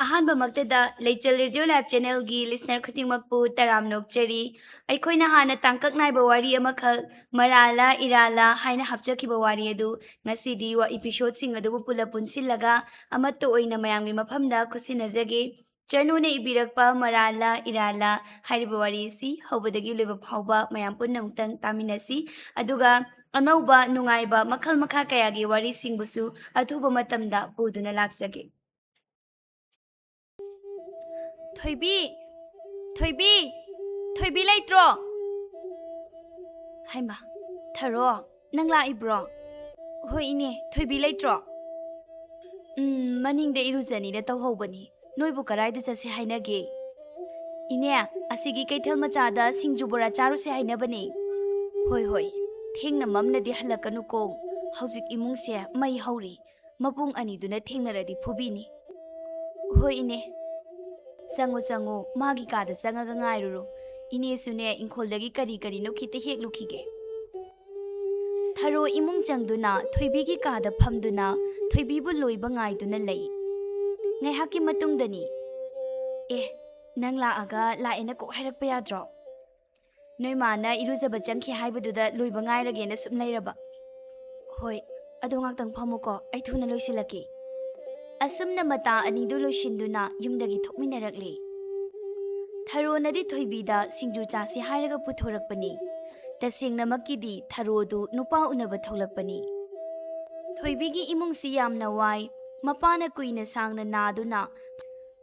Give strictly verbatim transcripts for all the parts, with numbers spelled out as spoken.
ꯑꯍꯥꯟꯕꯃꯛꯇꯗ ꯂꯩꯆꯦꯜ radio live ꯆꯦꯅꯦꯜꯒꯤ listener ꯈꯨꯗꯤꯡꯃꯛꯄꯨ ꯇꯔꯥꯝꯅ ꯑꯣꯛꯆꯔꯤ꯫ ꯑꯩꯈꯣꯏꯅ ꯍꯥꯟꯅ ꯇꯥꯡꯀꯛ ꯅꯥꯏꯕ ꯋꯥꯔꯤ ꯑꯃꯈꯛ, ꯃꯔꯥꯜꯂ ꯏꯔꯥꯜꯂ ꯍꯥꯏꯅ ꯍꯥꯞꯆꯈꯤꯕ ꯋꯥꯔꯤ ꯑꯗꯨ ꯉꯁꯤꯗꯤ ꯋꯥ-, ꯏꯄꯤꯁꯣꯗꯁꯤꯡ ꯑꯗꯨꯕꯨ ꯄꯨꯂꯞ ꯄꯨꯟꯁꯤꯜꯂꯒ ꯑꯃꯠꯇ ꯑꯣꯏꯅ ꯃꯌꯥꯝꯒꯤ ꯃꯐꯝꯗ ꯈꯨꯠꯁꯤꯟꯅꯖꯒꯦ꯫ ꯆꯅꯨꯅ ꯏꯕꯤꯔꯛꯄ ꯃꯔꯥꯜꯂ ꯏꯔꯥꯜꯂ ꯍꯥꯏꯔꯤꯕ ꯋꯥꯔꯤ ꯑꯁꯤ ꯍꯧꯕꯗꯒꯤ ꯂꯣꯏꯕ ꯐꯥꯎꯕ ꯃꯌꯥꯝ ꯄꯨꯟꯅ ꯑꯃꯨꯛꯇꯪ ꯇꯥꯃꯤꯟꯅꯁꯤ꯫ ꯑꯗꯨꯒ ꯑꯅꯧꯕ ꯅꯨꯡꯉꯥꯏꯕ ꯃꯈꯜ ꯃꯈꯥ ꯀꯌꯥꯒꯤ ꯋꯥꯔꯤꯁꯤꯡꯕꯨꯁꯨ ꯑꯊꯨꯕ ꯃꯇꯝꯗ ꯄꯨꯗꯨꯅ ꯂꯥꯛꯆꯒꯦ꯫ ꯊꯣꯏꯕꯤ! ꯊꯣꯏꯕꯤ! ꯊꯣꯏꯕꯤ ꯂꯩꯇ꯭ꯔꯣ? ꯍꯩꯃꯥ, ꯊꯔꯣ, ꯅꯪ ꯂꯥꯛꯏꯕ꯭ꯔꯣ? ꯍꯣꯏ ꯏꯅꯦ, ꯊꯣꯏꯕꯤ ꯂꯩꯇ꯭ꯔꯣ? ꯎꯝ, ꯃꯅꯤꯡꯗ ꯏꯔꯨꯖꯅꯤꯅ ꯇꯧꯍꯧꯕꯅꯤ꯫ ꯅꯣꯏꯕꯨ ꯀꯗꯥꯏꯗ ꯆꯠꯁꯦ ꯍꯥꯏꯅꯒꯦ? ꯏꯅꯦ, ꯑꯁꯤꯒꯤ ꯀꯩꯊꯦꯜ ꯃꯆꯥꯗ ꯁꯤꯡꯖꯨ ꯕꯣꯔꯥ ꯆꯥꯔꯨꯁꯦ ꯍꯥꯏꯅꯕꯅꯦ꯫ ꯍꯣꯏ, ꯍꯣꯏ, ꯊꯦꯡꯅ ꯃꯝꯅꯗꯤ ꯍꯜꯂꯛꯀꯅꯨꯀꯣ꯫ ꯍꯧꯖꯤꯛ ꯏꯃꯨꯡꯁꯦ ꯃꯩ ꯍꯧꯔꯤ꯫ ꯃꯕꯨꯡ ꯑꯅꯤꯗꯨꯅ ꯊꯦꯡꯅꯔꯗꯤ ꯐꯨꯕꯤꯅꯤ꯫ ꯍꯣꯏ ꯏꯅꯦ꯫ ꯆꯪꯉꯨ, ꯆꯪꯉꯨ, ꯃꯥꯒꯤ ꯀꯥꯗ ꯆꯪꯉꯒ ꯉꯥꯏꯔꯨꯔꯣ꯫ ꯏꯅꯦꯁꯨꯅꯦ, ꯏꯪꯈꯣꯜꯗꯒꯤ ꯀꯔꯤ ꯀꯔꯤꯅꯣ ꯈꯤꯇ ꯍꯦꯛꯂꯨꯈꯤꯒꯦ꯫ ꯊꯔꯣ ꯏꯃꯨꯡ ꯆꯪꯗꯨꯅ ꯊꯣꯏꯕꯤꯒꯤ ꯀꯥꯗ ꯐꯝꯗꯨꯅ ꯊꯣꯏꯕꯤꯕꯨ ꯂꯣꯏꯕ ꯉꯥꯏꯗꯨꯅ ꯂꯩ꯫ ꯉꯥꯏꯍꯥꯛꯀꯤ ꯃꯇꯨꯡꯗꯅꯤ, "ꯑꯦ, ꯅꯪ ꯂꯥꯛꯑꯒ ꯂꯥꯛꯑꯦꯅ ꯀꯣꯛ ꯍꯥꯏꯔꯛꯄ ꯌꯥꯗ꯭ꯔꯣ? ꯅꯣꯏ ꯃꯥꯅ ꯏꯔꯨꯖꯕ ꯆꯪꯈꯤ ꯍꯥꯏꯕꯗꯨꯗ ꯂꯣꯏꯕ ꯉꯥꯏꯔꯒꯦꯅ ꯁꯨꯝ ꯂꯩꯔꯕ꯫" "ꯍꯣꯏ, ꯑꯗꯣ ꯉꯥꯛꯇꯪ ꯐꯝꯃꯨꯀꯣ, ꯑꯩ ꯊꯨꯅ ꯂꯣꯏꯁꯤꯜꯂꯛꯀꯦ꯫" ꯑꯁꯨꯝꯅ ꯃꯇꯥ ꯑꯅꯤꯗꯨ ꯂꯣꯏꯁꯤꯟꯗꯨꯅ ꯌꯨꯝꯗꯒꯤ ꯊꯣꯛꯃꯤꯟꯅꯔꯛꯂꯦ꯫ ꯊꯔꯣꯅꯗꯤ ꯊꯣꯏꯕꯤꯗ ꯁꯤꯡꯖꯨ ꯆꯥꯁꯤ ꯍꯥꯏꯔꯒ ꯄꯨꯊꯣꯔꯛꯄꯅꯤ꯫ ꯇꯁꯦꯡꯅꯃꯛꯀꯤꯗꯤ ꯊꯔꯣꯗꯨ ꯅꯨꯄꯥ ꯎꯅꯕ ꯊꯣꯛꯂꯛꯄꯅꯤ꯫ ꯊꯣꯏꯕꯤꯒꯤ ꯏꯃꯨꯡꯁꯤ ꯌꯥꯝꯅ ꯋꯥꯏ꯫ ꯃꯄꯥꯅ ꯀꯨꯏꯅ ꯁꯥꯡꯅ ꯅꯥꯗꯨꯅ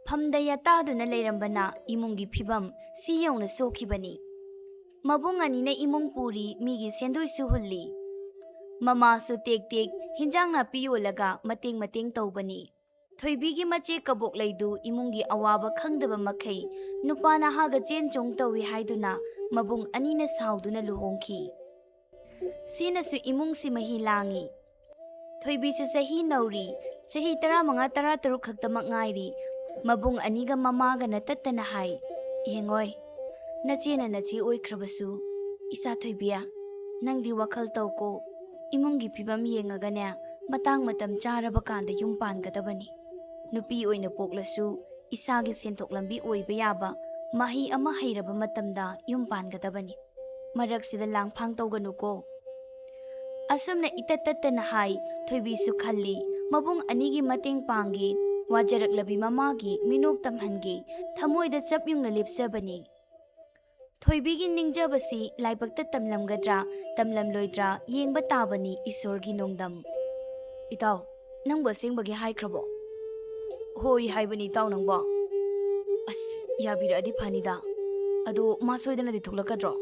ꯐꯝꯗ ꯌꯥꯇꯥꯗꯨꯅ ꯂꯩꯔꯝꯕꯅ ꯏꯃꯨꯡꯒꯤ ꯐꯤꯕꯝ ꯁꯤ ꯌꯧꯅ ꯁꯣꯛꯈꯤꯕꯅꯤ꯫ ꯃꯕꯨꯡ ꯑꯅꯤꯅ ꯏꯃꯨꯡ ꯄꯨꯔꯤ, ꯃꯤꯒꯤ ꯁꯦꯟꯗꯣꯏꯁꯨ ꯍꯨꯜꯂꯤ꯫ ꯃꯃꯥꯁꯨ ꯇꯦꯛ ꯇꯦꯛ ꯍꯤꯟꯖꯥꯡ ꯅꯥꯄꯤ ꯌꯣꯜꯂꯒ ꯃꯇꯦꯡ ꯃꯇꯦꯡ ꯇꯧꯕꯅꯤ꯫ ꯊꯣꯏꯕꯤꯒꯤ ꯃꯆꯦ ꯀꯕꯣꯛꯂꯩꯗꯨ ꯏꯃꯨꯡꯒꯤ ꯑꯋꯥꯕ ꯈꯪꯗꯕ ꯃꯈꯩ ꯅꯨꯄꯥ ꯅꯍꯥꯒ ꯆꯦꯟ ꯆꯣꯡ ꯇꯧꯏ ꯍꯥꯏꯗꯨꯅ ꯃꯕꯨꯡ ꯑꯅꯤꯅ ꯁꯥꯎꯗꯨꯅ ꯂꯨꯍꯣꯡꯈꯤ꯫ ꯁꯤꯅꯁꯨ ꯏꯃꯨꯡꯁꯤ ꯃꯍꯤ ꯂꯥꯡꯉꯤ꯫ ꯊꯣꯏꯕꯤꯁꯨ ꯆꯍꯤ ꯅꯧꯔꯤ, ꯆꯍꯤ ꯇꯔꯥꯃꯉꯥ, ꯇꯔꯥꯇꯔꯨꯛ ꯈꯛꯇꯃꯛ ꯉꯥꯏꯔꯤ꯫ ꯃꯕꯨꯡ ꯑꯅꯤꯒ ꯃꯃꯥꯒ ꯅꯇꯠꯇꯅ ꯍꯥꯏ, "ꯌꯦꯡꯉꯣꯏ, ꯅꯆꯦꯅ ꯅꯆꯦ ꯑꯣꯏꯈ꯭ꯔꯕꯁꯨ, ꯏꯆꯥ ꯊꯣꯏꯕꯤ, ꯅꯪꯗꯤ ꯋꯥꯈꯜ ꯇꯧꯀꯣ꯫ ꯏꯃꯨꯡꯒꯤ ꯐꯤꯕꯝ ꯌꯦꯡꯉꯒꯅꯦ, ꯃꯇꯥꯡ ꯃꯇꯝ ꯆꯥꯔꯕ ꯀꯥꯟꯗ ꯌꯨꯝ ꯄꯥꯟꯒꯗꯕꯅꯤ꯫" ꯅꯨꯄꯤ ꯑꯣꯏꯅ ꯄꯣꯛꯂꯁꯨ ꯏꯁꯥꯒꯤ ꯁꯦꯟꯊꯣꯛ ꯂꯝꯕꯤ ꯑꯣꯏꯕ ꯌꯥꯕ ꯃꯍꯩ ꯑꯃ ꯍꯩꯔꯕ ꯃꯇꯝꯗ ꯌꯨꯝ ꯄꯥꯟꯒꯗꯕꯅꯤ꯫ ꯃꯔꯛꯁꯤꯗ ꯂꯥꯡꯐꯥꯡ ꯇꯧꯒꯅꯨꯀꯣ꯫ ꯑꯁꯨꯝꯅ ꯏꯇꯠ ꯇꯠꯇꯅ ꯍꯥꯏ꯫ ꯊꯣꯏꯕꯤꯁꯨ ꯈꯜꯂꯤ, ꯃꯕꯨꯡ ꯑꯅꯤꯒꯤ ꯃꯇꯦꯡ ꯄꯥꯡꯒꯦ, ꯋꯥꯖꯔꯛꯂꯕꯤ ꯃꯃꯥꯒꯤ ꯃꯤꯅꯣꯛ ꯇꯝꯍꯟꯒꯦ, ꯊꯃꯣꯏꯗ ꯆꯞ ꯌꯨꯡꯅ ꯂꯦꯞꯆꯕꯅꯤ꯫ ꯊꯣꯏꯕꯤꯒꯤ ꯅꯤꯡꯖꯕꯁꯤ ꯂꯥꯏꯕꯛꯇ ꯇꯝꯂꯝꯒꯗ꯭ꯔꯥ, ꯇꯝꯂꯝꯂꯣꯏꯗ꯭ꯔꯥ ꯌꯦꯡꯕ ꯇꯥꯕꯅꯤ ꯏꯁꯣꯔꯒꯤ ꯅꯣꯡꯗꯝ꯫ ꯏꯇꯥꯎ, ꯅꯪꯕꯨ ꯑꯁꯦꯡꯕꯒꯤ ꯍꯥꯏꯈ꯭ꯔꯕꯣ? ꯍꯣꯏ ꯍꯥꯏꯕꯅꯤ ꯏꯇꯥꯎ ꯅꯪꯕꯣ꯫ ꯑꯁ, ꯌꯥꯕꯤꯔꯛꯑꯗꯤ ꯐꯅꯤꯗ꯫ ꯑꯗꯣ ꯃꯥ ꯁꯣꯏꯗꯅꯗꯤ ꯊꯣꯛꯂꯛꯀꯗ꯭ꯔꯣ?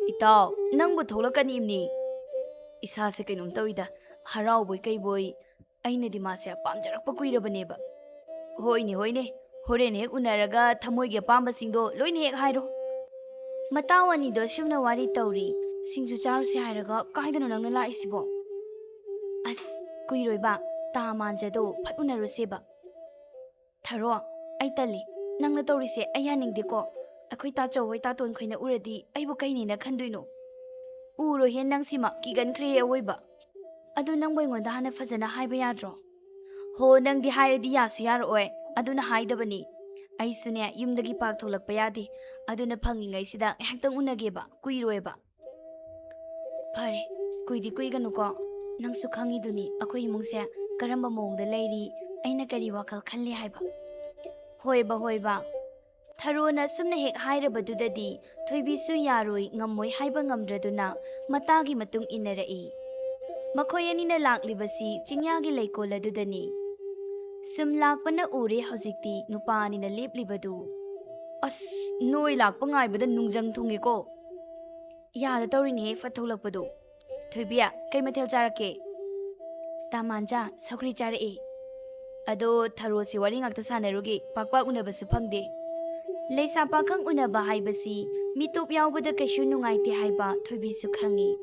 ꯏꯇꯥꯎ, ꯅꯪꯕꯨ ꯊꯣꯛꯂꯛꯀꯅꯤꯝꯅꯤ꯫ ꯏꯁꯥꯁꯦ ꯀꯩꯅꯣꯝ ꯇꯧꯏꯗ, ꯍꯔꯥꯎꯕꯣꯏ ꯀꯩꯕꯣꯏ꯫ ꯑꯩꯅꯗꯤ ꯃꯥꯁꯦ ꯄꯥꯝꯖꯔꯛꯄ ꯀꯨꯏꯔꯕꯅꯦꯕ꯫ ꯍꯣꯏꯅꯦ, ꯍꯣꯏꯅꯦ, ꯍꯣꯔꯦꯟ ꯍꯦꯛ ꯎꯅꯔꯒ ꯊꯃꯣꯏꯒꯤ ꯑꯄꯥꯝꯕꯁꯤꯡꯗꯣ ꯂꯣꯏꯅ ꯍꯦꯛ ꯍꯥꯏꯔꯣ꯫ ꯃꯇꯥꯎ ꯑꯅꯤꯗꯣ ꯁꯨꯝꯅ ꯋꯥꯔꯤ ꯇꯧꯔꯤ꯫ ꯁꯤꯡꯖꯨ ꯆꯥꯔꯨꯁꯦ ꯍꯥꯏꯔꯒ ꯀꯥꯏꯗꯅꯣ ꯅꯪꯅ ꯂꯥꯛꯏꯁꯤꯕꯣ? ꯑꯁ, ꯀꯨꯏꯔꯣꯏꯕ, ꯇꯥ ꯃꯥꯟꯖꯗꯣ ꯐꯠ ꯎꯅꯔꯨꯁꯦꯕ꯫ ꯊꯔꯣ, ꯑꯩ ꯇꯜꯂꯤ꯫ ꯅꯪꯅ ꯇꯧꯔꯤꯁꯦ ꯑꯩ ꯌꯥꯅꯤꯡꯗꯦꯀꯣ꯫ ꯑꯩꯈꯣꯏ ꯇꯥꯆꯧ ꯍꯣꯏ ꯇꯥꯇꯣꯟ ꯈꯣꯏꯅ ꯎꯔꯗꯤ ꯑꯩꯕꯨ ꯀꯩꯅꯦꯅ ꯈꯟꯗꯣꯏꯅꯣ? ꯎꯔꯣꯏꯍꯦ ꯅꯪꯁꯤꯃ, ꯀꯤꯒꯟꯈ꯭ꯔꯦ ꯑꯋꯣꯏꯕ꯫ ꯑꯗꯨ ꯅꯪꯕꯨ ꯑꯩꯉꯣꯟꯗ ꯍꯥꯟꯅ ꯐꯖꯅ ꯍꯥꯏꯕ ꯌꯥꯗ꯭ꯔꯣ? ꯍꯣ, ꯅꯪꯗꯤ ꯍꯥꯏꯔꯗꯤ ꯌꯥꯁꯨ ꯌꯥꯔꯛꯑꯣꯏ, ꯑꯗꯨꯅ ꯍꯥꯏꯗꯕꯅꯤ꯫ ꯑꯩꯁꯨꯅꯦ, ꯌꯨꯝꯗꯒꯤ ꯄꯥꯛ ꯊꯣꯛꯂꯛꯄ ꯌꯥꯗꯦ, ꯑꯗꯨꯅ ꯐꯪꯉꯤꯉꯩꯁꯤꯗ ꯉꯥꯏꯍꯥꯛꯇꯪ ꯎꯅꯒꯦꯕ, ꯀꯨꯏꯔꯣꯏꯕ꯫ ꯐꯔꯦ, ꯀꯨꯏꯗꯤ ꯀꯨꯏꯒꯅꯨꯀꯣ꯫ ꯅꯪꯁꯨ ꯈꯪꯉꯤꯗꯨꯅꯤ ꯑꯩꯈꯣꯏ ꯏꯃꯨꯡꯁꯦ ꯀꯔꯝꯕ ꯃꯑꯣꯡꯗ ꯂꯩꯔꯤ, ꯑꯩꯅ ꯀꯔꯤ ꯋꯥꯈꯜ ꯈꯜꯂꯤ ꯍꯥꯏꯕ꯫ ꯍꯣꯏꯕ, ꯍꯣꯏꯕ꯫ ꯊꯔꯣꯅ ꯑꯁꯨꯝꯅ ꯍꯦꯛ ꯍꯥꯏꯔꯕꯗꯨꯗꯗꯤ ꯊꯣꯏꯕꯤꯁꯨ ꯌꯥꯔꯣꯏ ꯉꯝꯃꯣꯏ ꯍꯥꯏꯕ ꯉꯝꯗ꯭ꯔꯗꯨꯅ ꯃꯇꯥꯒꯤ ꯃꯇꯨꯡ ꯏꯟꯅꯔꯛꯏ꯫ ꯃꯈꯣꯏ ꯑꯅꯤꯅ ꯂꯥꯛꯂꯤꯕꯁꯤ ꯆꯤꯡꯌꯥꯒꯤ ꯂꯩꯀꯣꯜ ꯑꯗꯨꯗꯅꯤ꯫ ꯁꯨꯝ ꯂꯥꯛꯄꯅ ꯎꯔꯦ ꯍꯧꯖꯤꯛꯇꯤ ꯅꯨꯄꯥ ꯑꯅꯤꯅ ꯂꯦꯞꯂꯤꯕꯗꯨ꯫ ꯑꯁ, ꯅꯣꯏ ꯂꯥꯛꯄ ꯉꯥꯏꯕꯗ ꯅꯨꯡꯖꯪ ꯊꯨꯡꯉꯦꯀꯣ꯫ ꯌꯥꯗ ꯇꯧꯔꯤꯅꯦꯍꯦ ꯐꯠ ꯊꯣꯛꯂꯛꯄꯗꯨ꯫ ꯊꯣꯏꯕꯤ, ꯀꯩ ꯃꯊꯦꯜ ꯆꯥꯔꯛꯀꯦ? ꯇꯥꯃꯥꯟꯖꯥ, ꯁꯧꯒ꯭ꯔꯤ ꯆꯥꯔꯛꯑꯦ꯫ ꯑꯗꯣ ꯊꯔꯣꯁꯤ ꯋꯥꯔꯤ ꯉꯥꯛꯇ ꯁꯥꯟꯅꯔꯨꯒꯦ, ꯄꯥꯛ ꯄꯥꯛ ꯎꯅꯕꯁꯨ ꯐꯪꯗꯦ꯫ ꯂꯩꯁꯥ ꯄꯥꯈꯪ ꯎꯅꯕ ꯍꯥꯏꯕꯁꯤ ꯃꯤꯇꯣꯞ ꯌꯥꯎꯕꯗ ꯀꯩꯁꯨ ꯅꯨꯡꯉꯥꯏꯇꯦ ꯍꯥꯏꯕ ꯊꯣꯏꯕꯤꯁꯨ ꯈꯪꯉꯤ꯫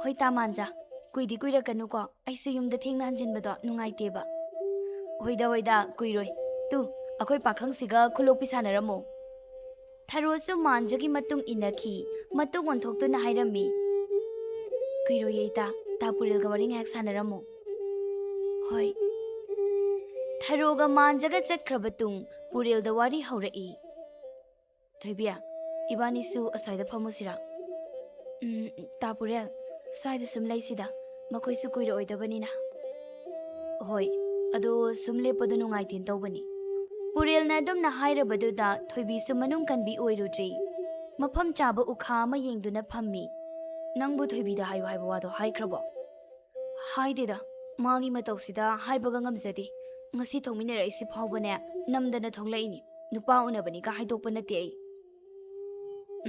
ꯍꯣꯏ ꯇꯥꯃꯥꯟꯖꯥ, ꯀꯨꯏꯗꯤ ꯀꯨꯏꯔꯛꯀꯅꯨꯀꯣ, ꯑꯩꯁꯨ ꯌꯨꯝꯗ ꯊꯦꯡꯅ ꯍꯟꯖꯤꯟꯕꯗꯣ ꯅꯨꯡꯉꯥꯏꯇꯦꯕ꯫ ꯍꯣꯏꯗ ꯍꯣꯏꯗ, ꯀꯨꯏꯔꯣꯏ꯫ ꯇꯨ, ꯑꯩꯈꯣꯏ ꯄꯥꯈꯪꯁꯤꯒ ꯈꯨꯂꯣꯛꯄꯤ ꯁꯥꯟꯅꯔꯝꯃꯣ꯫ ꯊꯔꯣꯁꯨ ꯃꯥꯟꯖꯒꯤ ꯃꯇꯨꯡ ꯏꯟꯅꯈꯤ꯫ ꯃꯇꯨꯡ ꯑꯣꯟꯊꯣꯛꯇꯨꯅ ꯍꯥꯏꯔꯝꯃꯤ, "ꯀꯨꯏꯔꯣꯏꯌꯦ ꯏꯇꯥ, ꯇꯥ ꯄꯨꯔꯦꯜꯒ ꯋꯥꯔꯤ ꯉꯥꯏꯍꯥꯛ ꯁꯥꯟꯅꯔꯝꯃꯣ"꯫ "ꯍꯣꯏ"꯫ ꯍꯦꯔꯣꯒ ꯃꯥꯟꯖꯒ ꯆꯠꯈ꯭ꯔꯕ ꯇꯨꯡ ꯄꯨꯔꯦꯜꯗ ꯋꯥꯔꯤ ꯍꯧꯔꯛꯏ꯫ "ꯊꯣꯏꯕꯤ, ꯏꯕꯥꯅꯤꯁꯨ ꯑꯁ꯭ꯋꯥꯏꯗ ꯐꯝꯃꯨꯁꯤꯔꯥ?" "ꯎꯝ, ꯇꯥ ꯄꯨꯔꯦꯜ, ꯁ꯭ꯋꯥꯏꯗ ꯁꯨꯝ ꯂꯩꯁꯤꯗ, ꯃꯈꯣꯏꯁꯨ ꯀꯨꯏꯔꯛꯑꯣꯏꯗꯕꯅꯤꯅ꯫" "ꯍꯣꯏ, ꯑꯗꯣ ꯁꯨꯝ ꯂꯦꯞꯄꯗꯣ ꯅꯨꯡꯉꯥꯏꯇꯦꯅ ꯇꯧꯕꯅꯤ꯫" ꯄꯨꯔꯦꯜꯅ ꯑꯗꯨꯝꯅ ꯍꯥꯏꯔꯕꯗꯨꯗ ꯊꯣꯏꯕꯤꯁꯨ ꯃꯅꯨꯡ ꯀꯟꯕꯤ ꯑꯣꯏꯔꯨꯗ꯭ꯔꯦ꯫ ꯃꯐꯝ ꯆꯥꯕ ꯎꯈꯥ ꯑꯃ ꯌꯦꯡꯗꯨꯅ ꯐꯝꯃꯤ꯫ "ꯅꯪꯕꯨ ꯊꯣꯏꯕꯤꯗ ꯍꯥꯏꯌꯨ ꯍꯥꯏꯕ ꯋꯥꯗꯣ ꯍꯥꯏꯈ꯭ꯔꯕꯣ?" "ꯍꯥꯏꯗꯦꯗ, ꯃꯥꯒꯤ ꯃꯇꯧꯁꯤꯗ ꯍꯥꯏꯕꯒ ꯉꯝꯖꯗꯦ꯫ ꯉꯁꯤ ꯊꯣꯛꯃꯤꯟꯅꯔꯛꯏꯁꯤ ꯐꯥꯎꯕꯅꯦ, ꯅꯝꯗꯅ ꯊꯣꯛꯂꯛꯏꯅꯤ꯫ ꯅꯨꯄꯥ ꯎꯅꯕꯅꯤꯒ ꯍꯥꯏꯗꯣꯛꯄ ꯅꯠꯇꯦ ꯑꯩ꯫"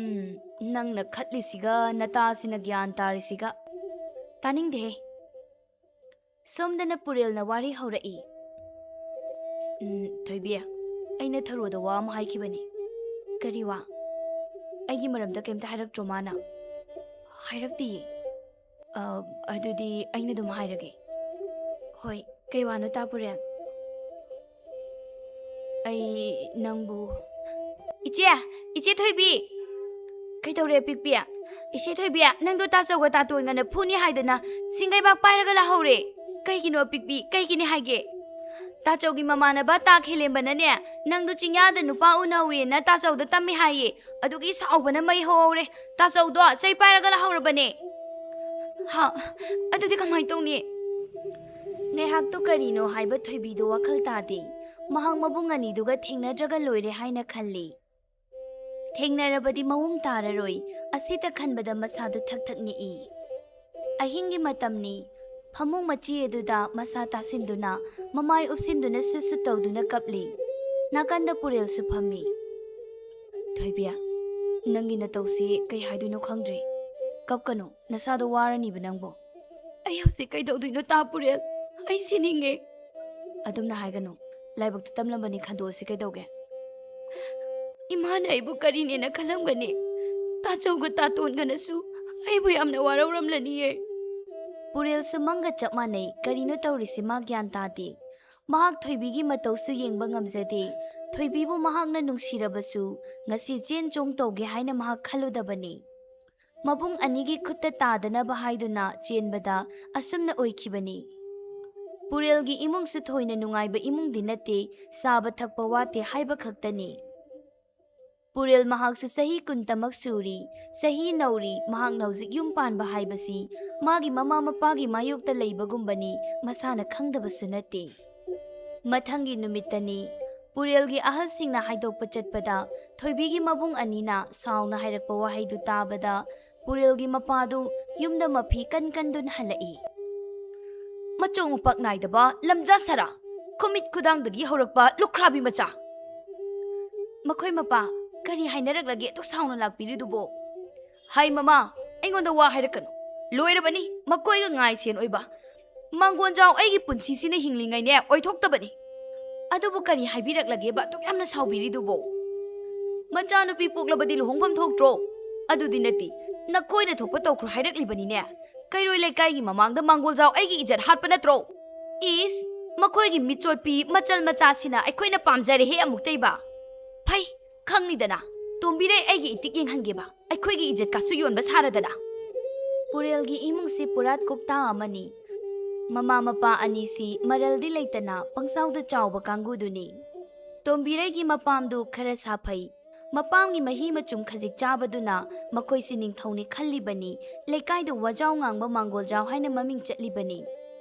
"ꯎꯝ, ꯅꯪꯅ ꯈꯠꯂꯤꯁꯤꯒ ꯅꯇꯥꯁꯤꯅ ꯒ꯭ꯌꯥꯟ ꯇꯥꯔꯤꯁꯤꯒ꯫" "ꯇꯥꯅꯤꯡꯗꯦꯍꯦ꯫" ꯁꯣꯝꯗꯅ ꯄꯨꯔꯦꯜꯅ ꯋꯥꯔꯤ ꯍꯧꯔꯛꯏ꯫ "ꯎꯝ, ꯊꯣꯏꯕꯤ, ꯑꯩꯅ ꯊꯔꯣꯗ ꯋꯥ ꯑꯃ ꯍꯥꯏꯈꯤꯕꯅꯤ꯫" "ꯀꯔꯤ ꯋꯥ?" "ꯑꯩꯒꯤ ꯃꯔꯝꯗ ꯀꯩꯝꯇ ꯍꯥꯏꯔꯛꯇ꯭ꯔꯣ ꯃꯥꯅ?" "ꯍꯥꯏꯔꯛꯇꯤꯌꯦ꯫" "ꯑ, ꯑꯗꯨꯗꯤ ꯑꯩꯅ ꯑꯗꯨꯝ ꯍꯥꯏꯔꯒꯦ꯫" "ꯍꯣꯏ, ꯀꯩ ꯋꯥꯅꯣ ꯇꯥ ꯄꯨꯔꯦꯜ?" "ꯑꯩ ꯅꯪꯕꯨ..." "ꯏꯆꯦ, ꯏꯆꯦ ꯊꯣꯏꯕꯤ!" "ꯀꯩꯗꯧꯔꯦ ꯑꯄꯤꯛꯄꯤ?" "ꯏꯆꯦ ꯊꯣꯏꯕꯤ, ꯅꯪꯗꯣ ꯇꯥꯆꯧꯒ ꯇꯥꯇꯣꯟꯒꯅ ꯐꯨꯅꯤ ꯍꯥꯏꯗꯅ ꯁꯤꯡꯒꯩꯕꯥꯛ ꯄꯥꯏꯔꯒ ꯂꯥꯛꯍꯧꯔꯦ꯫" "ꯀꯩꯒꯤꯅꯣ ꯑꯄꯤꯛꯄꯤ, ꯀꯩꯒꯤꯅꯤ ꯍꯥꯏꯒꯦ?" "ꯇꯥꯆꯧꯒꯤ ꯃꯃꯥꯟꯅꯕ ꯇꯥ ꯈꯦꯂꯦꯝꯕꯅꯅꯦ, ꯅꯪꯗꯣ ꯆꯤꯡꯌꯥꯗ ꯅꯨꯄꯥ ꯎꯅꯍꯧꯋꯦꯅ ꯇꯥꯆꯧꯗ ꯇꯝꯃꯦ ꯍꯥꯏꯌꯦ꯫ ꯑꯗꯨꯒꯤ ꯁꯥꯎꯕꯅ ꯃꯩ ꯍꯧꯍꯧꯔꯦ꯫ ꯇꯥꯆꯧꯗꯣ ꯆꯩ ꯄꯥꯏꯔꯒ ꯂꯥꯛꯍꯧꯔꯕꯅꯦ꯫" "ꯍꯥ? ꯑꯗꯨꯗꯤ ꯀꯃꯥꯏꯅ ꯇꯧꯅꯤ?" ꯉꯥꯏꯍꯥꯛꯇꯨ ꯀꯔꯤꯅꯣ ꯍꯥꯏꯕ ꯊꯣꯏꯕꯤꯗꯣ ꯋꯥꯈꯜ ꯇꯥꯗꯦ꯫ ꯃꯍꯥꯛ ꯃꯕꯨꯡ ꯑꯅꯤꯗꯨꯒ ꯊꯦꯡꯅꯗ꯭ꯔꯒ ꯂꯣꯏꯔꯦ ꯍꯥꯏꯅ ꯈꯜꯂꯤ꯫ ꯊꯦꯡꯅꯔꯕꯗꯤ ꯃꯑꯣꯡ ꯇꯥꯔꯔꯣꯏ, ꯑꯁꯤꯇ ꯈꯟꯕꯗ ꯃꯁꯥꯗꯨ ꯊꯛ ꯊꯛ ꯅꯤꯛꯏ꯫ ꯑꯍꯤꯡꯒꯤ ꯃꯇꯝꯅꯤ꯫ ꯐꯃꯨꯡ ꯃꯆꯤ ꯑꯗꯨꯗ ꯃꯁꯥ ꯇꯥꯁꯤꯟꯗꯨꯅ, ꯃꯃꯥꯏ ꯎꯞꯁꯤꯟꯗꯨꯅ ꯁꯨꯠ ꯁꯨꯠ ꯇꯧꯗꯨꯅ ꯀꯞꯂꯤ꯫ ꯅꯥꯀꯟꯗ ꯄꯨꯔꯦꯜꯁꯨ ꯐꯝꯃꯤ꯫ "ꯊꯣꯏꯕꯤ, ꯅꯪꯒꯤ ꯅꯇꯧꯁꯤ ꯀꯩ ꯍꯥꯏꯗꯣꯏꯅꯣ ꯈꯪꯗ꯭ꯔꯦ꯫ ꯀꯞꯀꯅꯨ, ꯅꯁꯥꯗꯣ ꯋꯥꯔꯅꯤꯕ ꯅꯪꯕꯨ꯫" "ꯑꯩ ꯍꯧꯖꯤꯛ ꯀꯩꯗꯧꯗꯣꯏꯅꯣ ꯇꯥ ꯄꯨꯔꯦꯜ? ꯑꯩ ꯁꯤꯅꯤꯡꯉꯦ꯫" "ꯑꯗꯨꯝꯅ ꯍꯥꯏꯒꯅꯨ, ꯂꯥꯏꯕꯛꯇ ꯇꯝꯂꯝꯕꯅꯤ, ꯈꯟꯗꯣꯛꯑꯁꯤ ꯀꯩꯗꯧꯒꯦ?" "ꯏꯃꯥꯅ ꯑꯩꯕꯨ ꯀꯔꯤꯅꯦꯅ ꯈꯜꯂꯝꯒꯅꯤ? ꯇꯥꯆꯧꯒ ꯇꯥꯇꯣꯟꯒꯅꯁꯨ ꯑꯩꯕꯨ ꯌꯥꯝꯅ ꯋꯥꯔꯧꯔꯝꯂꯅꯤꯌꯦ꯫" ꯄꯨꯔꯦꯜꯁꯨ ꯃꯪꯒ ꯆꯞ ꯃꯥꯟꯅꯩ, ꯀꯔꯤꯅꯣ ꯇꯧꯔꯤꯁꯤ ꯃꯥ ꯒ꯭ꯌꯥꯟ ꯇꯥꯗꯦ꯫ ꯃꯍꯥꯛ ꯊꯣꯏꯕꯤꯒꯤ ꯃꯇꯧꯁꯨ ꯌꯦꯡꯕ ꯉꯝꯖꯗꯦ꯫ ꯊꯣꯏꯕꯤꯕꯨ ꯃꯍꯥꯛꯅ ꯅꯨꯡꯁꯤꯔꯕꯁꯨ ꯉꯁꯤ ꯆꯦꯟ ꯆꯣꯡ ꯇꯧꯒꯦ ꯍꯥꯏꯅ ꯃꯍꯥꯛ ꯈꯜꯂꯨꯗꯕꯅꯤ꯫ ꯃꯕꯨꯡ ꯑꯅꯤꯒꯤ ꯈꯨꯠꯇ ꯇꯥꯗꯅꯕ ꯍꯥꯏꯗꯨꯅ ꯆꯦꯟꯕꯗ ꯑꯁꯨꯝꯅ ꯑꯣꯏꯈꯤꯕꯅꯤ꯫ ꯄꯨꯔꯦꯜꯒꯤ ꯏꯃꯨꯡꯁꯨ ꯊꯣꯏꯅ ꯅꯨꯡꯉꯥꯏꯕ ꯏꯃꯨꯡꯗꯤ ꯅꯠꯇꯦ, ꯆꯥꯕ ꯊꯛꯄ ꯋꯥꯠꯇꯦ ꯍꯥꯏꯕ ꯈꯛꯇꯅꯤ꯫ ꯄꯨꯔꯦꯜ ꯃꯍꯥꯛꯁꯨ ꯆꯍꯤ ꯀꯨꯟꯇꯃꯛ ꯁꯨꯔꯤ, ꯆꯍꯤ ꯅꯧꯔꯤ, ꯃꯍꯥꯛꯅ ꯍꯧꯖꯤꯛ ꯌꯨꯝ ꯄꯥꯟꯕ ꯍꯥꯏꯕꯁꯤ ꯃꯥꯒꯤ ꯃꯃꯥ ꯃꯄꯥꯒꯤ ꯃꯥꯌꯣꯛꯇ ꯂꯩꯕꯒꯨꯝꯕꯅꯤ, ꯃꯁꯥꯅ ꯈꯪꯗꯕꯁꯨ ꯅꯠꯇꯦ꯫ ꯃꯊꯪꯒꯤ ꯅꯨꯃꯤꯠꯇꯅꯤ꯫ ꯄꯨꯔꯦꯜꯒꯤ ꯑꯍꯜꯁꯤꯡꯅ ꯍꯥꯏꯗꯣꯛꯄ ꯆꯠꯄꯗ, ꯊꯣꯏꯕꯤꯒꯤ ꯃꯕꯨꯡ ꯑꯅꯤꯅ ꯁꯥꯎꯅ ꯍꯥꯏꯔꯛꯄ ꯋꯥꯍꯩꯗꯨ ꯇꯥꯕꯗ, ꯄꯨꯔꯦꯜꯒꯤ ꯃꯄꯥꯗꯨ ꯌꯨꯝꯗ ꯃꯐꯤ ꯀꯟ ꯀꯟꯗꯨꯅ ꯍꯜꯂꯛꯏ꯫ ꯃꯆꯣꯡ ꯃꯄꯥꯛ ꯅꯥꯏꯗꯕ ꯂꯝꯖꯥ ꯁꯔꯥ, ꯈꯨꯃꯤꯠ ꯈꯨꯗꯥꯡꯗꯒꯤ ꯍꯧꯔꯛꯄ ꯂꯨꯈ꯭ꯔꯥꯕꯤ ꯃꯆꯥ꯫ ꯃꯈꯣꯏ ꯃꯄꯥ, ꯀꯔꯤ ꯍꯥꯏꯅꯔꯛꯂꯒꯦ ꯑꯗꯨꯛ ꯁꯥꯎꯅ ꯂꯥꯛꯄꯤꯔꯤꯗꯨꯕꯣ? ꯍꯥꯏ ꯃꯃꯥ, ꯑꯩꯉꯣꯟꯗ ꯋꯥ ꯍꯥꯏꯔꯛꯀꯅꯨ꯫ ꯂꯣꯏꯔꯕꯅꯤ ꯃꯈꯣꯏꯒ ꯉꯥꯏ ꯁꯦꯟ ꯑꯣꯏꯕ꯫ ꯃꯥꯡꯒꯣꯟꯖꯥꯎ ꯑꯩꯒꯤ ꯄꯨꯟꯁꯤꯁꯤꯅ ꯍꯤꯡꯂꯤꯉꯩꯅꯦ ꯑꯣꯏꯊꯣꯛꯇꯕꯅꯤ꯫ ꯑꯗꯨꯕꯨ ꯀꯔꯤ ꯍꯥꯏꯕꯤꯔꯛꯂꯒꯦꯕ ꯑꯗꯨꯛ ꯌꯥꯝꯅ ꯁꯥꯎꯕꯤꯔꯤꯗꯨꯕꯣ? ꯃꯆꯥꯅꯨꯄꯤ ꯄꯣꯛꯂꯕꯗꯤ ꯂꯨꯍꯣꯡꯐꯝ ꯊꯣꯛꯇ꯭ꯔꯣ? ꯑꯗꯨꯗꯤ ꯅꯠꯇꯦ, ꯅꯈꯣꯏꯅ ꯊꯣꯛꯄ ꯇꯧꯈ꯭ꯔꯣ ꯍꯥꯏꯔꯛꯂꯤꯕꯅꯤꯅꯦ꯫ ꯀꯩꯔꯣꯏ ꯂꯩꯀꯥꯏꯒꯤ ꯃꯃꯥꯡꯗ ꯃꯥꯡꯒꯣꯜꯖꯥꯎ ꯑꯩꯒꯤ ꯏꯖꯠ ꯍꯥꯠꯄ ꯅꯠꯇ꯭ꯔꯣ? ꯏꯁ, ꯃꯈꯣꯏꯒꯤ ꯃꯤꯆꯣꯠꯄꯤ ꯃꯆꯜ ꯃꯆꯥꯁꯤꯅ ꯑꯩꯈꯣꯏꯅ ꯄꯥꯝꯖꯔꯦꯍꯦ ꯑꯃꯨꯛꯇꯩꯕ꯫ ꯐꯩ, ꯈꯪꯅꯤꯗꯅ, ꯇꯣꯝꯕꯤꯔꯩ ꯑꯩꯒꯤ ꯏꯇꯤꯛ ꯌꯦꯡꯍꯟꯒꯦꯕ, ꯑꯩꯈꯣꯏꯒꯤ ꯏꯖꯠꯀꯁꯨ ꯌꯣꯟꯕ ꯁꯥꯔꯗꯅ꯫ ꯄꯨꯔꯦꯜꯒꯤ ꯏꯃꯨꯡꯁꯤ ꯄꯨꯔꯥ ꯀꯨꯛꯇꯥ ꯑꯃꯅꯤ꯫ ꯃꯃꯥ ꯃꯄꯥ ꯑꯅꯤꯁꯤ ꯃꯔꯜꯗꯤ ꯂꯩꯇꯅ ꯄꯪꯆꯥꯎꯗ ꯆꯥꯎꯕ ꯀꯥꯡꯕꯨꯗꯨꯅꯤ꯫ ꯇꯣꯝꯕꯤꯔꯩꯒꯤ ꯃꯄꯥꯝꯗꯨ ꯈꯔ ꯁꯥꯐꯩ꯫ ꯃꯄꯥꯝꯒꯤ ꯃꯍꯤ ꯃꯆꯨꯝ ꯈꯖꯤꯛ ꯆꯥꯕꯗꯨꯅ ꯃꯈꯣꯏꯁꯤ ꯅꯤꯡꯊꯧꯅꯤ ꯈꯜꯂꯤꯕꯅꯤ, ꯂꯩꯀꯥꯏꯗ ꯋꯥꯖꯥꯎ ꯉꯥꯡꯕ ꯃꯥꯡꯒꯣꯜꯖꯥꯎ ꯍꯥꯏꯅ ꯃꯃꯤꯡ ꯆꯠꯂꯤꯕꯅꯤ꯫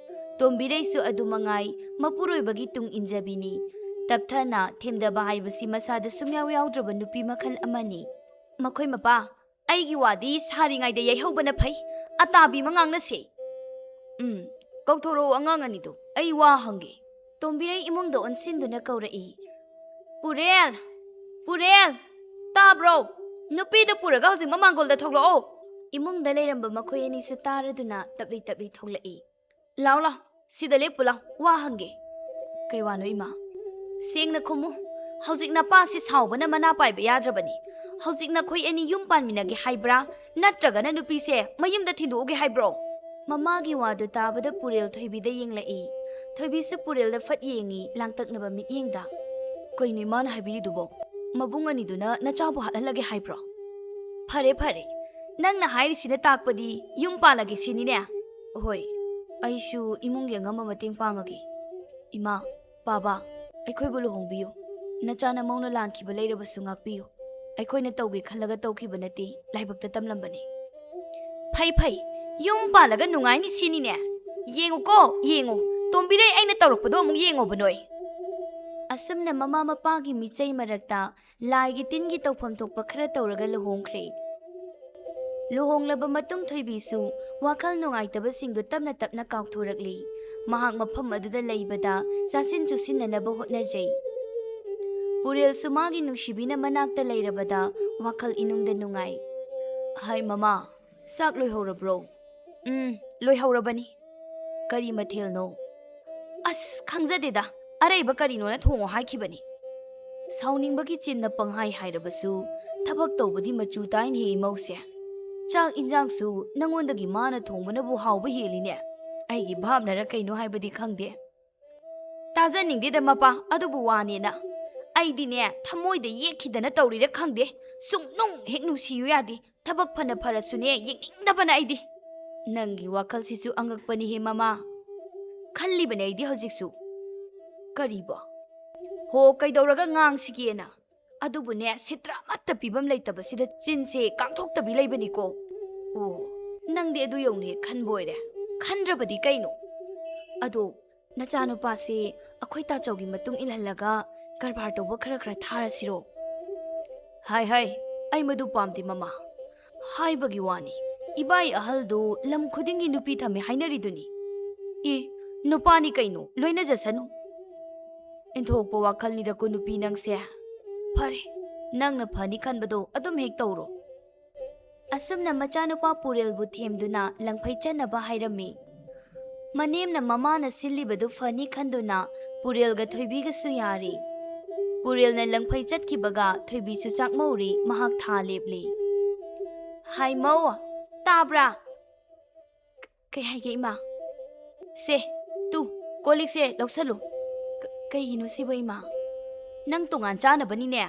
ꯇꯣꯝꯕꯤꯔꯩꯁꯨ ꯑꯗꯨ ꯃꯉꯥꯏ, ꯃꯄꯨꯔꯣꯏꯕꯒꯤ ꯇꯨꯡ ꯏꯟꯖꯕꯤꯅꯤ꯫ ꯇꯞꯊꯅ ꯊꯦꯝꯗꯕ ꯍꯥꯏꯕꯁꯤ ꯃꯁꯥꯗ ꯁꯨꯡꯌꯥꯎ ꯌꯥꯎꯗ꯭ꯔꯕ ꯅꯨꯄꯤ ꯃꯈꯜ ꯑꯃꯅꯤ꯫ ꯃꯈꯣꯏ ꯃꯄꯥ, ꯑꯩꯒꯤ ꯋꯥꯗꯤ ꯁꯥꯔꯤꯉꯩꯗ ꯌꯩꯍꯧꯕꯅ ꯐꯩ꯫ ꯑꯇꯥꯕꯤ ꯑꯃ ꯉꯥꯡꯅꯁꯦ꯫ ꯎꯝ, ꯀꯧꯊꯣꯔꯛꯑꯣ ꯑꯉꯥꯡ ꯑꯅꯤꯗꯣ, ꯑꯩ ꯋꯥ ꯍꯪꯒꯦ꯫ ꯇꯣꯝꯕꯤꯔꯩ ꯏꯃꯨꯡꯗ ꯑꯣꯟꯁꯤꯟꯗꯨꯅ ꯀꯧꯔꯛꯏ꯫ ꯄꯨꯔꯦꯜ! ꯄꯨꯔꯦꯜ! ꯇꯥꯕ꯭ꯔꯣ? ꯅꯨꯄꯤꯗꯨ ꯄꯨꯔꯒ ꯍꯧꯖꯤꯛ ꯃꯃꯥꯡꯒꯣꯜꯗ ꯊꯣꯛꯂꯛꯑꯣ꯫ ꯏꯃꯨꯡꯗ ꯂꯩꯔꯝꯕ ꯃꯈꯣꯏ ꯑꯅꯤꯁꯨ ꯇꯥꯔꯗꯨꯅ ꯇꯞꯂꯤ ꯇꯞꯂꯤ ꯊꯣꯛꯂꯛꯏ꯫ ꯂꯥꯎ ꯂꯥꯎ, ꯁꯤꯗ ꯂꯦꯞꯄꯨ ꯂꯥꯎ, ꯋꯥ ꯍꯪꯒꯦ꯫ ꯀꯩ ꯋꯥꯅꯣ ꯏꯃꯥ? ꯁꯦꯡꯅ ꯈꯨꯝꯃꯨ꯫ ꯍꯧꯖꯤꯛ ꯅꯄꯥꯁꯤ ꯁꯥꯎꯕꯅ ꯃꯅꯥ ꯄꯥꯏꯕ ꯌꯥꯗ꯭ꯔꯕꯅꯤ꯫ ꯍꯧꯖꯤꯛ ꯅꯈꯣꯏ ꯑꯅꯤ ꯌꯨꯝ ꯄꯥꯟꯃꯤꯟꯅꯒꯦ ꯍꯥꯏꯕ꯭ꯔꯥ? ꯅꯠꯇ꯭ꯔꯒꯅ ꯅꯨꯄꯤꯁꯦ ꯃꯌꯨꯝꯗ ꯊꯤꯟꯗꯣꯛꯎꯒꯦ ꯍꯥꯏꯕ꯭ꯔꯣ? ꯃꯃꯥꯒꯤ ꯋꯥꯗꯨ ꯇꯥꯕꯗ ꯄꯨꯔꯦꯜ ꯊꯣꯏꯕꯤꯗ ꯌꯦꯡꯂꯛꯏ꯫ ꯊꯣꯏꯕꯤꯁꯨ ꯄꯨꯔꯦꯜꯗ ꯐꯠ ꯌꯦꯡꯉꯤ, ꯂꯥꯡꯇꯛꯅꯕ ꯃꯤꯠꯌꯦꯡꯗ꯫ ꯀꯩꯅꯣ ꯏꯃꯥꯅ ꯍꯥꯏꯕꯤꯔꯤꯗꯨꯕꯣ? ꯃꯕꯨꯡ ꯑꯅꯤꯗꯨꯅ ꯅꯆꯥꯕꯨ ꯍꯥꯠꯍꯜꯂꯒꯦ ꯍꯥꯏꯕ꯭ꯔꯣ? ꯐꯔꯦ, ꯐꯔꯦ꯫ ꯅꯪꯅ ꯍꯥꯏꯔꯤꯁꯤꯅ ꯇꯥꯛꯄꯗꯤ ꯌꯨꯝ ꯄꯥꯜꯂꯒꯦ ꯁꯤꯅꯤꯅꯦ? ꯍꯣꯏ꯫ ꯑꯩꯁꯨ ꯏꯃꯨꯡꯒꯤ ꯑꯉꯝꯕ ꯃꯇꯦꯡ ꯄꯥꯡꯉꯒꯦ꯫ ꯏꯃꯥ, ꯄꯥꯕ, ꯑꯩꯈꯣꯏꯕꯨ ꯂꯨꯍꯣꯡꯕꯤꯌꯨ꯫ ꯅꯆꯥ ꯅꯃꯧꯅ ꯂꯥꯟꯈꯤꯕ ꯂꯩꯔꯕꯁꯨ ꯉꯥꯛꯄꯤꯌꯨ꯫ ꯑꯩꯈꯣꯏꯅ ꯇꯧꯒꯦ ꯈꯜꯂꯒ ꯇꯧꯈꯤꯕ ꯅꯠꯇꯦ, ꯂꯥꯏꯕꯛꯇ ꯇꯝꯂꯝꯕꯅꯤ꯫ ꯐꯩ ꯐꯩ, ꯌꯨꯝ ꯄꯥꯜꯂꯒ ꯅꯨꯡꯉꯥꯏꯅꯤ ꯁꯤꯅꯤꯅꯦ꯫ ꯌꯦꯡꯉꯨꯀꯣ, ꯌꯦꯡꯉꯨ, ꯇꯣꯝꯕꯤꯔꯩ ꯑꯩꯅ ꯇꯧꯔꯛꯄꯗꯣ ꯑꯃꯨꯛ ꯌꯦꯡꯉꯣꯕ ꯅꯣꯏ꯫ ꯑꯁꯨꯝꯅ ꯃꯃꯥ ꯃꯄꯥꯒꯤ ꯃꯤꯆꯩ ꯃꯔꯛꯇ ꯂꯥꯏꯒꯤ ꯇꯤꯟꯒꯤ ꯇꯧꯐꯝ ꯊꯣꯛꯄ ꯈꯔ ꯇꯧꯔꯒ ꯂꯨꯍꯣꯡꯈ꯭ꯔꯦ꯫ ꯂꯨꯍꯣꯡꯂꯕ ꯃꯇꯨꯡ ꯊꯣꯏꯕꯤꯁꯨ ꯋꯥꯈꯜ ꯅꯨꯡꯉꯥꯏꯇꯕꯁꯤꯡꯗꯨ ꯇꯞꯅ ꯇꯞꯅ ꯀꯥꯎꯊꯣꯔꯛꯂꯤ꯫ ꯃꯍꯥꯛ ꯃꯐꯝ ꯑꯗꯨꯗ ꯂꯩꯕꯗ ꯆꯥꯁꯤꯟ ꯆꯨꯁꯤꯟꯅꯅꯕ ꯍꯣꯠꯅꯖꯩ꯫ ꯄꯨꯔꯦꯜꯁꯨ ꯃꯥꯒꯤ ꯅꯨꯡꯁꯤꯕꯤꯅ ꯃꯅꯥꯛꯇ ꯂꯩꯔꯕꯗ ꯋꯥꯈꯜ ꯏꯅꯨꯡꯗ ꯅꯨꯡꯉꯥꯏ꯫ ꯍꯥꯏ ꯃꯃꯥ, ꯆꯥꯛ ꯂꯣꯏꯍꯧꯔꯕ꯭ꯔꯣ? ꯎꯝ, ꯂꯣꯏꯍꯧꯔꯕꯅꯤ꯫ ꯀꯔꯤ ꯃꯊꯦꯜꯅꯣ? ꯑꯁ, ꯈꯪꯖꯗꯦꯗ, ꯑꯔꯩꯕ ꯀꯔꯤꯅꯣꯅ ꯊꯣꯡꯉꯣ ꯍꯥꯏꯈꯤꯕꯅꯤ꯫ ꯁꯥꯎꯅꯤꯡꯕꯒꯤ ꯆꯤꯟꯅ ꯄꯪꯍꯥꯏ ꯍꯥꯏꯔꯕꯁꯨ ꯊꯕꯛ ꯇꯧꯕꯗꯤ ꯃꯆꯨ ꯇꯥꯏꯅꯦ ꯏꯃꯧꯁꯦ꯫ ꯆꯥꯛ ꯏꯟꯖꯥꯡꯁꯨ ꯅꯪꯉꯣꯟꯗꯒꯤ ꯃꯥꯅ ꯊꯣꯡꯕꯅꯕꯨ ꯍꯥꯎꯕ ꯍꯦꯜꯂꯤꯅꯦ꯫ ꯑꯩꯒꯤ ꯚꯥꯞꯅꯔ ꯀꯩꯅꯣ ꯍꯥꯏꯕꯗꯤ ꯈꯪꯗꯦ꯫ ꯇꯥꯖꯅꯤꯡꯗꯦꯗ ꯃꯄꯥ, ꯑꯗꯨꯕꯨ ꯋꯥꯅꯦꯅ꯫ ꯑꯩꯗꯤꯅꯦ, ꯊꯃꯣꯏꯗ ꯌꯦꯛꯈꯤꯗꯅ ꯇꯧꯔꯤꯔ ꯈꯪꯗꯦ, ꯁꯨꯡꯅꯨꯡ ꯍꯦꯛ ꯅꯨꯡꯁꯤꯌꯨ ꯌꯥꯗꯦ꯫ ꯊꯕꯛ ꯐꯅ ꯐꯔꯁꯨꯅꯦ, ꯌꯦꯡꯅꯤꯡꯗꯕꯅ ꯑꯩꯗꯤ꯫ ꯅꯪꯒꯤ ꯋꯥꯈꯜꯁꯤꯁꯨ ꯑꯉꯛꯄꯅꯤꯍꯦ ꯃꯃꯥ꯫ ꯈꯜꯂꯤꯕꯅꯦ ꯑꯩꯗꯤ ꯍꯧꯖꯤꯛꯁꯨ꯫ ꯀꯔꯤꯕꯣ? ꯍꯣ, ꯀꯩꯗꯧꯔꯒ ꯉꯥꯡꯁꯤꯒꯦꯅ? ꯑꯗꯨꯕꯨꯅꯦ, ꯁꯤꯠꯇ꯭ꯔꯥ ꯑꯃꯠꯇ ꯄꯤꯐꯝ ꯂꯩꯇꯕꯁꯤꯗ ꯆꯤꯟꯁꯦ ꯀꯥꯡꯊꯣꯛꯇꯕꯤ ꯂꯩꯕꯅꯤꯀꯣ꯫ ꯑꯣ, ꯅꯪꯗꯤ ꯑꯗꯨ ꯌꯧꯅ ꯍꯦꯛ ꯈꯟꯕ ꯑꯣꯏꯔꯦ꯫ ꯈꯟꯗ꯭ꯔꯕꯗꯤ ꯀꯩꯅꯣ? ꯑꯗꯣ, ꯅꯆꯥꯅꯨꯄꯥꯁꯦ ꯑꯩꯈꯣꯏ ꯇꯥꯆꯧꯒꯤ ꯃꯇꯨꯡ ꯏꯜꯍꯜꯂꯒ ꯀꯔꯕꯥꯔ ꯇꯧꯕ ꯈꯔ ꯈꯔ ꯊꯥꯔꯁꯤꯔꯣ? ꯍꯥꯏ ꯍꯥꯏ, ꯑꯩ ꯃꯗꯨ ꯄꯥꯝꯗꯦ ꯃꯃꯥ꯫ ꯍꯥꯏꯕꯒꯤ ꯋꯥꯅꯤ, ꯏꯕꯥꯏ ꯑꯍꯜꯗꯨ ꯂꯝ ꯈꯨꯗꯤꯡꯒꯤ ꯅꯨꯄꯤ ꯊꯝꯃꯦ ꯍꯥꯏꯅꯔꯤꯗꯨꯅꯤ꯫ ꯑꯦ, ꯅꯨꯄꯥꯅꯤ ꯀꯩꯅꯣ, ꯂꯣꯏꯅꯖꯁꯅꯨ꯫ ꯏꯟꯊꯣꯛꯄ ꯋꯥꯈꯜꯅꯤꯗꯀꯣ ꯅꯨꯄꯤ ꯅꯪꯁꯦ꯫ ꯐꯔꯦ, ꯅꯪꯅ ꯐꯅꯤ ꯈꯟꯕꯗꯣ ꯑꯗꯨꯝ ꯍꯦꯛ ꯇꯧꯔꯣ꯫ ꯑꯁꯨꯝꯅ ꯃꯆꯥꯅꯨꯄꯥ ꯄꯨꯔꯦꯜꯕꯨ ꯊꯦꯝꯗꯨꯅ ꯂꯪꯐꯩ ꯆꯠꯅꯕ ꯍꯥꯏꯔꯝꯃꯤ꯫ ꯃꯅꯦꯝꯅ ꯃꯃꯥꯅ ꯁꯤꯜꯂꯤꯕꯗꯨ ꯐꯅꯤ ꯈꯟꯗꯨꯅ ꯄꯨꯔꯦꯜꯒ ꯊꯣꯏꯕꯤꯒꯁꯨ ꯌꯥꯔꯤ꯫ ꯄꯨꯔꯦꯜꯅ ꯂꯪꯐꯩ ꯆꯠꯈꯤꯕꯒ ꯊꯣꯏꯕꯤꯁꯨ ꯆꯥꯛꯃꯧꯔꯤ, ꯃꯍꯥꯛ ꯊꯥ ꯂꯦꯞꯂꯤ꯫ ꯍꯥꯏ ꯃꯧ, ꯇꯥꯕ꯭ꯔꯥ? ꯀꯩ ꯍꯥꯏꯒꯦ ꯏꯃꯥ? ꯁꯦ, ꯇꯨ, ꯀꯣꯜ ꯂꯤꯛꯁꯦ ꯂꯧꯁꯜꯂꯨ꯫ ꯀ-, ꯀꯩꯒꯤꯅꯣ ꯁꯤꯕꯣ ꯏꯃꯥ? ꯅꯪ ꯇꯣꯉꯥꯟ ꯆꯥꯅꯕꯅꯤꯅꯦ꯫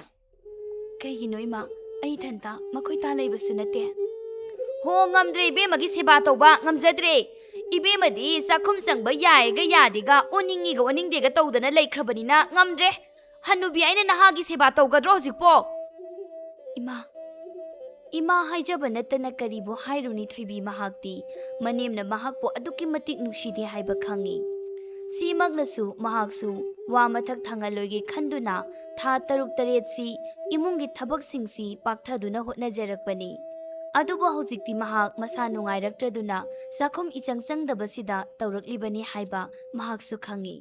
ꯀꯩꯒꯤꯅꯣ ꯏꯃꯥ? ꯑꯩ ꯏꯊꯟꯇ ꯃꯈꯣꯏ ꯇꯥ ꯂꯩꯕꯁꯨ ꯅꯠꯇꯦ꯫ ꯍꯣ, ꯉꯝꯗ꯭ꯔꯦ ꯏꯕꯦꯝꯃꯒꯤ ꯁꯦꯕꯥ ꯇꯧꯕ, ꯉꯝꯖꯗ꯭ꯔꯦ꯫ "ꯏꯕꯦꯝꯃꯗꯤ ꯆꯥꯛꯈꯨꯝ ꯆꯪꯕ ꯌꯥꯏꯒ ꯌꯥꯗꯦꯒ, ꯑꯣꯟꯅꯤꯡꯉꯤꯒ ꯑꯣꯟꯅꯤꯡꯗꯦꯒ ꯇꯧꯗꯅ ꯂꯩꯈ꯭ꯔꯕꯅꯤꯅ ꯉꯝꯗ꯭ꯔꯦ꯫ ꯍꯅꯨꯕꯤ, ꯑꯩꯅ ꯅꯍꯥꯒꯤ ꯁꯦꯕꯥ ꯇꯧꯒꯗ꯭ꯔꯣ ꯍꯧꯖꯤꯛꯄꯣ?" "ꯏꯃꯥ, ꯏꯃꯥ ꯍꯥꯏꯖꯕ ꯅꯠꯇꯅ ꯀꯔꯤꯕꯨ ꯍꯥꯏꯔꯨꯅꯤ ꯊꯣꯏꯕꯤ, ꯃꯍꯥꯛꯇꯤ ꯃꯅꯦꯝꯅ ꯃꯍꯥꯛꯄꯨ ꯑꯗꯨꯛꯀꯤ ꯃꯇꯤꯛ ꯅꯨꯡꯁꯤꯗꯦ ꯍꯥꯏꯕ ꯈꯪꯏ꯫ ꯁꯤꯃꯛꯅꯁꯨ ꯃꯍꯥꯛꯁꯨ ꯋꯥ ꯃꯊꯛ ꯊꯪꯍꯜꯂꯣꯏꯒꯦ ꯈꯟꯗꯨꯅ ꯊꯥ ꯇꯔꯨꯛ ꯇꯔꯦꯠꯁꯤ ꯏꯃꯨꯡꯒꯤ ꯊꯕꯛꯁꯤꯡꯁꯤ ꯄꯥꯛꯊꯗꯨꯅ ꯍꯣꯠꯅꯖꯔꯛꯄꯅꯤ꯫ ꯑꯗꯨꯕꯨ ꯍꯧꯖꯤꯛꯇꯤ ꯃꯍꯥꯛ ꯃꯁꯥ ꯅꯨꯡꯉꯥꯏꯔꯛꯇ꯭ꯔꯗꯨꯅ ꯆꯥꯛꯈꯨꯝ ꯏꯆꯪ ꯆꯪꯗꯕꯁꯤꯗ ꯇꯧꯔꯛꯂꯤꯕꯅꯤ ꯍꯥꯏꯕ ꯃꯍꯥꯛꯁꯨ ꯈꯪꯏ꯫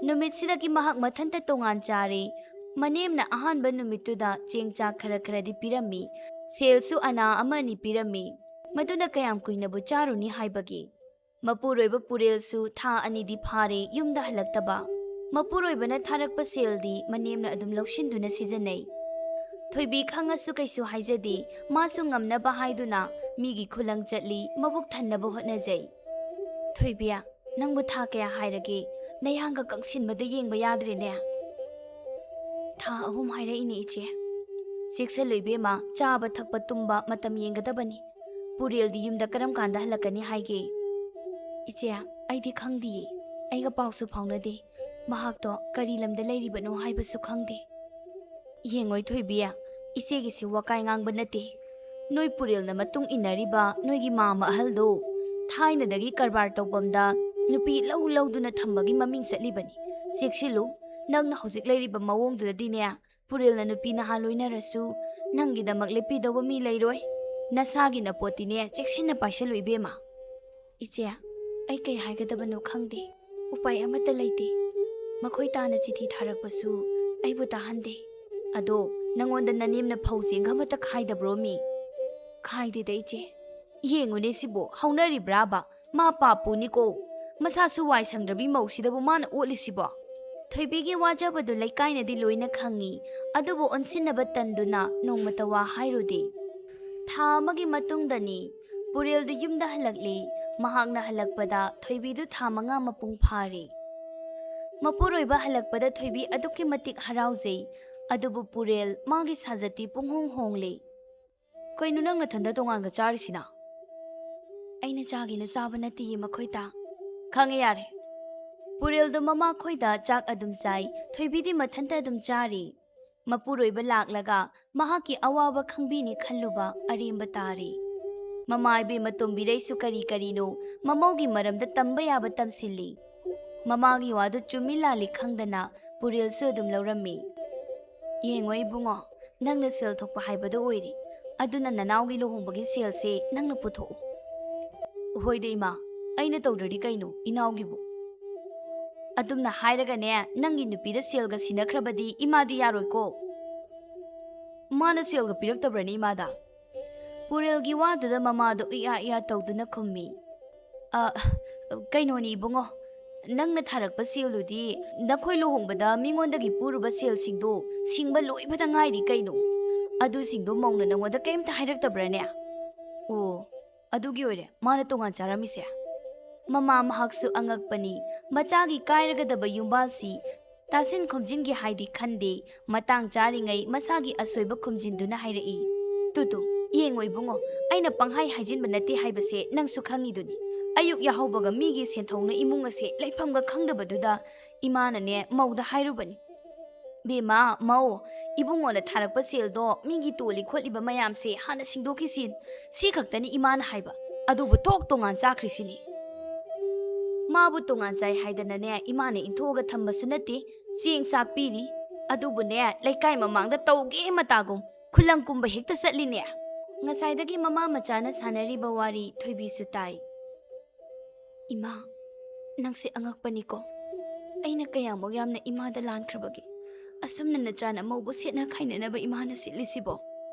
ꯅꯨꯃꯤꯠꯁꯤꯗꯒꯤ ꯃꯍꯥꯛ ꯃꯊꯟꯇ ꯇꯣꯉꯥꯟ ꯆꯥꯔꯦ꯫ ꯃꯅꯦꯝꯅ ꯑꯍꯥꯟꯕ ꯅꯨꯃꯤꯠꯇꯨꯗ ꯆꯦꯡ ꯆꯥꯛ ꯈꯔ ꯈꯔꯗꯤ ꯄꯤꯔꯝꯃꯤ꯫ ꯁꯦꯜꯁꯨ ꯑꯅꯥ ꯑꯃ ꯑꯅꯤ ꯄꯤꯔꯝꯃꯤ꯫ ꯃꯗꯨꯅ ꯀꯌꯥꯝ ꯀꯨꯏꯅꯕꯨ ꯆꯥꯔꯨꯅꯤ ꯍꯥꯏꯕꯒꯤ? ꯃꯄꯨꯔꯣꯏꯕ ꯄꯨꯔꯦꯜꯁꯨ ꯊꯥ ꯑꯅꯤꯗꯤ ꯐꯥꯔꯦ ꯌꯨꯝꯗ ꯍꯜꯂꯛꯇꯕ꯫ ꯃꯄꯨꯔꯣꯏꯕꯅ ꯊꯥꯔꯛꯄ ꯁꯦꯜꯗꯤ ꯃꯅꯦꯝꯅ ꯑꯗꯨꯝ ꯂꯧꯁꯤꯟꯗꯨꯅ ꯁꯤꯖꯤꯟꯅꯩ꯫ ꯊꯣꯏꯕꯤ ꯈꯪꯉꯁꯨ ꯀꯩꯁꯨ ꯍꯥꯏꯖꯗꯦ꯫ ꯃꯥꯁꯨ ꯉꯝꯅꯕ ꯍꯥꯏꯗꯨꯅ ꯃꯤꯒꯤ ꯈꯨꯂꯪ ꯆꯠꯂꯤ, ꯃꯕꯨꯛ ꯊꯟꯅꯕ ꯍꯣꯠꯅꯖꯩ꯫ "ꯊꯣꯏꯕꯤ, ꯅꯪꯕꯨ ꯊꯥ ꯀꯌꯥ ꯍꯥꯏꯔꯒꯦ? ꯅꯌꯥꯡꯒ ꯀꯪꯁꯤꯟꯕꯗ ꯌꯦꯡꯕ ꯌꯥꯗ꯭ꯔꯦꯅꯦ꯫" "ꯊꯥ ꯑꯍꯨꯝ ꯍꯥꯏꯔꯛꯏꯅꯦ, ꯏꯆꯦ꯫" "ꯆꯦꯛꯁꯜꯂꯨ ꯏꯕꯦꯝꯃ, ꯆꯥꯕ ꯊꯛꯄ ꯇꯨꯝꯕ ꯃꯇꯝ ꯌꯦꯡꯒꯗꯕꯅꯤ꯫ ꯄꯨꯔꯦꯜꯗꯤ ꯌꯨꯝꯗ ꯀꯔꯝ ꯀꯥꯟꯗ ꯍꯜꯂꯛꯀꯅꯤ ꯍꯥꯏꯒꯦ?" "ꯏꯆꯦ, ꯑꯩꯗꯤ ꯈꯪꯗꯤꯌꯦ꯫ ꯑꯩꯒ ꯄꯥꯎꯁꯨ ꯐꯥꯎꯅꯗꯦ꯫ ꯃꯍꯥꯛꯇꯣ ꯀꯔꯤ ꯂꯝꯗ ꯂꯩꯔꯤꯕꯅꯣ ꯍꯥꯏꯕꯁꯨ ꯈꯪꯗꯦ꯫" "ꯌꯦꯡꯉꯣꯏ ꯊꯣꯏꯕꯤ, ꯏꯆꯦꯒꯤꯁꯤ ꯋꯥꯀꯥꯏ ꯉꯥꯡꯕ ꯅꯠꯇꯦ꯫ ꯅꯣꯏ ꯄꯨꯔꯦꯜꯅ ꯃꯇꯨꯡ ꯏꯟꯅꯔꯤꯕ ꯅꯣꯏꯒꯤ ꯃꯥꯝꯃ ꯑꯍꯜꯗꯣ ꯊꯥꯏꯅꯗꯒꯤ ꯀꯔꯕꯥꯔ ꯇꯧꯐꯝꯗ ꯅꯨꯄꯤ ꯂꯧ ꯂꯧꯗꯨꯅ ꯊꯝꯕꯒꯤ ꯃꯃꯤꯡ ꯆꯠꯂꯤꯕꯅꯤ꯫ ꯆꯦꯛꯁꯤꯜꯂꯨ, ꯅꯪꯅ ꯍꯧꯖꯤꯛ ꯂꯩꯔꯤꯕ ꯃꯑꯣꯡꯗꯨꯗꯗꯤꯅꯦ, ꯄꯨꯔꯦꯜꯅ ꯅꯨꯄꯤ ꯅꯍꯥ ꯂꯣꯏꯅꯔꯁꯨ ꯅꯪꯒꯤꯗꯃꯛ ꯂꯦꯞꯄꯤꯗꯧꯕ ꯃꯤ ꯂꯩꯔꯣꯏ꯫ ꯅꯁꯥꯒꯤ ꯅꯄꯣꯠꯇꯤꯅꯦ, ꯆꯦꯛꯁꯤꯟꯅ ꯄꯥꯏꯁꯜꯂꯨ ꯏꯕꯦꯝꯃ꯫" "ꯏꯆꯦ, ꯑꯩ ꯀꯩ ꯍꯥꯏꯒꯗꯕꯅꯣ ꯈꯪꯗꯦ꯫ ꯎꯄꯥꯏ ꯑꯃꯠꯇ ꯂꯩꯇꯦ꯫ ꯃꯈꯣꯏ ꯇꯥꯅ ꯆꯤꯊꯤ ꯊꯥꯔꯛꯄꯁꯨ ꯑꯩꯕꯨ ꯇꯥꯍꯟꯗꯦ꯫" "ꯑꯗꯣ ꯅꯪꯉꯣꯟꯗ ꯅꯅꯦꯝꯅ ꯐꯧ ꯆꯦꯡꯒ ꯑꯃꯠꯇ ꯈꯥꯏꯗꯕ꯭ꯔꯣ ꯃꯤ?" "ꯈꯥꯏꯗꯦꯗ ꯏꯆꯦ꯫" "ꯌꯦꯡꯉꯨꯅꯦ ꯁꯤꯕꯨ, ꯍꯧꯅꯔꯤꯕ꯭ꯔꯥꯕ? ꯃꯥ ꯄꯥꯞꯄꯨꯅꯤꯀꯣ꯫ ꯃꯁꯥꯁꯨ ꯋꯥꯏ ꯁꯪꯗ꯭ꯔꯕꯤ ꯃꯧꯁꯤꯗꯕꯨ ꯃꯥꯅ ꯑꯣꯠꯂꯤꯁꯤꯕꯣ?" ꯊꯣꯏꯕꯤꯒꯤ ꯋꯥꯖꯕꯗꯨ ꯂꯩꯀꯥꯏꯅꯗꯤ ꯂꯣꯏꯅ ꯈꯪꯉꯤ, ꯑꯗꯨꯕꯨ ꯑꯣꯟꯁꯤꯟꯅꯕ ꯇꯟꯗꯨꯅ ꯅꯣꯡꯃꯇ ꯋꯥ ꯍꯥꯏꯔꯨꯗꯦ꯫ ꯊꯥ ꯑꯃꯒꯤ ꯃꯇꯨꯡꯗꯅꯤ꯫ ꯄꯨꯔꯦꯜꯗꯨ ꯌꯨꯝꯗ ꯍꯜꯂꯛꯂꯤ꯫ ꯃꯍꯥꯛꯅ ꯍꯜꯂꯛꯄꯗ ꯊꯣꯏꯕꯤꯗꯨ ꯊꯥ ꯃꯉꯥ ꯃꯄꯨꯡ ꯐꯥꯔꯦ꯫ ꯃꯄꯨꯔꯣꯏꯕ ꯍꯜꯂꯛꯄꯗ ꯊꯣꯏꯕꯤ ꯑꯗꯨꯛꯀꯤ ꯃꯇꯤꯛ ꯍꯔꯥꯎꯖꯩ꯫ ꯑꯗꯨꯕꯨ ꯄꯨꯔꯦꯜ, ꯃꯥꯒꯤ ꯁꯥꯖꯠꯇꯤ ꯄꯨꯡꯍꯣꯡ ꯍꯣꯡꯂꯦ꯫ "ꯀꯩꯅꯣ ꯅꯪ ꯅꯊꯟꯗ ꯇꯣꯉꯥꯟꯒ ꯆꯥꯔꯤꯁꯤꯅ?" ꯑꯩꯅ ꯆꯥꯒꯦꯅ ꯆꯥꯕ ꯅꯠꯇꯤꯌꯦ ꯃꯈꯣꯏꯗ꯫ ꯈꯪꯉꯦ ꯌꯥꯔꯦ꯫ ꯄꯨꯔꯦꯜꯗꯣ ꯃꯃꯥꯈꯣꯏꯗ ꯆꯥꯛ ꯑꯗꯨꯝ ꯆꯥꯏ, ꯊꯣꯏꯕꯤꯗꯤ ꯃꯊꯟꯇ ꯑꯗꯨꯝ ꯆꯥꯔꯤ꯫ ꯃꯄꯨꯔꯣꯏꯕ ꯂꯥꯛꯂꯒ ꯃꯍꯥꯛꯀꯤ ꯑꯋꯥꯕ ꯈꯪꯕꯤꯅꯤ ꯈꯜꯂꯨꯕ ꯑꯔꯦꯝꯕ ꯇꯥꯔꯦ꯫ ꯃꯃꯥ ꯏꯕꯦꯝꯃ ꯇꯣꯝꯕꯤꯔꯩꯁꯨ ꯀꯔꯤ ꯀꯔꯤꯅꯣ ꯃꯃꯧꯒꯤ ꯃꯔꯝꯗ ꯇꯝꯕ ꯌꯥꯕ ꯇꯝꯁꯤꯜꯂꯤ꯫ ꯃꯃꯥꯒꯤ ꯋꯥꯗꯨ ꯆꯨꯝꯃꯤ ꯂꯥꯜꯂꯤ ꯈꯪꯗꯅ ꯄꯨꯔꯦꯜꯁꯨ ꯑꯗꯨꯝ ꯂꯧꯔꯝꯃꯤ꯫ "ꯌꯦꯡꯉꯣ ꯏꯕꯨꯡꯉꯣ, ꯅꯪꯅ ꯁꯦꯜ ꯊꯣꯛꯄ ꯍꯥꯏꯕꯗꯨ ꯑꯣꯏꯔꯦ꯫ ꯑꯗꯨꯅ ꯅꯅꯥꯎꯒꯤ ꯂꯨꯍꯣꯡꯕꯒꯤ ꯁꯦꯜꯁꯦ ꯅꯪꯅ ꯄꯨꯊꯣꯛꯎ꯫" "ꯍꯣꯏꯗ ꯏꯃꯥ, ꯑꯩꯅ ꯇꯧꯗ꯭ꯔꯗꯤ ꯀꯩꯅꯣ ꯏꯅꯥꯎꯒꯤꯕꯨ?" "ꯑꯗꯨꯝꯅ ꯍꯥꯏꯔꯒꯅꯦ, ꯅꯪꯒꯤ ꯅꯨꯄꯤꯗ ꯁꯦꯜꯒ ꯁꯤꯟꯅꯈ꯭ꯔꯕꯗꯤ ꯏꯃꯥꯗꯤ ꯌꯥꯔꯣꯏꯀꯣ꯫" "ꯃꯥꯅ ꯁꯦꯜꯒ ꯄꯤꯔꯛꯇꯕ꯭ꯔꯅꯦ ꯏꯃꯥꯗ?" ꯄꯨꯔꯦꯜꯒꯤ ꯋꯥꯗꯨꯗ ꯃꯃꯥꯗꯣ ꯏꯌꯥ ꯏꯌꯥ ꯇꯧꯗꯨꯅ ꯈꯨꯝꯃꯤ꯫ "ꯑ, ꯀꯩꯅꯣꯅꯤ ꯏꯕꯨꯡꯉꯣ, ꯅꯪꯅ ꯊꯥꯔꯛꯄ ꯁꯦꯜꯗꯨꯗꯤ ꯅꯈꯣꯏ ꯂꯨꯍꯣꯡꯕꯗ ꯃꯤꯉꯣꯟꯗꯒꯤ ꯄꯨꯔꯨꯕ ꯁꯦꯜꯁꯤꯡꯗꯣ ꯁꯤꯡꯕ ꯂꯣꯏꯕꯗ ꯉꯥꯏꯔꯤ ꯀꯩꯅꯣ꯫ ꯑꯗꯨꯁꯤꯡꯗꯣ ꯃꯧꯅ ꯅꯪꯉꯣꯟꯗ ꯀꯩꯝꯇ ꯍꯥꯏꯔꯛꯇꯕ꯭ꯔꯥꯅꯦ?" "ꯑꯣ, ꯑꯗꯨꯒꯤ ꯑꯣꯏꯔꯦ ꯃꯥꯅ ꯇꯣꯉꯥꯟ ꯆꯥꯔꯝꯃꯤꯁꯦ꯫" ꯃꯃꯥ ꯃꯍꯥꯛꯁꯨ ꯑꯉꯛꯄꯅꯤ꯫ ꯃꯆꯥꯒꯤ ꯀꯥꯏꯔꯒꯗꯕ ꯌꯨꯝꯕꯥꯜꯁꯤ ꯇꯥꯁꯤꯟ ꯈꯣꯝꯖꯤꯟꯒꯦ ꯍꯥꯏꯗꯤ ꯈꯟꯗꯦ꯫ ꯃꯇꯥꯡ ꯆꯥꯔꯤꯉꯩ ꯃꯁꯥꯒꯤ ꯑꯁꯣꯏꯕ ꯈꯨꯝꯖꯤꯟꯗꯨꯅ ꯍꯥꯏꯔꯛꯏ꯫ "ꯇꯨ ꯇꯨ, ꯌꯦꯡꯉꯣ ꯏꯕꯨꯡꯉꯣ, ꯑꯩꯅ ꯄꯪꯍꯥꯏ ꯍꯥꯏꯖꯤꯟꯕ ꯅꯠꯇꯦ ꯍꯥꯏꯕꯁꯦ ꯅꯪꯁꯨ ꯈꯪꯉꯤꯗꯨꯅꯤ꯫ ꯑꯌꯨꯛ ꯌꯥꯍꯧꯕꯒ ꯃꯤꯒꯤ ꯁꯦꯟꯊꯣꯛꯅ ꯏꯃꯨꯡ ꯑꯁꯦ ꯂꯩꯐꯝꯒ ꯈꯪꯗꯕꯗꯨꯗ ꯏꯃꯥꯅꯅꯦ ꯃꯧꯗ ꯍꯥꯏꯔꯨꯕꯅꯤ꯫ ꯕꯦꯝꯃ, ꯃꯧ, ꯏꯕꯨꯡꯉꯣꯅ ꯊꯥꯔꯛꯄ ꯁꯦꯜꯗꯣ ꯃꯤꯒꯤ ꯇꯣꯜꯂꯤ ꯈꯣꯠꯂꯤꯕ ꯃꯌꯥꯝꯁꯦ ꯍꯥꯟꯅ ꯁꯤꯡꯗꯣꯛꯈꯤꯁꯤ꯫ ꯁꯤ ꯈꯛꯇꯅꯤ ꯏꯃꯥꯅ ꯍꯥꯏꯕ꯫ ꯑꯗꯨꯕꯨ ꯊꯣꯛ ꯇꯣꯉꯥꯟ ꯆꯥꯈ꯭ꯔꯤꯁꯤꯅꯤ꯫" "ꯃꯥꯕꯨ ꯇꯣꯉꯥꯟ ꯆꯥꯏ ꯍꯥꯏꯗꯅꯅꯦ ꯏꯃꯥꯅ ꯏꯟꯊꯣꯛꯑꯒ ꯊꯝꯕꯁꯨ ꯅꯠꯇꯦ꯫ ꯆꯦꯡ ꯆꯥꯛ ꯄꯤꯔꯤ꯫ ꯑꯗꯨꯕꯨꯅꯦ ꯂꯩꯀꯥꯏ ꯃꯃꯥꯡꯗ ꯇꯧꯒꯦ ꯃꯇꯥꯒꯨꯝ ꯈꯨꯂꯪ ꯀꯨꯝꯕ ꯍꯦꯛꯇ ꯆꯠꯂꯤꯅꯦ꯫" ꯉꯁꯥꯏꯗꯒꯤ ꯃꯃꯥ ꯃꯆꯥꯅ ꯁꯥꯟꯅꯔꯤꯕ ꯋꯥꯔꯤ ꯊꯣꯏꯕꯤꯁꯨ ꯇꯥꯏ꯫ "ꯏꯃꯥ, ꯅꯪꯁꯦ ꯑꯉꯛꯄꯅꯤꯀꯣ꯫ ꯑꯩꯅ ꯀꯌꯥꯃꯨꯛ ꯌꯥꯝꯅ ꯏꯃꯥꯗ ꯂꯥꯟꯈ꯭ꯔꯕꯒꯦ? ꯑꯁꯨꯝꯅ ꯅꯆꯥꯅ ꯃꯧꯕꯨ ꯁꯦꯠꯅ ꯈꯥꯏꯅꯅꯕ ꯏꯃꯥꯅ ꯁꯤꯠꯂꯤꯁꯤꯕꯣ?"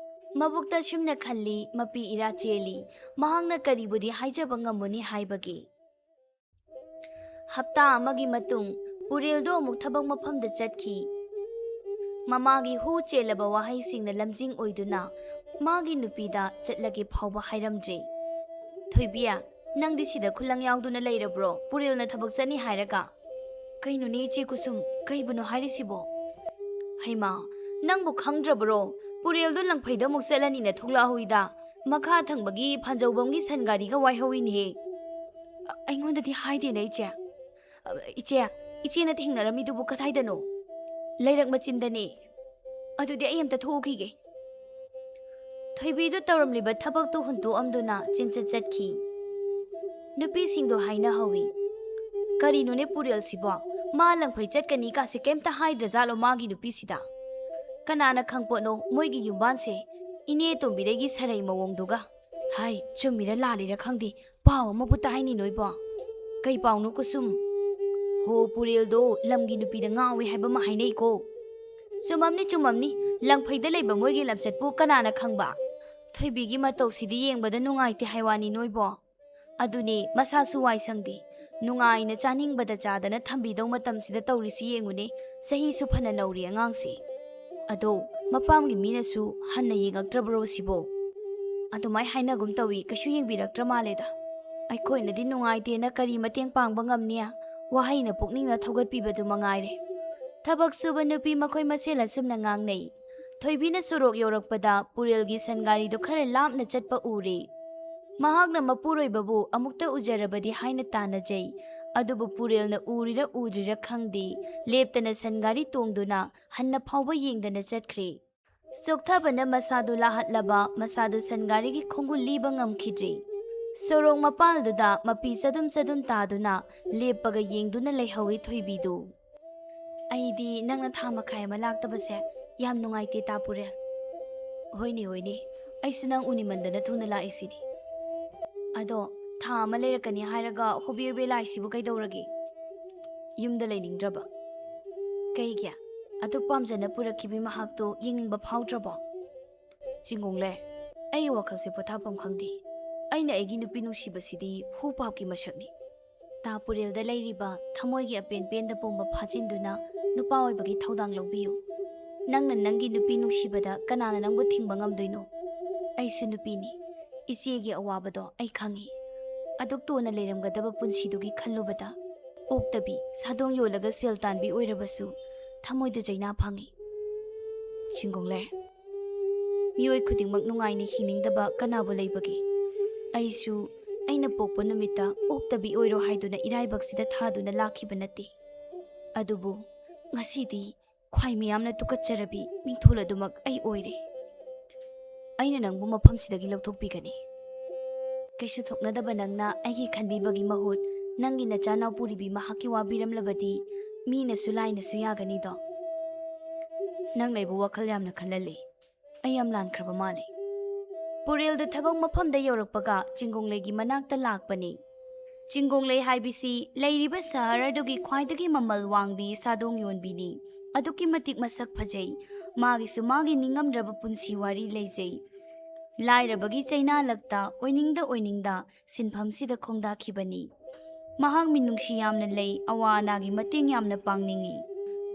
ꯃꯕꯨꯛꯇ ꯁꯨꯝꯅ ꯈꯜꯂꯤ, ꯃꯄꯤ ꯏꯔꯥ ꯆꯦꯜꯂꯤ꯫ ꯃꯍꯥꯛꯅ ꯀꯔꯤꯕꯨꯗꯤ ꯍꯥꯏꯖꯕ ꯉꯝꯃꯨꯅꯤ ꯍꯥꯏꯕꯒꯤ꯫ ꯍꯞꯇꯥ ꯑꯃꯒꯤ ꯃꯇꯨꯡ ꯄꯨꯔꯦꯜꯗꯣ ꯑꯃꯨꯛ ꯊꯕꯛ ꯃꯐꯝꯗ ꯆꯠꯈꯤ꯫ ꯃꯃꯥꯒꯤ ꯍꯨ ꯆꯦꯜꯂꯕ ꯋꯥꯍꯩꯁꯤꯡꯅ ꯂꯝꯖꯤꯡ ꯑꯣꯏꯗꯨꯅ ꯃꯥꯒꯤ ꯅꯨꯄꯤꯗ ꯆꯠꯂꯒꯦ ꯐꯥꯎꯕ ꯍꯥꯏꯔꯝꯗ꯭ꯔꯦ꯫ "ꯊꯣꯏꯕꯤ, ꯅꯪꯗꯤ ꯁꯤꯗ ꯈꯨꯂꯪ ꯌꯥꯎꯗꯨꯅ ꯂꯩꯔꯕ꯭ꯔꯣ? ꯄꯨꯔꯦꯜꯅ ꯊꯕꯛ ꯆꯠꯅꯤ ꯍꯥꯏꯔꯒ?" "ꯀꯩꯅꯣꯅꯦ ꯏꯆꯦ ꯀꯨꯁꯨꯝ, ꯀꯩꯕꯨꯅꯣ ꯍꯥꯏꯔꯤꯁꯤꯕꯣ?" "ꯍꯩꯃꯥ, ꯅꯪꯕꯨ ꯈꯪꯗ꯭ꯔꯕ꯭ꯔꯣ? ꯄꯨꯔꯦꯜꯗꯣ ꯂꯪꯐꯩꯗ ꯑꯃꯨꯛ ꯆꯠꯂꯅꯤꯅ ꯊꯣꯛꯂꯛꯍꯧꯏꯗ꯫ ꯃꯈꯥ ꯊꯪꯕꯒꯤ ꯐꯥꯟꯖꯧꯕꯝꯒꯤ ꯁꯟ ꯒꯥꯔꯤꯒ ꯋꯥꯏꯍꯧꯋꯤꯅꯦꯍꯦ꯫ ꯑ, ꯑꯩꯉꯣꯟꯗꯗꯤ ꯍꯥꯏꯗꯦꯅꯦ, ꯏꯆꯦ꯫ ꯑ, ꯏꯆꯦ, ꯏꯆꯦꯅ ꯊꯦꯡꯅꯔꯝꯃꯤꯗꯨꯕꯨ ꯀꯗꯥꯏꯗꯅꯣ? ꯂꯩꯔꯛ ꯃꯆꯤꯟꯗꯅꯦ꯫ ꯑꯗꯨꯗꯤ ꯑꯩ ꯑꯝꯇ ꯊꯣꯛꯎꯈꯤꯒꯦ꯫ ꯊꯣꯏꯕꯤꯗꯨ ꯇꯧꯔꯝꯂꯤꯕ ꯊꯕꯛꯇꯨ ꯍꯨꯟꯗꯣꯛꯑꯝꯗꯨꯅ ꯆꯤꯟꯆꯠ ꯆꯠꯈꯤ꯫ ꯅꯨꯄꯤꯁꯤꯡꯗꯨ ꯍꯥꯏꯅꯍꯧꯏ, "ꯀꯔꯤꯅꯣꯅꯦ ꯄꯨꯔꯦꯜꯁꯤꯕꯣ? ꯃꯥ ꯂꯪꯐꯩ ꯆꯠꯀꯅꯤ ꯀꯥꯁꯦ ꯀꯩꯝꯇ ꯍꯥꯏꯗ꯭ꯔꯖꯥꯠꯂꯣ ꯃꯥꯒꯤ ꯅꯨꯄꯤꯁꯤꯗ? ꯀꯅꯥꯅ ꯈꯪꯄꯣꯠꯅꯣ ꯃꯣꯏꯒꯤ ꯌꯨꯝꯕꯥꯟꯁꯦ ꯏꯅꯦ ꯇꯣꯝꯕꯤꯔꯩꯒꯤ ꯁꯔꯩ ꯃꯑꯣꯡꯗꯨꯒ?" ꯍꯥꯏ, ꯆꯨꯝꯃꯤꯔ ꯂꯥꯜꯂꯤꯔ ꯈꯪꯗꯦ, ꯄꯥꯎ ꯑꯃꯕꯨ ꯇꯥꯏꯅꯤ ꯅꯣꯏꯕꯣ꯫ ꯀꯩ ꯄꯥꯎꯅꯣ ꯀꯨꯁꯨꯝ? ꯍꯣ, ꯄꯨꯔꯦꯜꯗꯣ ꯂꯝꯒꯤ ꯅꯨꯄꯤꯗ ꯉꯥꯎꯋꯦ ꯍꯥꯏꯕ ꯑꯃ ꯍꯥꯏꯅꯩꯀꯣ꯫ ꯆꯨꯝꯃꯝꯅꯤ, ꯆꯨꯝꯃꯝꯅꯤ, ꯂꯪꯐꯩꯗ ꯂꯩꯕ ꯃꯣꯏꯒꯤ ꯂꯝꯆꯠꯄꯨ ꯀꯅꯥꯅ ꯈꯪꯕ? ꯊꯣꯏꯕꯤꯒꯤ ꯃꯇꯧꯁꯤꯗꯤ ꯌꯦꯡꯕꯗ ꯅꯨꯡꯉꯥꯏꯇꯦ ꯍꯥꯏ ꯋꯥꯅꯤ ꯅꯣꯏꯕꯣ꯫ ꯑꯗꯨꯅꯤ, ꯃꯁꯥꯁꯨ ꯋꯥꯏ ꯁꯪꯗꯦ, ꯅꯨꯡꯉꯥꯏꯅ ꯆꯥꯅꯤꯡꯕꯗ ꯆꯥꯗꯅ ꯊꯝꯕꯤꯗꯧ ꯃꯇꯝꯁꯤꯗ ꯇꯧꯔꯤꯁꯤ ꯌꯦꯡꯉꯨꯅꯦ, ꯆꯍꯤꯁꯨ ꯐꯅ ꯅꯧꯔꯤ ꯑꯉꯥꯡꯁꯦ꯫ ꯑꯗꯣ ꯃꯄꯥꯝꯒꯤ ꯃꯤꯅꯁꯨ ꯍꯟꯅ ꯌꯦꯡꯉꯛꯇ꯭ꯔꯕ꯭ꯔꯣ ꯁꯤꯕꯣ? ꯑꯗꯨꯃꯥꯏ ꯍꯥꯏꯅꯒꯨꯝ ꯇꯧꯏ, ꯀꯩꯁꯨ ꯌꯦꯡꯕꯤꯔꯛꯇ꯭ꯔ ꯃꯥꯜꯂꯦꯗ꯫ ꯑꯩꯈꯣꯏꯅꯗꯤ ꯅꯨꯡꯉꯥꯏꯇꯦꯅ ꯀꯔꯤ ꯃꯇꯦꯡ ꯄꯥꯡꯕ ꯉꯝꯅꯤ? ꯋꯥꯍꯩꯅ ꯄꯨꯛꯅꯤꯡꯅ ꯊꯧꯒꯠꯄꯤꯕꯗꯨ ꯃꯉꯥꯏꯔꯦ꯫ ꯊꯕꯛ ꯁꯨꯕ ꯅꯨꯄꯤ ꯃꯈꯣꯏ ꯃꯁꯦꯜ ꯑꯁꯨꯝꯅ ꯉꯥꯡꯅꯩ꯫ ꯊꯣꯏꯕꯤꯅ ꯁꯣꯔꯣꯛ ꯌꯧꯔꯛꯄꯗ ꯄꯨꯔꯦꯜꯒꯤ ꯁꯟ ꯒꯥꯔꯤꯗꯨ ꯈꯔ ꯂꯥꯞꯅ ꯆꯠꯄ ꯎꯔꯦ꯫ ꯃꯍꯥꯛꯅ ꯃꯄꯨꯔꯣꯏꯕꯕꯨ ꯑꯃꯨꯛꯇ ꯎꯖꯔꯕꯗꯤ ꯍꯥꯏꯅ ꯇꯥꯟꯅꯖꯩ꯫ ꯑꯗꯨꯕꯨ ꯄꯨꯔꯦꯜꯅ ꯎꯔꯤꯔ ꯎꯗ꯭ꯔꯤꯔ ꯈꯪꯗꯦ, ꯂꯦꯞꯇꯅ ꯁꯟ ꯒꯥꯔꯤ ꯇꯣꯡꯗꯨꯅ ꯍꯟꯅ ꯐꯥꯎꯕ ꯌꯦꯡꯗꯅ ꯆꯠꯈ꯭ꯔꯦ꯫ ꯆꯣꯛꯊꯕꯅ ꯃꯁꯥꯗꯨ ꯂꯥꯍꯠꯂꯕ, ꯃꯁꯥꯗꯨ ꯁꯟ ꯒꯥꯔꯤꯒꯤ ꯈꯣꯡꯒꯨꯜ ꯂꯤꯕ ꯉꯝꯈꯤꯗ꯭ꯔꯦ꯫ ꯁꯣꯔꯣꯛ ꯃꯄꯥꯜꯗꯨꯗ ꯃꯄꯤ ꯆꯗꯨꯝ ꯆꯗꯨꯝ ꯇꯥꯗꯨꯅ ꯂꯦꯞꯄꯒ ꯌꯦꯡꯗꯨꯅ ꯂꯩꯍꯧꯏ ꯊꯣꯏꯕꯤꯗꯨ꯫ "ꯑꯩꯗꯤ ꯅꯪꯅ ꯊꯥ ꯃꯈꯥꯏ ꯑꯃ ꯂꯥꯛꯇꯕꯁꯦ ꯌꯥꯝ ꯅꯨꯡꯉꯥꯏꯇꯦ ꯇꯥ ꯄꯨꯔꯦꯜ꯫" "ꯍꯣꯏꯅꯦ, ꯍꯣꯏꯅꯦ, ꯑꯩꯁꯨ ꯅꯪ ꯎꯅꯤꯡꯃꯟꯗꯅ ꯊꯨꯅ ꯂꯥꯛꯏꯁꯤꯅꯤ꯫ ꯑꯗꯣ ꯊꯥ ꯑꯃ ꯂꯩꯔꯛꯀꯅꯤ ꯍꯥꯏꯔꯒ ꯍꯣꯕꯦ ꯍꯣꯕꯦ ꯂꯥꯛꯏꯁꯤꯕꯨ ꯀꯩꯗꯧꯔꯒꯦ? ꯌꯨꯝꯗ ꯂꯩꯅꯤꯡꯗ꯭ꯔꯕ? ꯀꯩꯒꯤ? ꯑꯗꯨꯛ ꯄꯥꯝꯖꯅ ꯄꯨꯔꯛꯈꯤꯕꯤ ꯃꯍꯥꯛꯇꯣ ꯌꯦꯡꯅꯤꯡꯕ ꯐꯥꯎꯗ꯭ꯔꯕꯣ?" "ꯆꯤꯡꯒꯣꯡꯂꯦ, ꯑꯩꯒꯤ ꯋꯥꯈꯜꯁꯦ ꯄꯣꯊꯥꯐꯝ ꯈꯪꯗꯦ꯫ ꯑꯩꯅ ꯑꯩꯒꯤ ꯅꯨꯄꯤ ꯅꯨꯡꯁꯤꯕꯁꯤꯗꯤ ꯍꯨ ꯄꯥꯞꯀꯤ ꯃꯁꯛꯅꯤ꯫ ꯇꯥ ꯄꯨꯔꯦꯜꯗ ꯂꯩꯔꯤꯕ ꯊꯃꯣꯏꯒꯤ ꯑꯄꯦꯟ ꯄꯦꯟꯗ ꯄꯨꯝꯕ ꯐꯥꯖꯤꯟꯗꯨꯅ ꯅꯨꯄꯥ ꯑꯣꯏꯕꯒꯤ ꯊꯧꯗꯥꯡ ꯂꯧꯕꯤꯌꯨ꯫ ꯅꯪꯅ ꯅꯪꯒꯤ ꯅꯨꯄꯤ ꯅꯨꯡꯁꯤꯕꯗ ꯀꯅꯥꯅ ꯅꯪꯕꯨ ꯊꯤꯡꯕ ꯉꯝꯗꯣꯏꯅꯣ? ꯑꯩꯁꯨ ꯅꯨꯄꯤꯅꯤ꯫ ꯏꯆꯦꯒꯤ ꯑꯋꯥꯕꯗꯣ ꯑꯩ ꯈꯪꯏ꯫ ꯑꯗꯨꯛ ꯇꯣꯟꯅ ꯂꯩꯔꯝꯒꯗꯕ ꯄꯨꯟꯁꯤꯗꯨꯒꯤ ꯈꯜꯂꯨꯕꯗ ꯑꯣꯛꯇꯕꯤ, ꯁꯥꯗꯣꯡ ꯌꯣꯜꯂꯒ ꯁꯦꯜ ꯇꯥꯟꯕꯤ ꯑꯣꯏꯔꯕꯁꯨ ꯊꯃꯣꯏꯗ ꯆꯩꯅꯥ ꯐꯪꯏ꯫ ꯆꯤꯡꯒꯣꯡꯂꯦ, ꯃꯤꯑꯣꯏ ꯈꯨꯗꯤꯡꯃꯛ ꯅꯨꯡꯉꯥꯏꯅ ꯍꯤꯡꯅꯤꯡꯗꯕ ꯀꯅꯥꯕꯨ ꯂꯩꯕꯒꯦ? ꯑꯩꯁꯨ ꯑꯩꯅ ꯄꯣꯛꯄ ꯅꯨꯃꯤꯠꯇ ꯑꯣꯛꯇꯕꯤ ꯑꯣꯏꯔꯣ ꯍꯥꯏꯗꯨꯅ ꯏꯔꯥꯏꯕꯛꯁꯤꯗ ꯊꯥꯗꯨꯅ ꯂꯥꯛꯈꯤꯕ ꯅꯠꯇꯦ꯫ ꯑꯗꯨꯕꯨ ꯉꯁꯤꯗꯤ ꯈ꯭ꯋꯥꯏ ꯃꯤꯌꯥꯝꯅ ꯇꯨꯀꯠꯆꯔꯕꯤ ꯃꯤꯡꯊꯣꯜ ꯑꯗꯨꯃꯛ ꯑꯩ ꯑꯣꯏꯔꯦ꯫ ꯑꯩꯅ ꯅꯪꯕꯨ ꯃꯐꯝꯁꯤꯗꯒꯤ ꯂꯧꯊꯣꯛꯄꯤꯒꯅꯤ꯫ ꯀꯩꯁꯨ ꯊꯣꯛꯅꯗꯕ ꯅꯪꯅ ꯑꯩꯒꯤ ꯈꯟꯕꯤꯕꯒꯤ ꯃꯍꯨꯠ ꯅꯪꯒꯤ ꯅꯆꯥꯅꯥꯎ ꯄꯨꯔꯤꯕꯤ ꯃꯍꯥꯛꯀꯤ ꯋꯥ ꯕꯤꯔꯝꯂꯕꯗꯤ ꯃꯤꯅꯁꯨ ꯂꯥꯏꯅꯁꯨ ꯌꯥꯒꯅꯤꯗꯣ꯫ ꯅꯪ ꯑꯩꯕꯨ ꯋꯥꯈꯜ ꯌꯥꯝꯅ ꯈꯜꯍꯜꯂꯤ꯫ ꯑꯩ ꯌꯥꯝ ꯂꯥꯟꯈ꯭ꯔꯕ ꯃꯥꯜꯂꯤ꯫ ꯄꯨꯔꯦꯜꯗꯨ ꯊꯕꯛ ꯃꯐꯝꯗ ꯌꯧꯔꯛꯄꯒ ꯆꯤꯡꯒꯣꯡꯂꯩꯒꯤ ꯃꯅꯥꯛꯇ ꯂꯥꯛꯄꯅꯤ꯫ ꯆꯤꯡꯒꯣꯡꯂꯩ ꯍꯥꯏꯕꯁꯤ ꯂꯩꯔꯤꯕ ꯁꯍꯔ ꯑꯗꯨꯒꯤ ꯈ꯭ꯋꯥꯏꯗꯒꯤ ꯃꯃꯜ ꯋꯥꯡꯕꯤ ꯁꯥꯗꯣꯡ ꯌꯣꯟꯕꯤꯅꯤ꯫ ꯑꯗꯨꯛꯀꯤ ꯃꯇꯤꯛ ꯃꯁꯛ ꯐꯖꯩ꯫ ꯃꯥꯒꯤꯁꯨ ꯃꯥꯒꯤ ꯅꯤꯡꯉꯝꯗ꯭ꯔꯕ ꯄꯨꯟꯁꯤ ꯋꯥꯔꯤ ꯂꯩꯖꯩ꯫ ꯂꯥꯏꯔꯕꯒꯤ ꯆꯩꯅꯥꯂꯛꯇ ꯑꯣꯏꯅꯤꯡꯗ ꯑꯣꯏꯅꯤꯡꯗ ꯁꯤꯟꯐꯝꯁꯤꯗ ꯈꯣꯡꯗꯥꯈꯤꯕꯅꯤ꯫ ꯃꯍꯥꯛ ꯃꯤꯅꯨꯡꯁꯤ ꯌꯥꯝꯅ ꯂꯩ, ꯑꯋꯥ ꯑꯅꯥꯒꯤ ꯃꯇꯦꯡ ꯌꯥꯝꯅ ꯄꯥꯡꯅꯤꯡꯏ꯫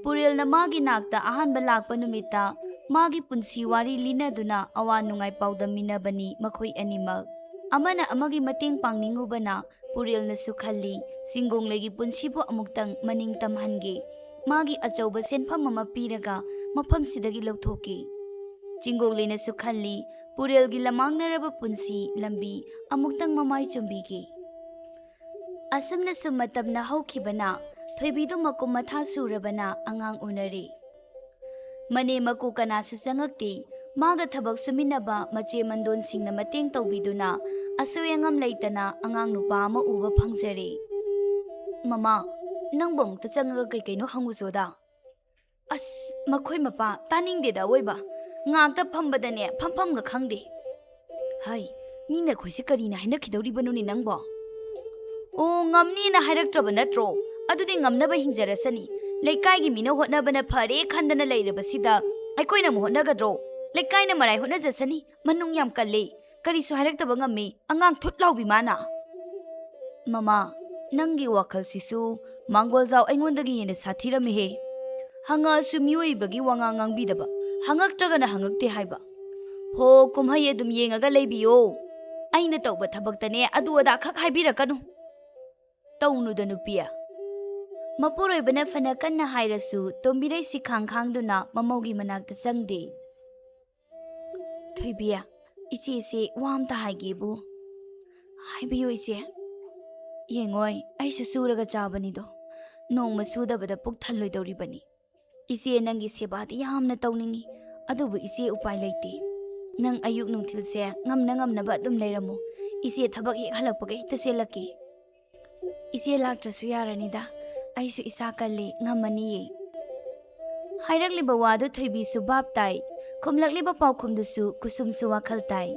ꯄꯨꯔꯦꯜꯅ ꯃꯥꯒꯤ ꯅꯥꯛꯇ ꯑꯍꯥꯟꯕ ꯂꯥꯛꯄ ꯅꯨꯃꯤꯠꯇ ꯃꯥꯒꯤ ꯄꯨꯟꯁꯤ ꯋꯥꯔꯤ ꯂꯤꯅꯗꯨꯅ ꯑꯋꯥ ꯅꯨꯡꯉꯥꯏ ꯄꯥꯎꯗꯝꯃꯤꯟꯅꯕꯅꯤ ꯃꯈꯣꯏ ꯑꯅꯤꯃꯛ꯫ ꯑꯃꯅ ꯑꯃꯒꯤ ꯃꯇꯦꯡ ꯄꯥꯡꯅꯤꯡꯉꯨꯕꯅ ꯄꯨꯔꯦꯜꯅꯁꯨ ꯈꯜꯂꯤ, ꯆꯤꯡꯒꯣꯡꯂꯩꯒꯤ ꯄꯨꯟꯁꯤꯕꯨ ꯑꯃꯨꯛꯇꯪ ꯃꯅꯤꯡ ꯇꯝꯍꯟꯒꯦ꯫ ꯃꯥꯒꯤ ꯑꯆꯧꯕ ꯁꯦꯟꯐꯝ ꯑꯃ ꯄꯤꯔꯒ ꯃꯐꯝꯁꯤꯗꯒꯤ ꯂꯧꯊꯣꯛꯀꯦ꯫ ꯆꯤꯡꯒꯣꯡꯂꯩꯅꯁꯨ ꯈꯜꯂꯤ, ꯄꯨꯔꯦꯜꯒꯤ ꯂꯃꯥꯡꯅꯔꯕ ꯄꯨꯟꯁꯤ ꯂꯝꯕꯤ ꯑꯃꯨꯛꯇꯪ ꯃꯃꯥꯏ ꯆꯨꯝꯕꯤꯒꯦ꯫ ꯑꯁꯨꯝꯅ ꯁꯨꯝ ꯃꯇꯝꯅ ꯍꯧꯈꯤꯕꯅ ꯊꯣꯏꯕꯤꯗꯨ ꯃꯀꯨꯝ ꯃꯊꯥ ꯁꯨꯔꯕꯅ ꯑꯉꯥꯡ ꯎꯅꯔꯦ꯫ ꯃꯅꯦ ꯃꯀꯨ ꯀꯅꯥꯁꯨ ꯆꯪꯉꯛꯇꯦ꯫ ꯃꯥꯒ ꯊꯕꯛ ꯁꯨꯃꯤꯟꯅꯕ ꯃꯆꯦ ꯃꯟꯗꯣꯟꯁꯤꯡꯅ ꯃꯇꯦꯡ ꯇꯧꯕꯤꯗꯨꯅ ꯑꯁꯣꯏ ꯑꯉꯥꯝ ꯂꯩꯇꯅ ꯑꯉꯥꯡ ꯅꯨꯄꯥ ꯑꯃ ꯎꯕ ꯐꯪꯖꯔꯦ꯫ ꯃꯃꯥ, ꯅꯪꯕꯨ ꯑꯃꯨꯛꯇ ꯆꯪꯉꯒ ꯀꯩ ꯀꯩꯅꯣ ꯍꯪꯉꯨꯆꯣꯗ꯫ ꯑꯁ, ꯃꯈꯣꯏ ꯃꯄꯥ ꯇꯥꯅꯤꯡꯗꯦꯗ ꯑꯋꯣꯏꯕ꯫ ꯉꯥꯛꯇ ꯐꯝꯕꯗꯅꯦ ꯐꯝꯐꯝꯒ ꯈꯪꯗꯦ꯫ ꯍꯥꯏ, ꯃꯤ ꯅꯈꯣꯏꯁꯦ ꯀꯔꯤꯅ ꯍꯥꯏꯅꯈꯤꯗꯧꯔꯤꯕꯅꯣꯅꯦ ꯅꯪꯕꯣ? ꯑꯣ, ꯉꯝꯅꯤꯅ ꯍꯥꯏꯔꯛꯇ꯭ꯔꯕ ꯅꯠꯇ꯭ꯔꯣ? ꯑꯗꯨꯗꯤ ꯉꯝꯅꯕ ꯍꯤꯡꯖꯔꯁꯅꯤ꯫ ꯂꯩꯀꯥꯏꯒꯤ ꯃꯤꯅ ꯍꯣꯠꯅꯕꯅ ꯐꯔꯦ ꯈꯟꯗꯅ ꯂꯩꯔꯕꯁꯤꯗ ꯑꯩꯈꯣꯏꯅ ꯑꯃꯨꯛ ꯍꯣꯠꯅꯒꯗ꯭ꯔꯣ? ꯂꯩꯀꯥꯏꯅ ꯃꯔꯥꯏ ꯍꯣꯠꯅꯖꯁꯅꯤ꯫ ꯃꯅꯨꯡ ꯌꯥꯝ ꯀꯜꯂꯤ꯫ ꯀꯔꯤꯁꯨ ꯍꯥꯏꯔꯛꯇꯕ ꯉꯝꯃꯤ꯫ ꯑꯉꯥꯡ ꯊꯨꯠ ꯂꯥꯎꯕꯤ ꯃꯥꯅ꯫ ꯃꯃꯥ, ꯅꯪꯒꯤ ꯋꯥꯈꯜꯁꯤꯁꯨ ꯃꯥꯡꯒꯣꯜꯖꯥꯎ ꯑꯩꯉꯣꯟꯗꯒꯤ ꯍꯦꯟꯅ ꯁꯥꯊꯤꯔꯝꯃꯤꯍꯦ꯫ ꯍꯪꯉꯛꯑꯁꯨ ꯃꯤꯑꯣꯏꯕꯒꯤ ꯋꯥꯉꯥꯡ ꯉꯥꯡꯕꯤꯗꯕ, ꯍꯪꯉꯛꯇ꯭ꯔꯒꯅ ꯍꯪꯉꯛꯇꯦ ꯍꯥꯏꯕ꯫ ꯍꯣ, ꯀꯨꯝꯍꯩ ꯑꯗꯨꯝ ꯌꯦꯡꯉꯒ ꯂꯩꯕꯤꯌꯣ꯫ ꯑꯩꯅ ꯇꯧꯕ ꯊꯕꯛꯇꯅꯦ ꯑꯗꯨ ꯑꯗꯥ ꯈꯛ ꯍꯥꯏꯕꯤꯔꯛꯀꯅꯨ꯫ ꯇꯧꯅꯨꯗ ꯅꯨꯄꯤ꯫ ꯃꯄꯨꯔꯣꯏꯕꯅ ꯐꯅ ꯀꯟꯅ ꯍꯥꯏꯔꯁꯨ ꯇꯣꯝꯕꯤꯔꯩ ꯁꯤꯈꯥꯡ ꯈꯥꯡꯗꯨꯅ ꯃꯃꯧꯒꯤ ꯃꯅꯥꯛꯇ ꯆꯪꯗꯦ꯫ "ꯊꯣꯏꯕꯤ, ꯏꯆꯦꯁꯦ ꯋꯥ ꯑꯝꯇ ꯍꯥꯏꯒꯦꯕꯨ꯫" "ꯍꯥꯏꯕꯤꯌꯨ ꯏꯆꯦ꯫" "ꯌꯦꯡꯉꯣꯏ, ꯑꯩꯁꯨ ꯁꯨꯔꯒ ꯆꯥꯕꯅꯤꯗꯣ, ꯅꯣꯡꯃ ꯁꯨꯗꯕꯗ ꯄꯨꯛ ꯊꯜꯂꯣꯏꯗꯧꯔꯤꯕꯅꯤ꯫ ꯏꯆꯦ ꯅꯪꯒꯤ ꯁꯦꯕꯥꯗꯤ ꯌꯥꯝꯅ ꯇꯧꯅꯤꯡꯉꯤ, ꯑꯗꯨꯕꯨ ꯏꯆꯦ ꯎꯄꯥꯏ ꯂꯩꯇꯦ꯫ ꯅꯪ ꯑꯌꯨꯛ ꯅꯨꯡꯊꯤꯜꯁꯦ ꯉꯝꯅ ꯉꯝꯅꯕ ꯑꯗꯨꯝ ꯂꯩꯔꯝꯃꯨ꯫ ꯏꯆꯦ ꯊꯕꯛ ꯍꯦꯛ ꯍꯜꯂꯛꯄꯒ ꯍꯦꯛꯇ ꯆꯦꯜꯂꯛꯀꯦ꯫" "ꯏꯆꯦ ꯂꯥꯛꯇ꯭ꯔꯁꯨ ꯌꯥꯔꯅꯤꯗ, ꯑꯩꯁꯨ ꯏꯁꯥ ꯀꯜꯂꯤ, ꯉꯝꯃꯅꯤꯌꯦ꯫" ꯍꯥꯏꯔꯛꯂꯤꯕ ꯋꯥꯗꯨ ꯊꯣꯏꯕꯤꯁꯨ ꯚꯥꯞ ꯇꯥꯏ, ꯈꯨꯝꯂꯛꯂꯤꯕ ꯄꯥꯎꯈꯨꯝꯗꯨꯁꯨ ꯀꯨꯁꯨꯝꯁꯨ ꯋꯥꯈꯜ ꯇꯥꯏ꯫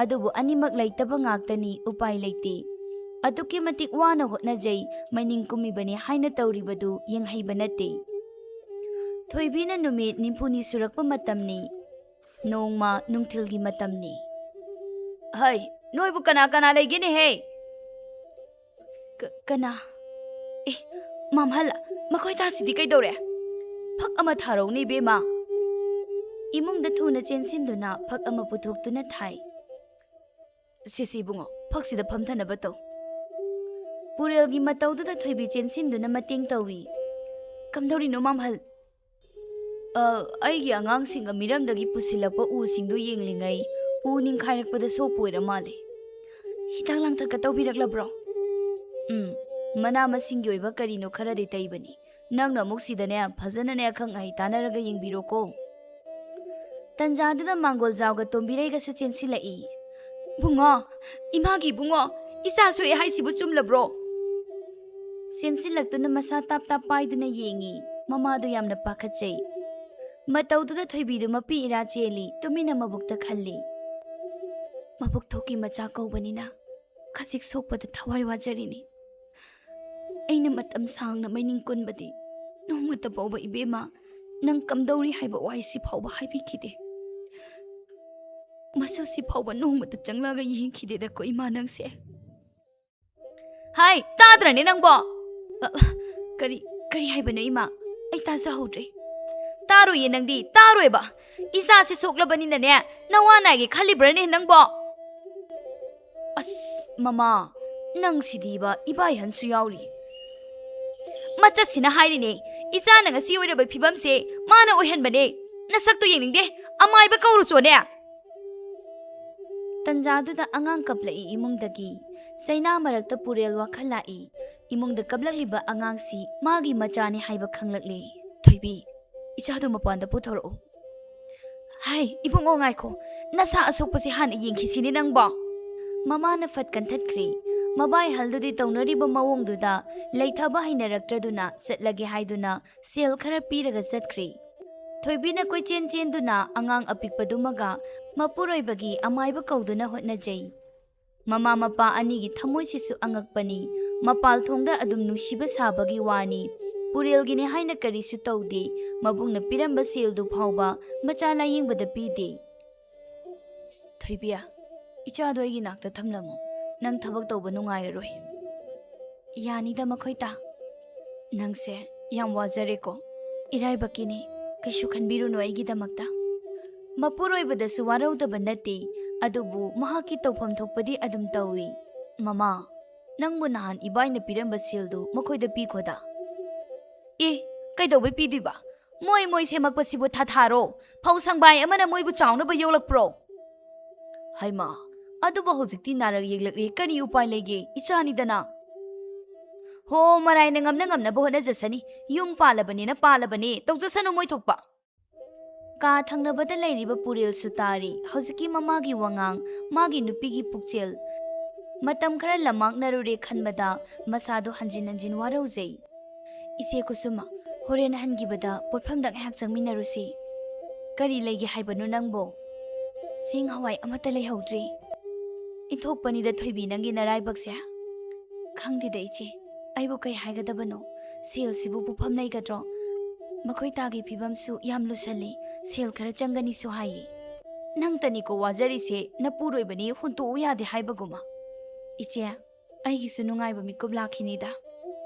ꯑꯗꯨꯕꯨ ꯑꯅꯤꯃꯛ ꯂꯩꯇꯕ ꯉꯥꯛꯇꯅꯤ, ꯎꯄꯥꯏ ꯂꯩꯇꯦ꯫ ꯑꯗꯨꯛꯀꯤ ꯃꯇꯤꯛ ꯋꯥꯅ ꯍꯣꯠꯅꯖꯩ, ꯃꯩꯅꯤꯡ ꯀꯨꯝꯃꯤꯕꯅꯤ ꯍꯥꯏꯅ ꯇꯧꯔꯤꯕꯗꯨ ꯌꯦꯡꯍꯩꯕ ꯅꯠꯇꯦ꯫ ꯊꯣꯏꯕꯤꯅ ꯅꯨꯃꯤꯠ ꯅꯤꯐꯨꯅꯤ ꯁꯨꯔꯛꯄ ꯃꯇꯝꯅꯤ꯫ ꯅꯣꯡꯃ ꯅꯨꯡꯊꯤꯜꯒꯤ ꯃꯇꯝꯅꯤ꯫ "ꯍꯩ, ꯅꯣꯏꯕꯨ ꯀꯅꯥ ꯀꯅꯥ ꯂꯩꯒꯦꯅꯦꯍꯦ?" "ꯀ-, ꯀꯅꯥ? ꯑꯦ, ꯃꯥꯝꯍꯜ, ꯃꯈꯣꯏ ꯇꯥꯁꯤꯗꯤ ꯀꯩꯗꯧꯔꯦ? ꯐꯛ ꯑꯃ ꯊꯥꯔꯧꯅꯦ, ꯏꯕꯦꯝꯃ꯫" ꯏꯃꯨꯡꯗ ꯊꯨꯅ ꯆꯦꯟꯁꯤꯟꯗꯨꯅ ꯐꯛ ꯑꯃ ꯄꯨꯊꯣꯛꯇꯨꯅ ꯊꯥꯏ꯫ "ꯁꯤꯁꯤ ꯏꯕꯨꯡꯉꯣ, ꯐꯛꯁꯤꯗ ꯐꯝꯊꯅꯕ ꯇꯧ꯫" ꯄꯨꯔꯦꯜꯒꯤ ꯃꯇꯧꯗꯨꯗ ꯊꯣꯏꯕꯤ ꯆꯦꯟꯁꯤꯟꯗꯨꯅ ꯃꯇꯦꯡ ꯇꯧꯏ꯫ "ꯀꯝꯗꯧꯔꯤꯅꯣ, ꯃꯥꯝꯍꯜ?" "ꯑ, ꯑꯩꯒꯤ ꯑꯉꯥꯡꯁꯤꯡꯒ ꯃꯤꯔꯝꯗꯒꯤ ꯄꯨꯁꯤꯜꯂꯛꯄ ꯎꯁꯤꯡꯗꯨ ꯌꯦꯡꯂꯤꯉꯩ ꯎ ꯅꯤꯡꯈꯥꯏꯔꯛꯄꯗ ꯁꯣꯛꯄ ꯑꯣꯏꯔ ꯃꯥꯜꯂꯦ꯫" "ꯍꯤꯗꯥꯛ ꯂꯥꯡꯊꯛꯀ ꯇꯧꯕꯤꯔꯛꯂꯕ꯭ꯔꯣ?" "ꯎꯝ, ꯃꯅꯥ ꯃꯁꯤꯡꯒꯤ ꯑꯣꯏꯕ ꯀꯔꯤꯅꯣ ꯈꯔꯗꯤ ꯇꯩꯕꯅꯤ꯫ ꯅꯪꯅ ꯑꯃꯨꯛ ꯁꯤꯗꯅꯦ ꯐꯖꯅꯅꯦ ꯑꯈꯪ ꯑꯍꯩ ꯇꯥꯟꯅꯔꯒ ꯌꯦꯡꯕꯤꯔꯣꯀꯣ꯫" ꯇꯟꯖꯥꯗꯨꯗ ꯃꯥꯡꯒꯣꯜꯖꯥꯎꯒ ꯇꯣꯝꯕꯤꯔꯩꯒꯁꯨ ꯆꯦꯟꯁꯤꯜꯂꯛꯏ꯫ "ꯏꯕꯨꯡꯉꯣ, ꯏꯃꯥꯒꯤ ꯏꯕꯨꯡꯉꯣ, ꯏꯆꯥ ꯁꯣꯛꯑꯦ ꯍꯥꯏꯁꯤꯕꯨ ꯆꯨꯝꯂꯕ꯭ꯔꯣ?" ꯆꯦꯟꯁꯤꯜꯂꯛꯇꯨꯅ ꯃꯁꯥ ꯇꯥꯞ ꯇꯥꯞ ꯄꯥꯏꯗꯨꯅ ꯌꯦꯡꯉꯤ꯫ ꯃꯃꯥꯗꯨ ꯌꯥꯝꯅ ꯄꯥꯈꯠꯆꯩ꯫ ꯃꯇꯧꯗꯨꯗ ꯊꯣꯏꯕꯤꯗꯨ ꯃꯄꯤ ꯏꯔꯥ ꯆꯦꯜꯂꯤ, ꯇꯨꯃꯤꯟꯅ ꯃꯕꯨꯛꯇ ꯈꯜꯂꯤ꯫ "ꯃꯕꯨꯛ ꯊꯣꯛꯀꯤ ꯃꯆꯥ ꯀꯧꯕꯅꯤꯅ ꯈꯖꯤꯛ ꯁꯣꯛꯄꯗ ꯊꯋꯥꯏ ꯋꯥꯖꯔꯤꯅꯤ꯫ ꯑꯩꯅ ꯃꯇꯝ ꯁꯥꯡꯅ ꯃꯩꯅꯤꯡ ꯀꯨꯟꯕꯗꯤ ꯅꯣꯡꯃꯇ ꯐꯥꯎꯕ ꯏꯕꯦꯝꯃ ꯅꯪ ꯀꯝꯗꯧꯔꯤ ꯍꯥꯏꯕ ꯋꯥꯍꯩꯁꯤ ꯐꯥꯎꯕ ꯍꯥꯏꯕꯤꯈꯤꯗꯦ꯫ ꯃꯆꯨꯁꯤ ꯐꯥꯎꯕ ꯅꯣꯡꯃꯇ ꯆꯪꯂꯒ ꯌꯦꯡꯈꯤꯗꯦꯗꯀꯣ ꯏꯃꯥ ꯅꯪꯁꯦ꯫" "ꯍꯥꯏ, ꯇꯥꯗ꯭ꯔꯅꯦ ꯅꯪꯕꯣ?" "ꯑ, ꯀꯔꯤ, ꯀꯔꯤ ꯍꯥꯏꯕꯅꯣ ꯏꯃꯥ? ꯑꯩ ꯇꯥꯖꯍꯧꯗ꯭ꯔꯦ꯫" "ꯇꯥꯔꯣꯏꯌꯦ ꯅꯪꯗꯤ, ꯇꯥꯔꯣꯏꯕ꯫ ꯏꯆꯥꯁꯤ ꯁꯣꯛꯂꯕꯅꯤꯅꯅꯦ, ꯅꯋꯥ ꯅꯥꯏꯒꯦ ꯈꯜꯂꯤꯕ꯭ꯔꯅꯦ ꯅꯪꯕꯣ?" "ꯑꯁ, ꯃꯃꯥ, ꯅꯪꯁꯤꯗꯤꯕ ꯏꯕꯥꯏꯍꯟꯁꯨ ꯌꯥꯎꯔꯤ꯫" "ꯃꯆꯠꯁꯤꯅ ꯍꯥꯏꯔꯤꯅꯦ, ꯏꯆꯥꯅ ꯉꯁꯤ ꯑꯣꯏꯔꯕ ꯐꯤꯕꯝꯁꯦ ꯃꯥꯅ ꯑꯣꯏꯍꯟꯕꯅꯦ꯫ ꯅꯁꯛꯇꯣ ꯌꯦꯡꯅꯤꯡꯗꯦ, ꯑꯃꯥꯏꯕ ꯀꯧꯔꯨꯆꯣꯅꯦ꯫" ꯇꯟꯖꯥꯗꯨꯗ ꯑꯉꯥꯡ ꯀꯞꯂꯛꯏ ꯏꯃꯨꯡꯗꯒꯤ꯫ ꯆꯩꯅꯥ ꯃꯔꯛꯇ ꯄꯨꯔꯦꯜ ꯋꯥꯈꯜ ꯂꯥꯛꯏ꯫ ꯏꯃꯨꯡꯗ ꯀꯞꯂꯛꯂꯤꯕ ꯑꯉꯥꯡꯁꯤ ꯃꯥꯒꯤ ꯃꯆꯥꯅꯤ ꯍꯥꯏꯕ ꯈꯪꯂꯛꯂꯦ꯫ "ꯊꯣꯏꯕꯤ, ꯏꯆꯥꯗꯨ ꯃꯄꯥꯟꯗ ꯄꯨꯊꯣꯔꯛꯎ꯫" "ꯍꯥꯏ, ꯏꯕꯨꯡꯉꯣ, ꯉꯥꯏꯈꯣ, ꯅꯁꯥ ꯑꯁꯣꯛꯄꯁꯤ ꯍꯥꯟꯅ ꯌꯦꯡꯈꯤꯁꯤꯅꯦ ꯅꯪꯕꯣ꯫" ꯃꯃꯥꯅ ꯐꯠ ꯀꯟꯊꯠꯈ꯭ꯔꯦ꯫ ꯃꯕꯥꯏ ꯍꯜꯗꯨꯗꯤ ꯇꯧꯅꯔꯤꯕ ꯃꯑꯣꯡꯗꯨꯗ ꯂꯩꯊꯕ ꯍꯩꯅꯔꯛꯇ꯭ꯔꯗꯨꯅ ꯆꯠꯂꯒꯦ ꯍꯥꯏꯗꯨꯅ ꯁꯦꯜ ꯈꯔ ꯄꯤꯔꯒ ꯆꯠꯈ꯭ꯔꯦ꯫ ꯊꯣꯏꯕꯤꯅ ꯀꯣꯏꯆꯦꯟ ꯆꯦꯟꯗꯨꯅ ꯑꯉꯥꯡ ꯑꯄꯤꯛꯄꯗꯨꯃꯒ ꯃꯄꯨꯔꯣꯏꯕꯒꯤ ꯑꯃꯥꯏꯕ ꯀꯧꯗꯨꯅ ꯍꯣꯠꯅꯖꯩ꯫ ꯃꯃꯥ ꯃꯄꯥ ꯑꯅꯤꯒꯤ ꯊꯃꯣꯏꯁꯤꯁꯨ ꯑꯉꯛꯄꯅꯤ꯫ ꯃꯄꯥꯜ ꯊꯣꯡꯗ ꯑꯗꯨꯝ ꯅꯨꯡꯁꯤꯕ ꯁꯥꯕꯒꯤ ꯋꯥꯅꯤ꯫ ꯄꯨꯔꯦꯜꯒꯤꯅꯦ ꯍꯥꯏꯅ ꯀꯔꯤꯁꯨ ꯇꯧꯗꯦ꯫ ꯃꯕꯨꯡꯅ ꯄꯤꯔꯝꯕ ꯁꯦꯜꯗꯨ ꯐꯥꯎꯕ ꯃꯆꯥ ꯂꯥꯌꯦꯡꯕꯗ ꯄꯤꯗꯦ꯫ "ꯊꯣꯏꯕꯤ, ꯏꯆꯥꯗꯣ ꯑꯩꯒꯤ ꯅꯥꯛꯇ ꯊꯝꯂꯝꯃꯣ꯫ ꯅꯪ ꯊꯕꯛ ꯇꯧꯕ ꯅꯨꯡꯉꯥꯏꯔꯔꯣꯏ꯫" "ꯌꯥꯅꯤꯗ ꯃꯈꯣꯏ ꯇꯥ꯫ ꯅꯪꯁꯦ ꯌꯥꯝ ꯋꯥꯖꯔꯦꯀꯣ꯫ ꯏꯔꯥꯏꯕꯛꯀꯤꯅꯤ, ꯀꯩꯁꯨ ꯈꯟꯕꯤꯔꯨꯅꯨ ꯑꯩꯒꯤꯗꯃꯛꯇ꯫" ꯃꯄꯨꯔꯣꯏꯕꯗꯁꯨ ꯋꯥꯔꯧꯗꯕ ꯅꯠꯇꯦ, ꯑꯗꯨꯕꯨ ꯃꯍꯥꯛꯀꯤ ꯇꯧꯐꯝ ꯊꯣꯛꯄꯗꯤ ꯑꯗꯨꯝ ꯇꯧꯏ꯫ "ꯃꯃꯥ, ꯅꯪꯕꯨ ꯅꯍꯥꯟ ꯏꯕꯥꯏꯅ ꯄꯤꯔꯝꯕ ꯁꯦꯜꯗꯨ ꯃꯈꯣꯏꯗ ꯄꯤꯈꯣꯗ꯫" "ꯑꯦ, ꯀꯩꯗꯧꯕꯩ ꯄꯤꯗꯣꯏꯕ? ꯃꯣꯏ ꯃꯣꯏ ꯁꯦꯝꯃꯛꯄꯁꯤꯕꯨ ꯊꯥꯊꯥꯔꯣ? ꯐꯧ ꯁꯪꯕꯥꯏ ꯑꯃꯅ ꯃꯣꯏꯕꯨ ꯆꯥꯎꯅꯕ ꯌꯣꯛꯂꯛꯄ꯭ꯔꯣ?" "ꯍꯩꯃꯥ, ꯑꯗꯨꯕꯨ ꯍꯧꯖꯤꯛꯇꯤ ꯅꯥꯔꯛ ꯌꯦꯛꯂꯛꯂꯦ, ꯀꯔꯤ ꯎꯄꯥꯏ ꯂꯩꯒꯦ? ꯏꯆꯥꯅꯤꯗꯅ꯫" "ꯍꯣ, ꯃꯔꯥꯏꯅ ꯉꯝꯅ ꯉꯝꯅꯕ ꯍꯣꯠꯅꯖꯁꯅꯤ꯫ ꯌꯨꯝ ꯄꯥꯜꯂꯕꯅꯤꯅ ꯄꯥꯜꯂꯕꯅꯦ, ꯇꯧꯖꯁꯅꯨ ꯃꯣꯏ ꯊꯣꯛꯄ꯫" ꯀꯥ ꯊꯪꯅꯕꯗ ꯂꯩꯔꯤꯕ ꯄꯨꯔꯦꯜꯁꯨ ꯇꯥꯔꯤ ꯍꯧꯖꯤꯛꯀꯤ ꯃꯃꯥꯒꯤ ꯋꯥꯉꯥꯡ, ꯃꯥꯒꯤ ꯅꯨꯄꯤꯒꯤ ꯄꯨꯛꯆꯦꯜ꯫ ꯃꯇꯝ ꯈꯔ ꯂꯝꯃꯥꯡꯅꯔꯨꯔꯦ ꯈꯟꯕꯗ ꯃꯁꯥꯗꯣ ꯍꯟꯖꯤꯟ ꯍꯟꯖꯤꯟ ꯋꯥꯔꯧꯖꯩ꯫ "ꯏꯆꯦ ꯀꯨꯁꯨꯃ, ꯍꯣꯔꯦꯟ ꯍꯟꯈꯤꯕꯗ ꯄꯣꯠꯐꯝꯗ ꯉꯥꯏꯍꯥꯛ ꯆꯪꯃꯤꯟꯅꯔꯨꯁꯤ꯫" "ꯀꯔꯤ ꯂꯩꯒꯦ ꯍꯥꯏꯕꯅꯣ ꯅꯪꯕꯣ?" "ꯆꯦꯡ ꯍꯋꯥꯏ ꯑꯃꯠꯇ ꯂꯩꯍꯧꯗ꯭ꯔꯦ꯫" "ꯏꯟꯊꯣꯛꯄꯅꯤꯗ ꯊꯣꯏꯕꯤ, ꯅꯪꯒꯤ ꯅꯔꯥꯏꯕꯛꯁꯦ꯫" "ꯈꯪꯗꯦꯗ ꯏꯆꯦ, ꯑꯩꯕꯨ ꯀꯩ ꯍꯥꯏꯒꯗꯕꯅꯣ? ꯁꯦꯜꯁꯤꯕꯨ ꯄꯨꯐꯝ ꯂꯩꯒꯗ꯭ꯔꯣ? ꯃꯈꯣꯏ ꯇꯥꯒꯤ ꯐꯤꯕꯝꯁꯨ ꯌꯥꯝ ꯂꯨꯁꯜꯂꯤ, ꯁꯦꯜ ꯈꯔ ꯆꯪꯒꯅꯤꯁꯨ ꯍꯥꯏꯌꯦ꯫" "ꯅꯪꯇꯅꯤꯀꯣ ꯋꯥꯖꯔꯤꯁꯦ, ꯅꯄꯨꯔꯣꯏꯕꯅꯤ ꯍꯨꯟꯇꯣꯛꯎ ꯌꯥꯗꯦ ꯍꯥꯏꯕꯒꯨꯝ꯫" "ꯏꯆꯦ, ꯑꯩꯒꯤꯁꯨ ꯅꯨꯡꯉꯥꯏꯕ ꯃꯤꯀꯨꯞ ꯂꯥꯛꯈꯤꯅꯤꯗ꯫"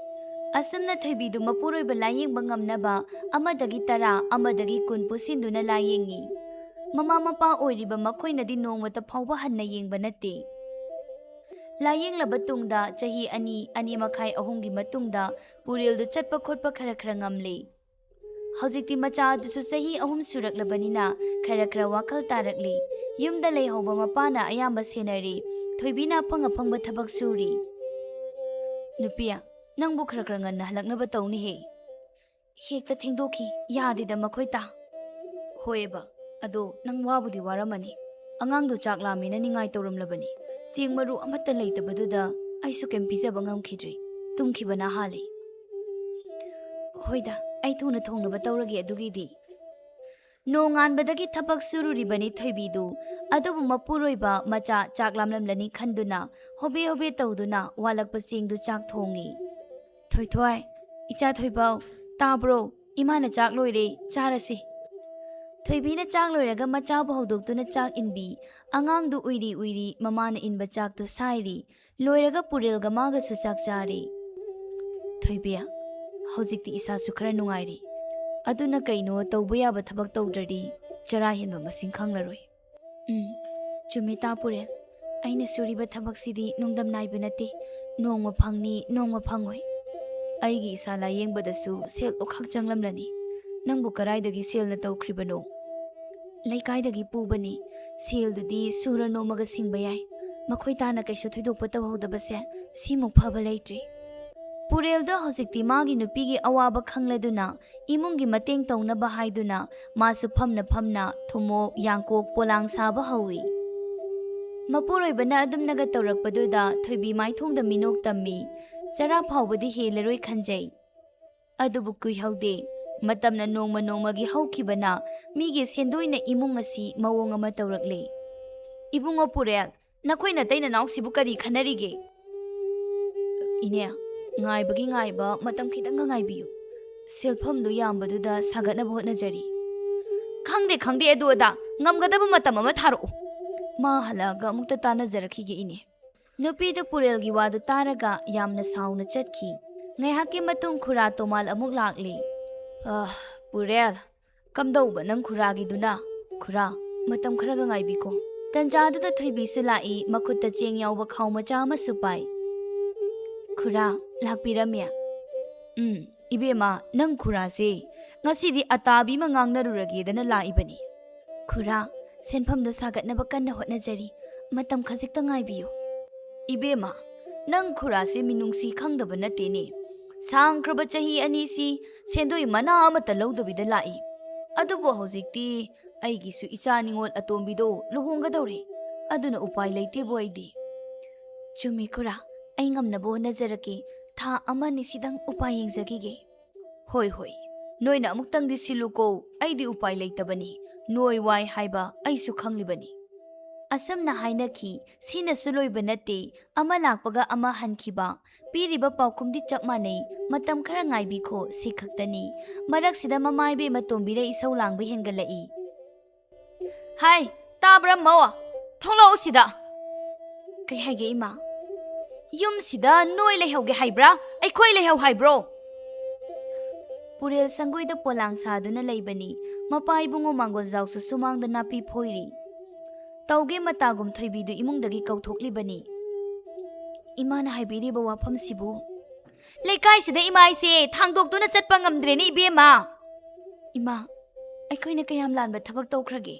ꯑꯁꯨꯝꯅ ꯊꯣꯏꯕꯤꯗꯨ ꯃꯄꯨꯔꯣꯏꯕ ꯂꯥꯌꯦꯡꯕ ꯉꯝꯅꯕ ꯑꯃꯗꯒꯤ ꯇꯔꯥ, ꯑꯃꯗꯒꯤ ꯀꯨꯟ ꯄꯨꯁꯤꯟꯗꯨꯅ ꯂꯥꯌꯦꯡꯉꯤ꯫ ꯃꯃꯥ ꯃꯄꯥ ꯑꯣꯏꯔꯤꯕ ꯃꯈꯣꯏꯅꯗꯤ ꯅꯣꯡꯃꯇ ꯐꯥꯎꯕ ꯍꯟꯅ ꯌꯦꯡꯕ ꯅꯠꯇꯦ꯫ ꯂꯥꯌꯦꯡꯂꯕ ꯇꯨꯡꯗ ꯆꯍꯤ ꯑꯅꯤ, ꯑꯅꯤ ꯃꯈꯥꯏ, ꯑꯍꯨꯝꯒꯤ ꯃꯇꯨꯡꯗ ꯄꯨꯔꯦꯜꯗꯨ ꯆꯠꯄ ꯈꯣꯠꯄ ꯈꯔ ꯈꯔ ꯉꯝꯂꯦ꯫ ꯍꯧꯖꯤꯛꯇꯤ ꯃꯆꯥ ꯑꯗꯨꯁꯨ ꯆꯍꯤ ꯑꯍꯨꯝ ꯁꯨꯔꯛꯂꯕꯅꯤꯅ ꯈꯔ ꯈꯔ ꯋꯥꯈꯜ ꯇꯥꯔꯛꯂꯤ꯫ ꯌꯨꯝꯗ ꯂꯩꯍꯧꯕ ꯃꯄꯥꯅ ꯑꯌꯥꯝꯕ ꯁꯦꯟꯅꯔꯤ꯫ ꯊꯣꯏꯕꯤꯅ ꯑꯐꯪ ꯑꯐꯪꯕ ꯊꯕꯛ ꯁꯨꯔꯤ꯫ "ꯅꯨꯄꯤ, ꯅꯪꯕꯨ ꯈꯔ ꯈꯔ ꯉꯟꯅ ꯍꯜꯂꯛꯅꯕ ꯇꯧꯅꯤꯍꯦ꯫ ꯍꯦꯛꯇ ꯊꯦꯡꯗꯣꯛꯈꯤ, ꯌꯥꯗꯦꯗ ꯃꯈꯣꯏ ꯇꯥ꯫" "ꯍꯣꯏꯑꯕ, ꯑꯗꯣ ꯅꯪ ꯋꯥꯕꯨꯗꯤ ꯋꯥꯔꯝꯃꯅꯤ꯫ ꯑꯉꯥꯡꯗꯣ ꯆꯥꯛ ꯂꯥꯝꯃꯦꯅ ꯅꯤꯡꯉꯥꯏ ꯇꯧꯔꯝꯂꯕꯅꯤ꯫ ꯆꯦꯡ ꯃꯔꯨ ꯑꯃꯠꯇ ꯂꯩꯇꯕꯗꯨꯗ ꯑꯩꯁꯨ ꯀꯩꯝ ꯄꯤꯖꯕ ꯉꯝꯈꯤꯗ꯭ꯔꯦ꯫ ꯇꯨꯝꯈꯤꯕꯅ ꯍꯥꯜꯂꯦ꯫" "ꯍꯣꯏꯗ, ꯑꯩ ꯊꯨꯅ ꯊꯣꯡꯅꯕ ꯇꯧꯔꯒꯦ ꯑꯗꯨꯒꯤꯗꯤ꯫" ꯅꯣꯡꯉꯥꯟꯕꯗꯒꯤ ꯊꯕꯛ ꯁꯨꯔꯨꯔꯤꯕꯅꯤ ꯊꯣꯏꯕꯤꯗꯨ꯫ ꯑꯗꯨꯕꯨ ꯃꯄꯨꯔꯣꯏꯕ ꯃꯆꯥ ꯆꯥꯛ ꯂꯥꯝꯂꯝꯂꯅꯤ ꯈꯟꯗꯨꯅ ꯍꯣꯕꯦ ꯍꯣꯕꯦ ꯇꯧꯗꯨꯅ ꯋꯥꯠꯂꯛꯄ ꯆꯦꯡꯗꯨ ꯆꯥꯛ ꯊꯣꯡꯉꯤ꯫ "ꯊꯣꯏꯊꯣꯏ, ꯏꯆꯥ ꯊꯣꯏꯕꯧ, ꯇꯥꯕ꯭ꯔꯣ? ꯏꯃꯥꯅ ꯆꯥꯛ ꯂꯣꯏꯔꯦ, ꯆꯥꯔꯁꯤ꯫" ꯊꯣꯏꯕꯤꯅ ꯆꯥꯛ ꯂꯣꯏꯔꯒ ꯃꯆꯥꯕꯨ ꯍꯧꯗꯣꯛꯇꯨꯅ ꯆꯥꯛ ꯏꯟꯕꯤ꯫ ꯑꯉꯥꯡꯗꯨ ꯎꯏꯔꯤ ꯎꯏꯔꯤ ꯃꯃꯥꯅ ꯏꯟꯕ ꯆꯥꯛꯇꯨ ꯁꯥꯏꯔꯤ꯫ ꯂꯣꯏꯔꯒ ꯄꯨꯔꯦꯜꯒ ꯃꯥꯒꯁꯨ ꯆꯥꯛ ꯆꯥꯔꯤ꯫ "ꯊꯣꯏꯕꯤ, ꯍꯧꯖꯤꯛꯇꯤ ꯏꯁꯥꯁꯨ ꯈꯔ ꯅꯨꯡꯉꯥꯏꯔꯦ꯫ ꯑꯗꯨꯅ ꯀꯩꯅꯣ ꯇꯧꯕ ꯌꯥꯕ ꯊꯕꯛ ꯇꯧꯗ꯭ꯔꯗꯤ ꯆꯔꯥ ꯍꯦꯟꯕ ꯃꯁꯤꯡ ꯈꯪꯂꯔꯣꯏ꯫" "ꯎꯝ, ꯆꯨꯝꯃꯤ ꯇꯥ ꯄꯨꯔꯦꯜ꯫ ꯑꯩꯅ ꯁꯨꯔꯤꯕ ꯊꯕꯛꯁꯤꯗꯤ ꯅꯨꯡꯗꯝ ꯅꯥꯏꯕ ꯅꯠꯇꯦ꯫ ꯅꯣꯡꯃ ꯐꯪꯅꯤ, ꯅꯣꯡꯃ ꯐꯪꯉꯣꯏ꯫ ꯑꯩꯒꯤ ꯏꯁꯥ ꯂꯥꯌꯦꯡꯕꯗꯁꯨ ꯁꯦꯜ ꯑꯣꯈꯥꯛ ꯆꯪꯂꯝꯂꯅꯤ꯫ ꯅꯪꯕꯨ ꯀꯔꯥꯏꯗꯒꯤ ꯁꯦꯜꯅ ꯇꯧꯈ꯭ꯔꯤꯕꯅꯣ?" "ꯂꯩꯀꯥꯏꯗꯒꯤ ꯄꯨꯕꯅꯤ꯫ ꯁꯦꯜꯗꯨꯗꯤ ꯁꯨꯔ ꯅꯣꯝꯃꯒ ꯁꯤꯡꯕ ꯌꯥꯏ꯫ ꯃꯈꯣꯏ ꯇꯥꯅ ꯀꯩꯁꯨ ꯊꯣꯏꯗꯣꯛꯄ ꯇꯧꯍꯧꯗꯕꯁꯦ ꯁꯤꯃꯨꯛ ꯐꯕ ꯂꯩꯇ꯭ꯔꯤ꯫" ꯄꯨꯔꯦꯜꯗꯣ ꯍꯧꯖꯤꯛꯇꯤ ꯃꯥꯒꯤ ꯅꯨꯄꯤꯒꯤ ꯑꯋꯥꯕ ꯈꯪꯂꯗꯨꯅ ꯏꯃꯨꯡꯒꯤ ꯃꯇꯦꯡ ꯇꯧꯅꯕ ꯍꯥꯏꯗꯨꯅ ꯃꯥꯁꯨ ꯐꯝꯅ ꯐꯝꯅ ꯊꯨꯝꯃꯣꯛ, ꯌꯥꯡꯀꯣꯛ, ꯄꯣꯂꯥꯡ ꯁꯥꯕ ꯍꯧꯏ꯫ ꯃꯄꯨꯔꯣꯏꯕꯅ ꯑꯗꯨꯝꯅꯒ ꯇꯧꯔꯛꯄꯗꯨꯗ ꯊꯣꯏꯕꯤ ꯃꯥꯏꯊꯣꯡꯗ ꯃꯤꯅꯣꯛ ꯇꯝꯃꯤ꯫ ꯆꯔꯥ ꯐꯥꯎꯕꯗꯤ ꯍꯦꯜꯂꯔꯣꯏ ꯈꯟꯖꯩ꯫ ꯑꯗꯨꯕꯨ ꯀꯨꯏꯍꯧꯗꯦ꯫ ꯃꯇꯝꯅ ꯅꯣꯡꯃ ꯅꯣꯡꯃꯒꯤ ꯍꯧꯈꯤꯕꯅ ꯃꯤꯒꯤ ꯁꯦꯟꯗꯣꯏꯅ ꯏꯃꯨꯡ ꯑꯁꯤ ꯃꯑꯣꯡ ꯑꯃ ꯇꯧꯔꯛꯂꯦ꯫ "ꯏꯕꯨꯡꯉꯣ ꯄꯨꯔꯦꯜ, ꯅꯈꯣꯏ ꯅꯇꯩ ꯅꯅꯥꯎꯁꯤꯕꯨ ꯀꯔꯤ ꯈꯟꯅꯔꯤꯒꯦ?" "ꯏꯅꯦ, ꯉꯥꯏꯕꯒꯤ ꯉꯥꯏꯕ, ꯃꯇꯝ ꯈꯤꯇꯪꯒ ꯉꯥꯏꯕꯤꯌꯨ꯫ ꯁꯦꯜꯐꯝꯗꯨ ꯌꯥꯝꯕꯗꯨꯗ ꯁꯥꯒꯠꯅꯕ ꯍꯣꯠꯅꯖꯔꯤ꯫" "ꯈꯪꯗꯦ, ꯈꯪꯗꯦ, ꯑꯗꯨ ꯑꯗꯥ, ꯉꯝꯒꯗꯕ ꯃꯇꯝ ꯑꯃ ꯊꯥꯔꯛꯎ꯫" "ꯃꯥ ꯍꯜꯂꯛꯑꯒ ꯑꯃꯨꯛꯇ ꯇꯥꯟꯅꯖꯔꯛꯈꯤꯒꯦ, ꯏꯅꯦ꯫" ꯅꯨꯄꯤꯗꯨ ꯄꯨꯔꯦꯜꯒꯤ ꯋꯥꯗꯨ ꯇꯥꯔꯒ ꯌꯥꯝꯅ ꯁꯥꯎꯅ ꯆꯠꯈꯤ꯫ ꯉꯥꯏꯍꯥꯛꯀꯤ ꯃꯇꯨꯡ ꯈꯨꯔꯥ ꯇꯣꯃꯥꯜ ꯑꯃꯨꯛ ꯂꯥꯛꯂꯦ꯫ "ꯑ, ꯄꯨꯔꯦꯜ, ꯀꯝꯗꯧꯕ ꯅꯪ ꯈꯨꯔꯥꯒꯤꯗꯨꯅ? ꯈꯨꯔꯥ, ꯃꯇꯝ ꯈꯔꯒ ꯉꯥꯏꯕꯤꯀꯣ꯫" ꯇꯟꯖꯥꯗꯨꯗ ꯊꯣꯏꯕꯤꯁꯨ ꯂꯥꯛꯏ, ꯃꯈꯨꯠꯇ ꯆꯦꯡ ꯌꯥꯎꯕ ꯈꯥꯎ ꯃꯆꯥ ꯑꯃꯁꯨ ꯄꯥꯏ꯫ "ꯈꯨꯔꯥ, ꯂꯥꯛꯄꯤꯔꯝꯃꯦ?" "ꯎꯝ, ꯏꯕꯦꯝꯃ, ꯅꯪ ꯈꯨꯔꯥꯁꯦ ꯉꯁꯤꯗꯤ ꯑꯇꯥꯕꯤ ꯑꯃ ꯉꯥꯡꯅꯔꯨꯔꯒꯦꯗꯅ ꯂꯥꯛꯏꯕꯅꯤ꯫ ꯈꯨꯔꯥ, ꯁꯦꯟꯐꯝꯗꯣ ꯁꯥꯒꯠꯅꯕ ꯀꯟꯅ ꯍꯣꯠꯅꯖꯔꯤ꯫ ꯃꯇꯝ ꯈꯖꯤꯛꯇ ꯉꯥꯏꯕꯤꯌꯨ꯫ ꯏꯕꯦꯝꯃ, ꯅꯪ ꯈꯨꯔꯥꯁꯦ ꯃꯤꯅꯨꯡꯁꯤ ꯈꯪꯗꯕ ꯅꯠꯇꯦꯅꯦ꯫ ꯁꯥꯡꯈ꯭ꯔꯕ ꯆꯍꯤ ꯑꯅꯤꯁꯤ ꯁꯦꯟꯗꯣꯏ ꯃꯅꯥ ꯑꯃꯠꯇ ꯂꯧꯗꯕꯤꯗ ꯂꯥꯛꯏ꯫ ꯑꯗꯨꯕꯨ ꯍꯧꯖꯤꯛꯇꯤ ꯑꯩꯒꯤꯁꯨ ꯏꯆꯥ ꯅꯤꯉꯣꯜ ꯑꯇꯣꯝꯕꯤꯗꯣ ꯂꯨꯍꯣꯡꯒꯗꯧꯔꯦ꯫ ꯑꯗꯨꯅ ꯎꯄꯥꯏ ꯂꯩꯇꯦꯕꯨ ꯑꯩꯗꯤ꯫ ꯆꯨꯝꯃꯤ ꯈꯨꯔꯥ, ꯑꯩ ꯉꯝꯅꯕ ꯍꯣꯠꯅꯖꯔꯛꯀꯦ꯫ ꯊꯥ ꯑꯃ ꯑꯅꯤꯁꯤꯗꯪ ꯎꯄꯥꯏ ꯌꯦꯡꯖꯈꯤꯒꯦ꯫ ꯍꯣꯏ, ꯍꯣꯏ, ꯅꯣꯏꯅ ꯑꯃꯨꯛꯇꯪꯗꯤ ꯁꯤꯜꯂꯨꯀꯣ, ꯑꯩꯗꯤ ꯎꯄꯥꯏ ꯂꯩꯇꯕꯅꯤ, ꯅꯣꯏ ꯋꯥꯏ ꯍꯥꯏꯕ ꯑꯩꯁꯨ ꯈꯪꯂꯤꯕꯅꯤ꯫ ꯑꯁꯨꯝꯅ ꯍꯥꯏꯅꯈꯤ꯫ ꯁꯤꯅꯁꯨ ꯂꯣꯏꯕ ꯅꯠꯇꯦ, ꯑꯃ ꯂꯥꯛꯄꯒ ꯑꯃ ꯍꯟꯈꯤꯕ꯫ ꯄꯤꯔꯤꯕ ꯄꯥꯎꯈꯨꯝꯗꯤ ꯆꯞ ꯃꯥꯟꯅꯩ, "ꯃꯇꯝ ꯈꯔ ꯉꯥꯏꯕꯤꯈꯣ", ꯁꯤ ꯈꯛꯇꯅꯤ꯫ ꯃꯔꯛꯁꯤꯗ ꯃꯃꯥ ꯏꯕꯦꯝꯃ ꯇꯣꯝꯕꯤꯔ ꯏꯁꯧ ꯂꯥꯡꯕ ꯍꯦꯟꯒꯠꯂꯛꯏ꯫ ꯍꯥꯏ, ꯇꯥꯕ꯭ꯔꯥ ꯃꯧ? ꯊꯣꯛꯂꯛꯎ ꯁꯤꯗ꯫ ꯀꯩ ꯍꯥꯏꯒꯦ ꯏꯃꯥ? ꯌꯨꯝꯁꯤꯗ ꯅꯣꯏ ꯂꯩꯍꯧꯒꯦ ꯍꯥꯏꯕ꯭ꯔꯥ? ꯑꯩꯈꯣꯏ ꯂꯩꯍꯧ ꯍꯥꯏꯕ꯭ꯔꯣ? ꯄꯨꯔꯦꯜ ꯁꯪꯒꯣꯏꯗ ꯄꯣꯂꯥꯡ ꯁꯥꯗꯨꯅ ꯂꯩꯕꯅꯤ꯫ ꯃꯄꯥ ꯏꯕꯨꯡꯉꯣ ꯃꯥꯡꯒꯣꯜꯖꯥꯎꯁꯨ ꯁꯨꯃꯥꯡꯗ ꯅꯥꯄꯤ ꯐꯣꯏꯔꯤ꯫ ꯇꯧꯒꯦ ꯃꯇꯥꯒꯨꯝ ꯊꯣꯏꯕꯤꯗꯨ ꯏꯃꯨꯡꯗꯒꯤ ꯀꯧꯊꯣꯛꯂꯤꯕꯅꯤ꯫ ꯏꯃꯥꯅ ꯍꯥꯏꯕꯤꯔꯤꯕ ꯋꯥꯐꯝꯁꯤꯕꯨ? ꯂꯩꯀꯥꯏꯁꯤꯗ ꯏꯃꯥ ꯑꯩꯁꯦ ꯊꯥꯡꯗꯣꯛꯇꯨꯅ ꯆꯠꯄ ꯉꯝꯗ꯭ꯔꯦꯅꯦ ꯏꯕꯦꯝꯃ꯫ ꯏꯃꯥ, ꯑꯩꯈꯣꯏꯅ ꯀꯌꯥꯝ ꯂꯥꯟꯕ ꯊꯕꯛ ꯇꯧꯈ꯭ꯔꯒꯦ?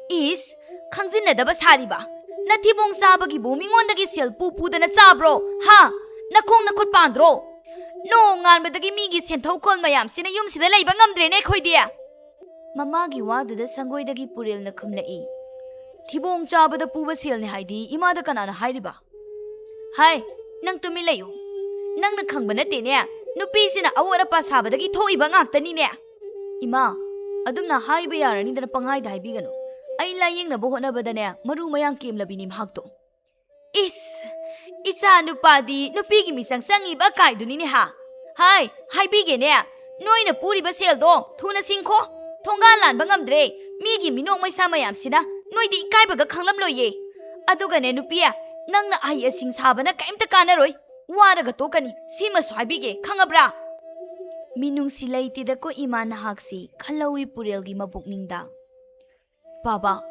ꯏꯁ, ꯈꯪꯖꯤꯟꯅꯗꯕ ꯁꯥꯔꯤꯕ? ꯅꯊꯤꯕꯣꯡ ꯆꯥꯕꯒꯤꯕꯨ ꯃꯤꯉꯣꯟꯗꯒꯤ ꯁꯦꯜ ꯄꯨ ꯄꯨꯗꯅ ꯆꯥꯕ꯭ꯔꯣ? ꯍꯥ? ꯅꯈꯣꯡ ꯅꯈꯨꯠ ꯄꯥꯟꯗ꯭ꯔꯣ? ꯅꯣꯡꯉꯥꯟꯕꯗꯒꯤ ꯃꯤꯒꯤ ꯁꯦꯟꯊꯧꯈꯣꯜ ꯃꯌꯥꯝꯁꯤꯅ ꯌꯨꯝꯁꯤꯗ ꯂꯩꯕ ꯉꯝꯗ꯭ꯔꯦꯅꯦ ꯑꯩꯈꯣꯏꯗꯤ꯫ ꯃꯃꯥꯒꯤ ꯋꯥꯗꯨꯗ ꯁꯪꯒꯣꯏꯗꯒꯤ ꯄꯨꯔꯦꯜꯅ ꯈꯨꯝꯂꯛꯏ꯫ ꯊꯤꯕꯣꯡ ꯆꯥꯕꯗ ꯄꯨꯕ ꯁꯦꯜꯅꯤ ꯍꯥꯏꯗꯤ ꯏꯃꯥꯗ ꯀꯅꯥꯅ ꯍꯥꯏꯔꯤꯕ? ꯍꯥꯏ, ꯅꯪ ꯇꯨꯃꯤꯟ ꯂꯩꯌꯨ꯫ ꯅꯪꯅ ꯈꯪꯕ ꯅꯠꯇꯦꯅꯦ, ꯅꯨꯄꯤꯁꯤꯅ ꯑꯋꯣꯠ ꯑꯄꯥ ꯁꯥꯕꯗꯒꯤ ꯊꯣꯛꯏꯕ ꯉꯥꯛꯇꯅꯤꯅꯦ꯫ ꯏꯃꯥ, ꯑꯗꯨꯝꯅ ꯍꯥꯏꯕ ꯌꯥꯔꯅꯤꯗꯅ ꯄꯪꯍꯥꯏꯗ ꯍꯥꯏꯕꯤꯒꯅꯨ꯫ ꯑꯩ ꯂꯥꯌꯦꯡꯅꯕ ꯍꯣꯠꯅꯕꯗꯅꯦ ꯃꯔꯨ ꯃꯌꯥꯡ ꯀꯦꯝꯂꯕꯤꯅꯤ ꯃꯍꯥꯛꯇꯣ꯫ ꯏꯁ, ꯏꯆꯥ ꯅꯨꯄꯥꯗꯤ ꯅꯨꯄꯤꯒꯤ ꯃꯤꯆꯪ ꯆꯪꯉꯤꯕ ꯀꯥꯏꯗꯨꯅꯤꯅꯦ ꯍꯥ? ꯍꯥꯏ, ꯍꯥꯏꯕꯤꯒꯦꯅꯦ, ꯅꯣꯏꯅ ꯄꯨꯔꯤꯕ ꯁꯦꯜꯗꯣ ꯊꯨꯅ ꯁꯤꯡꯈꯣ꯫ ꯊꯣꯡꯒꯥꯜ ꯂꯥꯟꯕ ꯉꯝꯗ꯭ꯔꯦ꯫ ꯃꯤꯒꯤ ꯃꯤꯅꯣꯛ ꯃꯩꯁꯥ ꯃꯌꯥꯝꯁꯤꯅ ꯅꯣꯏꯗꯤ ꯏꯀꯥꯏꯕꯒ ꯈꯪꯂꯝꯂꯣꯏꯌꯦ꯫ ꯑꯗꯨꯒꯅꯦ ꯅꯨꯄꯤ, ꯅꯪꯅ ꯑꯍꯩ ꯑꯁꯤꯡ ꯁꯥꯕꯅ ꯀꯩꯝꯇ ꯀꯥꯟꯅꯔꯣꯏ꯫ ꯋꯥꯔꯒ ꯇꯣꯛꯀꯅꯤ꯫ ꯁꯤꯃꯁꯨ ꯍꯥꯏꯕꯤꯒꯦ, ꯈꯪꯉꯕ꯭ꯔꯥ? ꯃꯤꯅꯨꯡꯁꯤ ꯂꯩꯇꯦꯗꯀꯣ ꯏꯃꯥ ꯅꯍꯥꯛꯁꯤ, ꯈꯜꯍꯧꯋꯤ ꯄꯨꯔꯦꯜꯒꯤ ꯃꯕꯨꯛꯅꯤꯡꯗ꯫ ꯄꯥꯕ,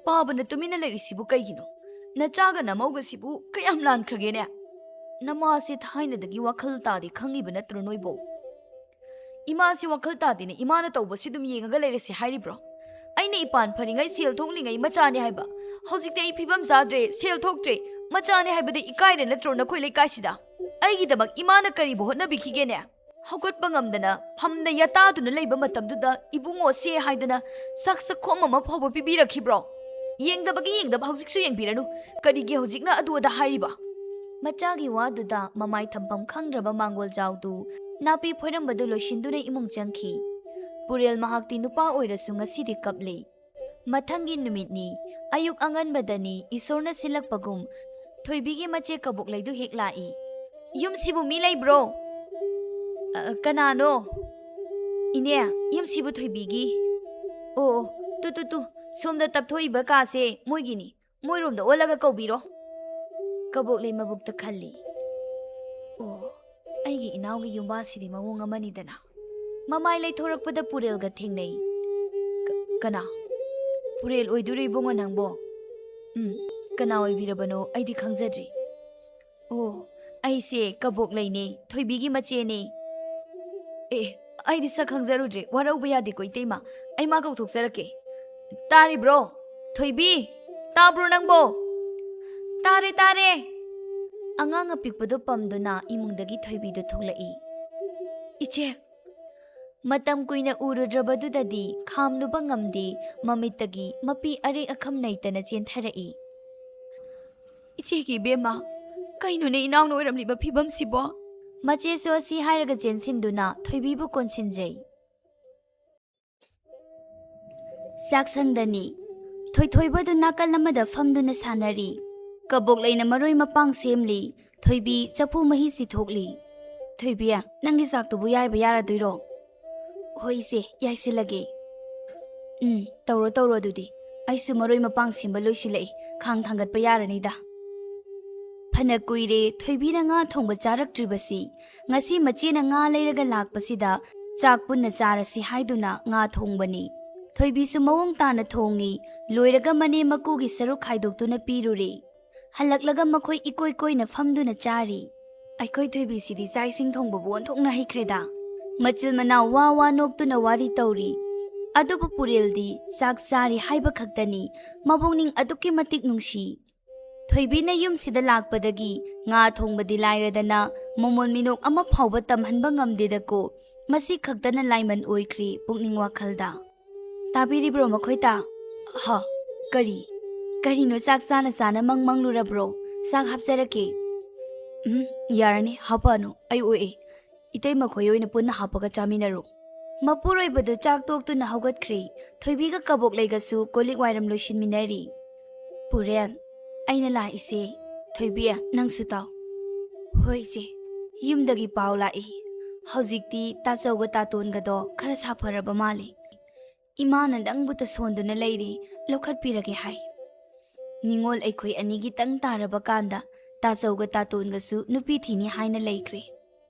ꯄꯥꯕꯅ ꯇꯨꯃꯤꯟꯅ ꯂꯩꯔꯤꯁꯤꯕꯨ ꯀꯩꯒꯤꯅꯣ? ꯅꯆꯥꯒ ꯅꯃꯧꯒꯁꯤꯕꯨ ꯀꯌꯥꯝ ꯂꯥꯟꯈ꯭ꯔꯒꯦꯅꯦ? ꯅꯃꯥꯁꯦ ꯊꯥꯏꯅꯗꯒꯤ ꯋꯥꯈꯜ ꯇꯥꯗꯦ ꯈꯪꯉꯤꯕ ꯅꯠꯇ꯭ꯔꯣ ꯅꯣꯏꯕꯣ? ꯏꯃꯥꯁꯤ ꯋꯥꯈꯜ ꯇꯥꯗꯦꯅꯦ, ꯏꯃꯥꯅ ꯇꯧꯕꯁꯤ ꯑꯗꯨꯝ ꯌꯦꯡꯉꯒ ꯂꯩꯔꯁꯤ ꯍꯥꯏꯔꯤꯕ꯭ꯔꯣ? ꯑꯩꯅ ꯏꯄꯥꯟ ꯐꯔꯤꯉꯩ ꯁꯦꯜ ꯊꯣꯛꯂꯤꯉꯩ ꯃꯆꯥꯅꯤ ꯍꯥꯏꯕ꯫ ꯍꯧꯖꯤꯛꯇꯤ ꯑꯩ ꯐꯤꯕꯝ ꯆꯥꯗ꯭ꯔꯦ, ꯁꯦꯜ ꯊꯣꯛꯇ꯭ꯔꯦ, ꯃꯆꯥꯅꯤ ꯍꯥꯏꯕꯗ ꯏꯀꯥꯏꯔꯦ ꯅꯠꯇ꯭ꯔꯣ ꯅꯈꯣꯏ ꯂꯩꯀꯥꯏꯁꯤꯗ? ꯑꯩꯒꯤꯗꯃꯛ ꯏꯃꯥꯅ ꯀꯔꯤꯕꯨ ꯍꯣꯠꯅꯕꯤꯈꯤꯒꯦꯅꯦ? ꯍꯧꯒꯠꯄ ꯉꯝꯗꯅ ꯐꯝꯗ ꯌꯥꯇꯥꯗꯨꯅ ꯂꯩꯕ ꯃꯇꯝꯗꯨꯗ ꯏꯕꯨꯡꯉꯣꯁꯦ ꯍꯥꯏꯗꯅ ꯆꯥꯛ ꯆꯈꯣꯝ ꯑꯃ ꯐꯥꯎꯕ ꯄꯤꯕꯤꯔꯛꯈꯤꯕ꯭ꯔꯣ? ꯌꯦꯡꯗꯕꯒꯤ ꯌꯦꯡꯗꯕ, ꯍꯧꯖꯤꯛꯁꯨ ꯌꯦꯡꯕꯤꯔꯅꯨ꯫ ꯀꯔꯤꯒꯤ ꯍꯧꯖꯤꯛꯅ ꯑꯗꯨ ꯑꯗꯥ ꯍꯥꯏꯔꯤꯕ? ꯃꯆꯥꯒꯤ ꯋꯥꯗꯨꯗ ꯃꯃꯥꯏ ꯊꯝꯐꯝ ꯈꯪꯗ꯭ꯔꯕ ꯃꯥꯡꯒꯣꯜꯖꯥꯎꯗꯨ ꯅꯥꯄꯤ ꯐꯣꯏꯔꯝꯕꯗꯨ ꯂꯣꯏꯁꯤꯟꯗꯨꯅ ꯏꯃꯨꯡ ꯆꯪꯈꯤ꯫ ꯄꯨꯔꯦꯜ ꯃꯍꯥꯛꯇꯤ ꯅꯨꯄꯥ ꯑꯣꯏꯔꯁꯨ ꯉꯁꯤꯗꯤ ꯀꯞꯂꯤ꯫ ꯃꯊꯪꯒꯤ ꯅꯨꯃꯤꯠꯅꯤ꯫ ꯑꯌꯨꯛ ꯑꯉꯟꯕꯗꯅꯤ, ꯏꯁꯣꯔꯅ ꯁꯤꯜꯂꯛꯄꯒꯨꯝ ꯊꯣꯏꯕꯤꯒꯤ ꯃꯆꯦ ꯀꯕꯣꯛꯂꯩꯗꯨ ꯍꯦꯛ ꯂꯥꯛꯏ꯫ "ꯌꯨꯝꯁꯤꯕꯨ ꯃꯤ ꯂꯩꯕ꯭ꯔꯣ?" "ꯑ, ꯀꯅꯥꯅꯣ?" "ꯏꯅꯦ, ꯌꯨꯝꯁꯤꯕꯨ ꯊꯣꯏꯕꯤꯒꯤ꯫" "ꯑꯣ, ꯑꯣ, ꯇꯨ, ꯇꯨ, ꯇꯨ, ꯁꯣꯝꯗ ꯇꯞꯊꯣꯛꯏꯕ ꯀꯥꯁꯦ ꯃꯣꯏꯒꯤꯅꯤ꯫ ꯃꯣꯏꯔꯣꯝꯗ ꯑꯣꯜꯂꯒ ꯀꯧꯕꯤꯔꯣ꯫" ꯀꯕꯣꯛꯂꯩ ꯃꯕꯨꯛꯇ ꯈꯜꯂꯤ, "ꯑꯣ, ꯑꯩꯒꯤ ꯏꯅꯥꯎꯒꯤ ꯌꯨꯝꯕꯥꯜꯁꯤꯗꯤ ꯃꯑꯣꯡ ꯑꯃꯅꯤꯗꯅ꯫" ꯃꯃꯥꯏ ꯂꯩꯊꯣꯔꯛꯄꯗ ꯄꯨꯔꯦꯜꯒ ꯊꯦꯡꯅꯩ꯫ "ꯀ-, ꯀꯅꯥ? ꯄꯨꯔꯦꯜ ꯑꯣꯏꯗꯣꯏꯔꯣ ꯏꯕꯨꯡꯉꯣ ꯅꯪꯕꯣ?" "ꯎꯝ, ꯀꯅꯥ ꯑꯣꯏꯕꯤꯔꯕꯅꯣ ꯑꯩꯗꯤ ꯈꯪꯖꯗ꯭ꯔꯤ꯫" "ꯑꯣ, ꯑꯩꯁꯦ ꯀꯕꯣꯛꯂꯩꯅꯦ, ꯊꯣꯏꯕꯤꯒꯤ ꯃꯆꯦꯅꯦ꯫" "ꯑꯦ, ꯑꯩꯗꯤ ꯁꯛ ꯈꯪꯖꯔꯨꯗ꯭ꯔꯦ, ꯋꯥꯔꯧꯕ ꯌꯥꯗꯦꯀꯣ ꯏꯇꯩꯃ, ꯑꯩ ꯃꯥ ꯀꯧꯊꯣꯛꯆꯔꯛꯀꯦ꯫ ꯇꯥꯔꯤꯕ꯭ꯔꯣ? ꯊꯣꯏꯕꯤ, ꯇꯥꯕ꯭ꯔꯣ ꯅꯪꯕꯣ?" "ꯇꯥꯔꯦ, ꯇꯥꯔꯦ꯫" ꯑꯉꯥꯡ ꯑꯄꯤꯛꯄꯗꯨ ꯄꯝꯗꯨꯅ ꯏꯃꯨꯡꯗꯒꯤ ꯊꯣꯏꯕꯤꯗꯨ ꯊꯣꯛꯂꯛꯏ꯫ "ꯏꯆꯦ꯫" ꯃꯇꯝ ꯀꯨꯏꯅ ꯎꯔꯨꯗ꯭ꯔꯕꯗꯨꯗꯗꯤ ꯈꯥꯝꯂꯨꯕ ꯉꯝꯗꯦ, ꯃꯃꯤꯠꯇꯒꯤ ꯃꯄꯤ ꯑꯔꯦꯛ ꯑꯈꯝ ꯅꯩꯇꯅ ꯆꯦꯟꯊꯔꯛꯏ꯫ "ꯏꯆꯦꯒꯤ ꯏꯕꯦꯝꯃ, ꯀꯩꯅꯣꯅꯦ ꯏꯅꯥꯎꯅ ꯑꯣꯏꯔꯝꯂꯤꯕ ꯐꯤꯕꯝꯁꯤꯕꯣ?" ꯃꯆꯦꯁꯨ ꯑꯁꯤ ꯍꯥꯏꯔꯒ ꯆꯦꯟꯁꯤꯟꯗꯨꯅ ꯊꯣꯏꯕꯤꯕꯨ ꯀꯣꯟꯁꯤꯟꯖꯩ꯫ ꯆꯥꯛꯁꯪꯗꯅꯤ꯫ ꯊꯣꯏꯊꯣꯏꯕꯗꯨ ꯅꯥꯀꯜ ꯑꯃꯗ ꯐꯝꯗꯨꯅ ꯁꯥꯟꯅꯔꯤ꯫ ꯀꯕꯣꯛꯂꯩꯅ ꯃꯔꯣꯏ ꯃꯄꯥꯡ ꯁꯦꯝꯂꯤ꯫ ꯊꯣꯏꯕꯤ ꯆꯐꯨ ꯃꯍꯤ ꯆꯤꯊꯣꯛꯂꯤ꯫ "ꯊꯣꯏꯕꯤ, ꯅꯪꯒꯤ ꯆꯥꯛꯇꯨꯕꯨ ꯌꯥꯏꯕ ꯌꯥꯔꯗꯣꯏꯔꯣ?" "ꯍꯣꯏ ꯏꯆꯦ, ꯌꯥꯏꯁꯤꯜꯂꯒꯦ꯫" "ꯎꯝ, ꯇꯧꯔꯣ ꯇꯧꯔꯣ ꯑꯗꯨꯗꯤ꯫ ꯑꯩꯁꯨ ꯃꯔꯣꯏ ꯃꯄꯥꯡ ꯁꯦꯝꯕ ꯂꯣꯏꯁꯤꯜꯂꯛꯏ, ꯈꯥꯡ ꯊꯥꯡꯒꯠꯄ ꯌꯥꯔꯅꯤꯗ꯫" ꯐꯅ ꯀꯨꯏꯔꯦ ꯊꯣꯏꯕꯤꯅ ꯉꯥ ꯊꯣꯡꯕ ꯆꯥꯔꯛꯇ꯭ꯔꯤꯕꯁꯤ꯫ ꯉꯁꯤ ꯃꯆꯦꯅ ꯉꯥ ꯂꯩꯔꯒ ꯂꯥꯛꯄꯁꯤꯗ ꯆꯥꯛ ꯄꯨꯟꯅ ꯆꯥꯔꯁꯤ ꯍꯥꯏꯗꯨꯅ ꯉꯥ ꯊꯣꯡꯕꯅꯤ꯫ ꯊꯣꯏꯕꯤꯁꯨ ꯃꯑꯣꯡ ꯇꯥꯅ ꯊꯣꯡꯉꯤ꯫ ꯂꯣꯏꯔꯒ ꯃꯅꯦꯝ ꯃꯀꯨꯒꯤ ꯁꯔꯨꯛ ꯈꯥꯏꯗꯣꯛꯇꯨꯅ ꯄꯤꯔꯨꯔꯦ꯫ ꯍꯜꯂꯛꯂꯒ ꯃꯈꯣꯏ ꯏꯀꯣꯏ ꯀꯣꯏꯅ ꯐꯝꯗꯨꯅ ꯆꯥꯔꯤ꯫ "ꯑꯩꯈꯣꯏ ꯊꯣꯏꯕꯤꯁꯤꯗꯤ ꯆꯥꯛ ꯏꯁꯤꯡ ꯊꯣꯡꯕꯕꯨ ꯑꯣꯟꯊꯣꯛꯅ ꯍꯩꯈ꯭ꯔꯦꯗ꯫ ꯃꯆꯤꯜ ꯃꯅꯥꯎ ꯋꯥ ꯋꯥ ꯅꯣꯛꯇꯨꯅ ꯋꯥꯔꯤ ꯇꯧꯔꯤ꯫ ꯑꯗꯨꯕꯨ ꯄꯨꯔꯦꯜꯗꯤ ꯆꯥꯛ ꯆꯥꯔꯤ ꯍꯥꯏꯕ ꯈꯛꯇꯅꯤ, ꯃꯕꯨꯛꯅꯤꯡ ꯑꯗꯨꯛꯀꯤ ꯃꯇꯤꯛ ꯅꯨꯡꯁꯤ꯫ ꯊꯣꯏꯕꯤꯅ ꯌꯨꯝꯁꯤꯗ ꯂꯥꯛꯄꯗꯒꯤ ꯉꯥ ꯊꯣꯡꯕꯗꯤ ꯂꯥꯏꯔꯗꯅ ꯃꯃꯣꯟ ꯃꯤꯅꯣꯛ ꯑꯃ ꯐꯥꯎꯕ ꯇꯝꯍꯟꯕ ꯉꯝꯗꯦꯗꯀꯣ꯫ ꯃꯁꯤ ꯈꯛꯇꯅ ꯂꯥꯏꯃꯟ ꯑꯣꯏꯈ꯭ꯔꯤ ꯄꯨꯛꯅꯤꯡ ꯋꯥꯈꯜꯗ꯫ "ꯇꯥꯕꯤꯔꯤꯕ꯭ꯔꯣ ꯃꯈꯣꯏꯇꯥ?" "ꯍ, ꯀꯔꯤ? ꯀꯔꯤꯅꯣ ꯆꯥꯛ ꯆꯥꯅ ꯆꯥꯅ ꯃꯪ ꯃꯪꯂꯨꯔꯕ꯭ꯔꯣ? ꯆꯥꯛ ꯍꯥꯞꯆꯔꯛꯀꯦ꯫" "ꯎꯝ, ꯌꯥꯔꯅꯤ, ꯍꯥꯞꯄꯛꯑꯅꯨ, ꯑꯩ ꯑꯣꯛꯑꯦ꯫ ꯏꯇꯩꯃꯈꯣꯏ ꯑꯣꯏꯅ ꯄꯨꯟꯅ ꯍꯥꯞꯄꯒ ꯆꯥꯃꯤꯟꯅꯔꯨ꯫" ꯃꯄꯨꯔꯣꯏꯕꯗꯨ ꯆꯥꯛ ꯇꯣꯛꯇꯨꯅ ꯍꯧꯒꯠꯈ꯭ꯔꯦ꯫ ꯊꯣꯏꯕꯤꯒ ꯀꯕꯣꯛ ꯂꯩꯒꯁꯨ ꯀꯣꯜ ꯂꯤꯛ ꯋꯥꯏꯔꯝ ꯂꯣꯏꯁꯤꯟꯃꯤꯟꯅꯔꯤ꯫ "ꯄꯨꯔꯦꯜ, ꯑꯩꯅ ꯂꯥꯛꯏꯁꯦ ꯊꯣꯏꯕꯤ, ꯅꯪꯁꯨ ꯇꯥꯎ꯫" "ꯍꯣꯏ ꯏꯆꯦ꯫" "ꯌꯨꯝꯗꯒꯤ ꯄꯥꯎ ꯂꯥꯛꯏ꯫ ꯍꯧꯖꯤꯛꯇꯤ ꯇꯥꯆꯧꯒ ꯇꯥꯇꯣꯟꯒꯗꯣ ꯈꯔ ꯁꯥꯐꯔꯕ ꯃꯥꯜꯂꯤ꯫ ꯏꯃꯥꯅ ꯅꯪꯕꯨ ꯇꯁꯣꯟꯗꯨꯅ ꯂꯩꯔꯤ, ꯂꯧꯈꯠꯄꯤꯔꯒꯦ ꯍꯥꯏ꯫" ꯅꯤꯉꯣꯜ ꯑꯩꯈꯣꯏ ꯑꯅꯤꯒꯤꯇꯪ ꯇꯥꯔꯕ ꯀꯥꯟꯗ ꯇꯥꯆꯧꯒ ꯇꯥꯇꯣꯟꯒꯁꯨ ꯅꯨꯄꯤ ꯊꯤꯅꯤ ꯍꯥꯏꯅ ꯂꯩꯈ꯭ꯔꯦ꯫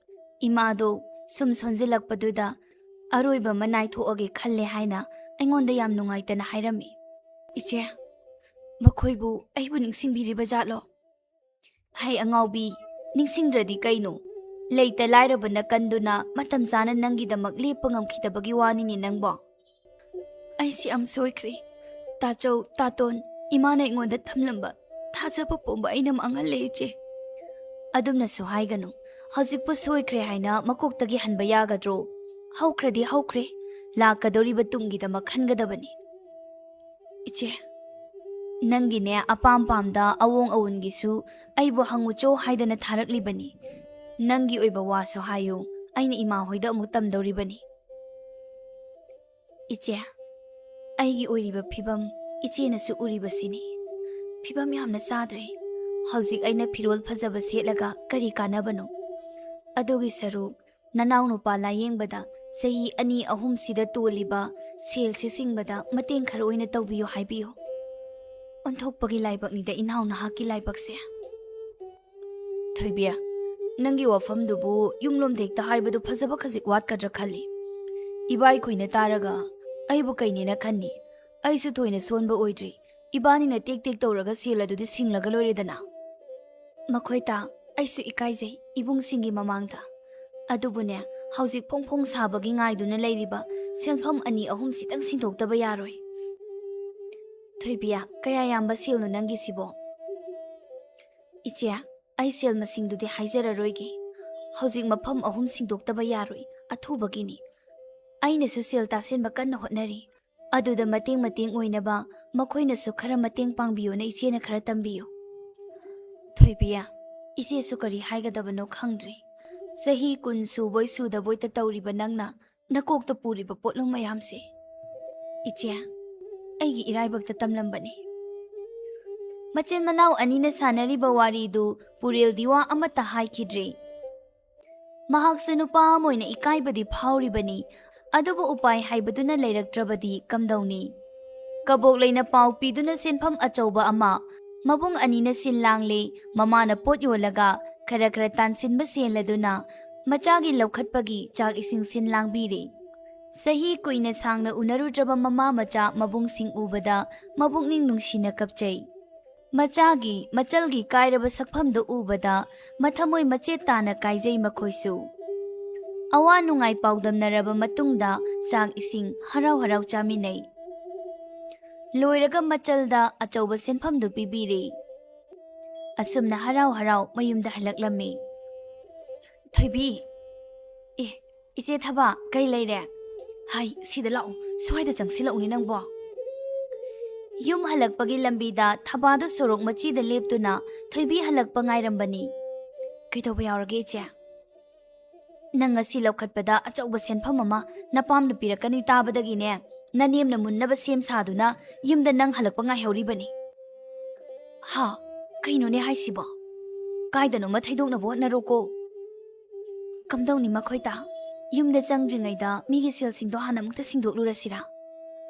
ꯏꯃꯥꯗꯣ ꯁꯨꯝ ꯁꯣꯟꯖꯤꯜꯂꯛꯄꯗꯨꯗ ꯑꯔꯣꯏꯕ ꯑꯃ ꯅꯥꯏꯊꯣꯛꯑꯒꯦ ꯈꯜꯂꯦ ꯍꯥꯏꯅ ꯑꯩꯉꯣꯟꯗ ꯌꯥꯝ ꯅꯨꯡꯉꯥꯏꯇꯅ ꯍꯥꯏꯔꯝꯃꯤ꯫ "ꯏꯆꯦ, ꯃꯈꯣꯏꯕꯨ ꯑꯩꯕꯨ ꯅꯤꯡꯁꯤꯡꯕꯤꯔꯤꯕ ꯖꯥꯠꯂꯣ?" "ꯍꯩ ꯑꯉꯥꯎꯕꯤ, ꯅꯤꯡꯁꯤꯡꯗ꯭ꯔꯗꯤ ꯀꯩꯅꯣ? ꯂꯩꯇ ꯂꯥꯏꯔꯕ ꯅꯀꯟꯗꯨꯅ ꯃꯇꯝ ꯆꯥꯅ ꯅꯪꯒꯤꯗꯃꯛ ꯂꯦꯞꯄ ꯉꯝꯈꯤꯗꯕꯒꯤ ꯋꯥꯅꯤꯅꯦ ꯅꯪꯕꯣ꯫" "ꯑꯩꯁꯦ ꯌꯥꯝ ꯁꯣꯏꯈ꯭ꯔꯦ꯫ ꯇꯥꯆꯧ, ꯇꯥꯇꯣꯟ, ꯏꯃꯥꯅ ꯑꯩꯉꯣꯟꯗ ꯊꯝꯂꯝꯕ ꯊꯥꯖꯕ ꯄꯨꯝꯕ ꯑꯩꯅ ꯃꯥꯡꯍꯜꯂꯦ ꯏꯆꯦ꯫" "ꯑꯗꯨꯝꯅꯁꯨ ꯍꯥꯏꯒꯅꯨ꯫ ꯍꯧꯖꯤꯛꯄꯨ ꯁꯣꯏꯈ꯭ꯔꯦ ꯍꯥꯏꯅ ꯃꯀꯣꯛꯇꯒꯤ ꯍꯟꯕ ꯌꯥꯒꯗ꯭ꯔꯣ? ꯍꯧꯈ꯭ꯔꯗꯤ ꯍꯧꯈ꯭ꯔꯦ꯫ ꯂꯥꯛꯀꯗꯧꯔꯤꯕ ꯇꯨꯡꯒꯤꯗꯃꯛ ꯈꯟꯒꯗꯕꯅꯤ꯫" "ꯏꯆꯦ, ꯅꯪꯒꯤꯅꯦ ꯑꯄꯥꯝ ꯄꯥꯝꯗ ꯑꯋꯣꯡ ꯑꯋꯨꯟꯒꯤꯁꯨ ꯑꯩꯕꯨ ꯍꯪꯉꯨꯆꯣ ꯍꯥꯏꯗꯅ ꯊꯥꯔꯛꯂꯤꯕꯅꯤ꯫ ꯅꯪꯒꯤ ꯑꯣꯏꯕ ꯋꯥꯁꯨ ꯍꯥꯏꯌꯨ, ꯑꯩꯅ ꯏꯃꯥ ꯍꯣꯏꯗ ꯑꯃꯨꯛ ꯇꯝꯗꯧꯔꯤꯕꯅꯤ꯫" "ꯏꯆꯦ, ꯑꯩꯒꯤ ꯑꯣꯏꯔꯤꯕ ꯐꯤꯕꯝ ꯏꯆꯦꯅꯁꯨ ꯎꯔꯤꯕꯁꯤꯅꯤ꯫ ꯐꯤꯕꯝ ꯌꯥꯝꯅ ꯆꯥꯗ꯭ꯔꯦ꯫ ꯍꯧꯖꯤꯛ ꯑꯩꯅ ꯐꯤꯔꯣꯜ ꯐꯖꯕ ꯁꯦꯠꯂꯒ ꯀꯔꯤ ꯀꯥꯟꯅꯕꯅꯣ? ꯑꯗꯨꯒꯤ ꯁꯔꯨꯛ ꯅꯅꯥꯎꯅꯨꯄꯥ ꯂꯥꯌꯦꯡꯕꯗ ꯆꯍꯤ ꯑꯅꯤ ꯑꯍꯨꯝꯁꯤꯗ ꯇꯣꯜꯂꯤꯕ ꯁꯦꯜꯁꯦ ꯁꯤꯡꯕꯗ ꯃꯇꯦꯡ ꯈꯔ ꯑꯣꯏꯅ ꯇꯧꯕꯤꯌꯨ ꯍꯥꯏꯕꯤꯌꯨ꯫" "ꯑꯣꯟꯊꯣꯛꯄꯒꯤ ꯂꯥꯏꯕꯛꯅꯤꯗ ꯏꯅꯥꯎ ꯅꯍꯥꯛꯀꯤ ꯂꯥꯏꯕꯛꯁꯦ꯫" "ꯊꯣꯏꯕꯤ, ꯅꯪꯒꯤ ꯋꯥꯐꯝꯗꯨꯕꯨ ꯌꯨꯝꯂꯣꯝꯗ ꯍꯦꯛꯇ ꯍꯥꯏꯕꯗꯨ ꯐꯖꯕ ꯈꯖꯤꯛ ꯋꯥꯠꯀꯗ꯭ꯔꯥ ꯈꯜꯂꯤ꯫ ꯏꯕꯥꯏꯈꯣꯏꯅ ꯇꯥꯔꯒ ꯑꯩꯕꯨ ꯀꯩꯅꯦꯅ ꯈꯟꯅꯤ꯫ ꯑꯩꯁꯨ ꯊꯣꯏꯅ ꯁꯣꯟꯕ ꯑꯣꯏꯗ꯭ꯔꯤ꯫ ꯏꯕꯥꯅꯤꯅ ꯇꯦꯛ ꯇꯦꯛ ꯇꯧꯔꯒ ꯁꯦꯜ ꯑꯗꯨꯗꯤ ꯁꯤꯡꯂꯒ ꯂꯣꯏꯔꯦꯗꯅ꯫" "ꯃꯈꯣꯏꯇ, ꯑꯩꯁꯨ ꯏꯀꯥꯏꯖꯩ ꯏꯕꯨꯡꯁꯤꯡꯒꯤ ꯃꯃꯥꯡꯗ꯫ ꯑꯗꯨꯕꯨꯅꯦ, ꯍꯧꯖꯤꯛ ꯐꯣꯡ ꯐꯣꯡ ꯁꯥꯕꯒꯤ ꯉꯥꯏꯗꯨꯅ ꯂꯩꯔꯤꯕ ꯁꯦꯟꯐꯝ ꯑꯅꯤ ꯑꯍꯨꯝꯁꯤꯇꯪ ꯁꯤꯟꯗꯣꯛꯇꯕ ꯌꯥꯔꯣꯏ꯫ ꯊꯣꯏꯕꯤꯌꯥ, ꯀꯌꯥ ꯌꯥꯝꯕ ꯁꯦꯜꯅꯣ ꯅꯪꯒꯤꯁꯤꯕꯣ? ꯏꯆꯦ, ꯑꯩ ꯁꯦꯜ ꯃꯁꯤꯡꯗꯨꯗꯤ ꯍꯥꯏꯖꯔꯔꯣꯏꯒꯦ꯫ ꯍꯧꯖꯤꯛ ꯃꯐꯝ ꯑꯍꯨꯝ ꯁꯤꯟꯗꯣꯛꯇꯕ ꯌꯥꯔꯣꯏ, ꯑꯊꯨꯕꯒꯤꯅꯤ꯫ ꯑꯩꯅꯁꯨ ꯁꯦꯜ ꯇꯥꯁꯤꯟꯕ ꯀꯟꯅ ꯍꯣꯠꯅꯔꯤ꯫ ꯑꯗꯨꯗ ꯃꯇꯦꯡ ꯃꯇꯦꯡ ꯑꯣꯏꯅꯕ ꯃꯈꯣꯏꯅꯁꯨ ꯈꯔ ꯃꯇꯦꯡ ꯄꯥꯡꯕꯤꯌꯣꯅ ꯏꯆꯦꯅ ꯈꯔ ꯇꯝꯕꯤꯌꯨ꯫ ꯊꯣꯏꯕꯤꯌꯥ, ꯏꯆꯦꯁꯨ ꯀꯔꯤ ꯍꯥꯏꯒꯗꯕꯅꯣ ꯈꯪꯗ꯭ꯔꯦ꯫ ꯆꯍꯤ ꯀꯨꯟ ꯁꯨꯕꯣꯏ ꯁꯨꯗꯕꯣꯏꯇ ꯇꯧꯔꯤꯕ ꯅꯪꯅ ꯅꯀꯣꯛꯇ ꯄꯨꯔꯤꯕ ꯄꯣꯠꯂꯨꯝ ꯃꯌꯥꯝꯁꯦ꯫ ꯏꯆꯦ, ꯑꯩꯒꯤ ꯏꯔꯥꯏꯕꯛꯇ ꯇꯝꯂꯝꯕꯅꯤ꯫ ꯃꯆꯤꯟ ꯃꯅꯥꯎ ꯑꯅꯤꯅ ꯁꯥꯟꯅꯔꯤꯕ ꯋꯥꯔꯤꯗꯨ ꯄꯨꯔꯦꯜꯗꯤ ꯋꯥ ꯑꯃꯠꯇ ꯍꯥꯏꯈꯤꯗ꯭ꯔꯦ꯫ ꯃꯍꯥꯛꯁꯨ ꯅꯨꯄꯥ ꯑꯃ ꯑꯣꯏꯅ ꯏꯀꯥꯏꯕꯗꯤ ꯐꯥꯎꯔꯤꯕꯅꯤ, ꯑꯗꯨꯕꯨ ꯎꯄꯥꯏ ꯍꯥꯏꯕꯗꯨꯅ ꯂꯩꯔꯛꯇ꯭ꯔꯕꯗꯤ ꯀꯝꯗꯧꯅꯤ? ꯀꯕꯣꯛꯂꯩꯅ ꯄꯥꯎ ꯄꯤꯗꯨꯅ ꯁꯦꯟꯐꯝ ꯑꯆꯧꯕ ꯑꯃ ꯃꯕꯨꯡ ꯑꯅꯤꯅ ꯁꯤꯟ ꯂꯥꯡꯂꯦ꯫ ꯃꯃꯥꯅ ꯄꯣꯠ ꯌꯣꯜꯂꯒ ꯈꯔ ꯈꯔ ꯇꯥꯟꯁꯤꯟꯕ ꯁꯦꯜ ꯑꯗꯨꯅ ꯃꯆꯥꯒꯤ ꯂꯧꯈꯠꯄꯒꯤ ꯆꯥꯛ ꯏꯁꯤꯡ ꯁꯤꯟ ꯂꯥꯡꯕꯤꯔꯦ꯫ ꯆꯍꯤ ꯀꯨꯏꯅ ꯁꯥꯡꯅ ꯎꯅꯔꯨꯗ꯭ꯔꯕ ꯃꯃꯥ ꯃꯆꯥ ꯃꯕꯨꯡꯁꯤꯡ ꯎꯕꯗ ꯃꯄꯨꯛꯅꯤꯡ ꯅꯨꯡꯁꯤꯅ ꯀꯞꯆꯩ꯫ ꯃꯆꯥꯒꯤ ꯃꯆꯜꯒꯤ ꯀꯥꯏꯔꯕ ꯁꯛꯐꯝꯗꯨ ꯎꯕꯗ ꯃꯊꯃꯣꯏ ꯃꯆꯦꯠ ꯇꯥꯅ ꯀꯥꯏꯖꯩ ꯃꯈꯣꯏꯁꯨ꯫ ꯑꯋꯥ ꯅꯨꯡꯉꯥꯏ ꯄꯥꯎꯗꯝꯅꯔꯕ ꯃꯇꯨꯡꯗ ꯆꯥꯛ ꯏꯁꯤꯡ ꯍꯔꯥꯎ ꯍꯔꯥꯎ ꯆꯥꯃꯤꯟꯅꯩ꯫ ꯂꯣꯏꯔꯒ ꯃꯆꯜꯗ ꯑꯆꯧꯕ ꯁꯦꯟꯐꯝꯗꯨ ꯄꯤꯕꯤꯔꯦ꯫ ꯑꯁꯨꯝꯅ ꯍꯔꯥꯎ ꯍꯔꯥꯎ ꯃꯌꯨꯝꯗ ꯍꯜꯂꯛꯂꯝꯃꯤ꯫ ꯊꯣꯏꯕꯤ, ꯑꯦ, ꯏꯆꯦ ꯊꯕꯥ, ꯀꯩ ꯂꯩꯔꯦ? ꯍꯥꯏ, ꯁꯤꯗ ꯂꯥꯛꯑꯣ, ꯁ꯭ꯋꯥꯏꯗ ꯆꯪꯁꯤꯜꯂꯛꯎꯅꯦ ꯅꯪꯕꯣ꯫ ꯌꯨꯝ ꯍꯜꯂꯛꯄꯒꯤ ꯂꯝꯕꯤꯗ ꯊꯕꯥꯗꯨ ꯁꯣꯔꯣꯛ ꯃꯆꯤꯗ ꯂꯦꯞꯇꯨꯅ ꯊꯣꯏꯕꯤ ꯍꯜꯂꯛꯄ ꯉꯥꯏꯔꯝꯕꯅꯤ꯫ ꯀꯩꯗꯧꯕ ꯌꯥꯎꯔꯒꯦ ꯏꯆꯦ? ꯅꯪ ꯉꯁꯤ ꯂꯧꯈꯠꯄꯗ ꯑꯆꯧꯕ ꯁꯦꯟꯐꯝ ꯑꯃ ꯅꯄꯥꯝꯅ ꯄꯤꯔꯛꯀꯅꯤ ꯇꯥꯕꯗꯒꯤꯅꯦ, ꯅꯅꯦꯝꯅ ꯃꯨꯟꯅꯕ ꯁꯦꯝ ꯁꯥꯗꯨꯅ ꯌꯨꯝꯗ ꯅꯪ ꯍꯜꯂꯛꯄ ꯉꯥꯏꯍꯧꯔꯤꯕꯅꯤ꯫ ꯍꯥ, ꯀꯩꯅꯣꯅꯦ ꯍꯥꯏꯁꯤꯕꯣ? ꯀꯥꯏꯗꯅꯣꯃ ꯊꯩꯗꯣꯛꯅꯕ ꯍꯣꯠꯅꯔꯣꯀꯣ꯫ ꯀꯝꯗꯧꯅꯤ ꯃꯈꯣꯏꯇ? ꯌꯨꯝꯗ ꯆꯪꯗ꯭ꯔꯤꯉꯩꯗ ꯃꯤꯒꯤ ꯁꯦꯜꯁꯤꯡꯗꯣ ꯍꯥꯟꯅ ꯑꯃꯨꯛꯇ ꯁꯤꯡꯗꯣꯛꯂꯨꯔꯁꯤꯔꯥ?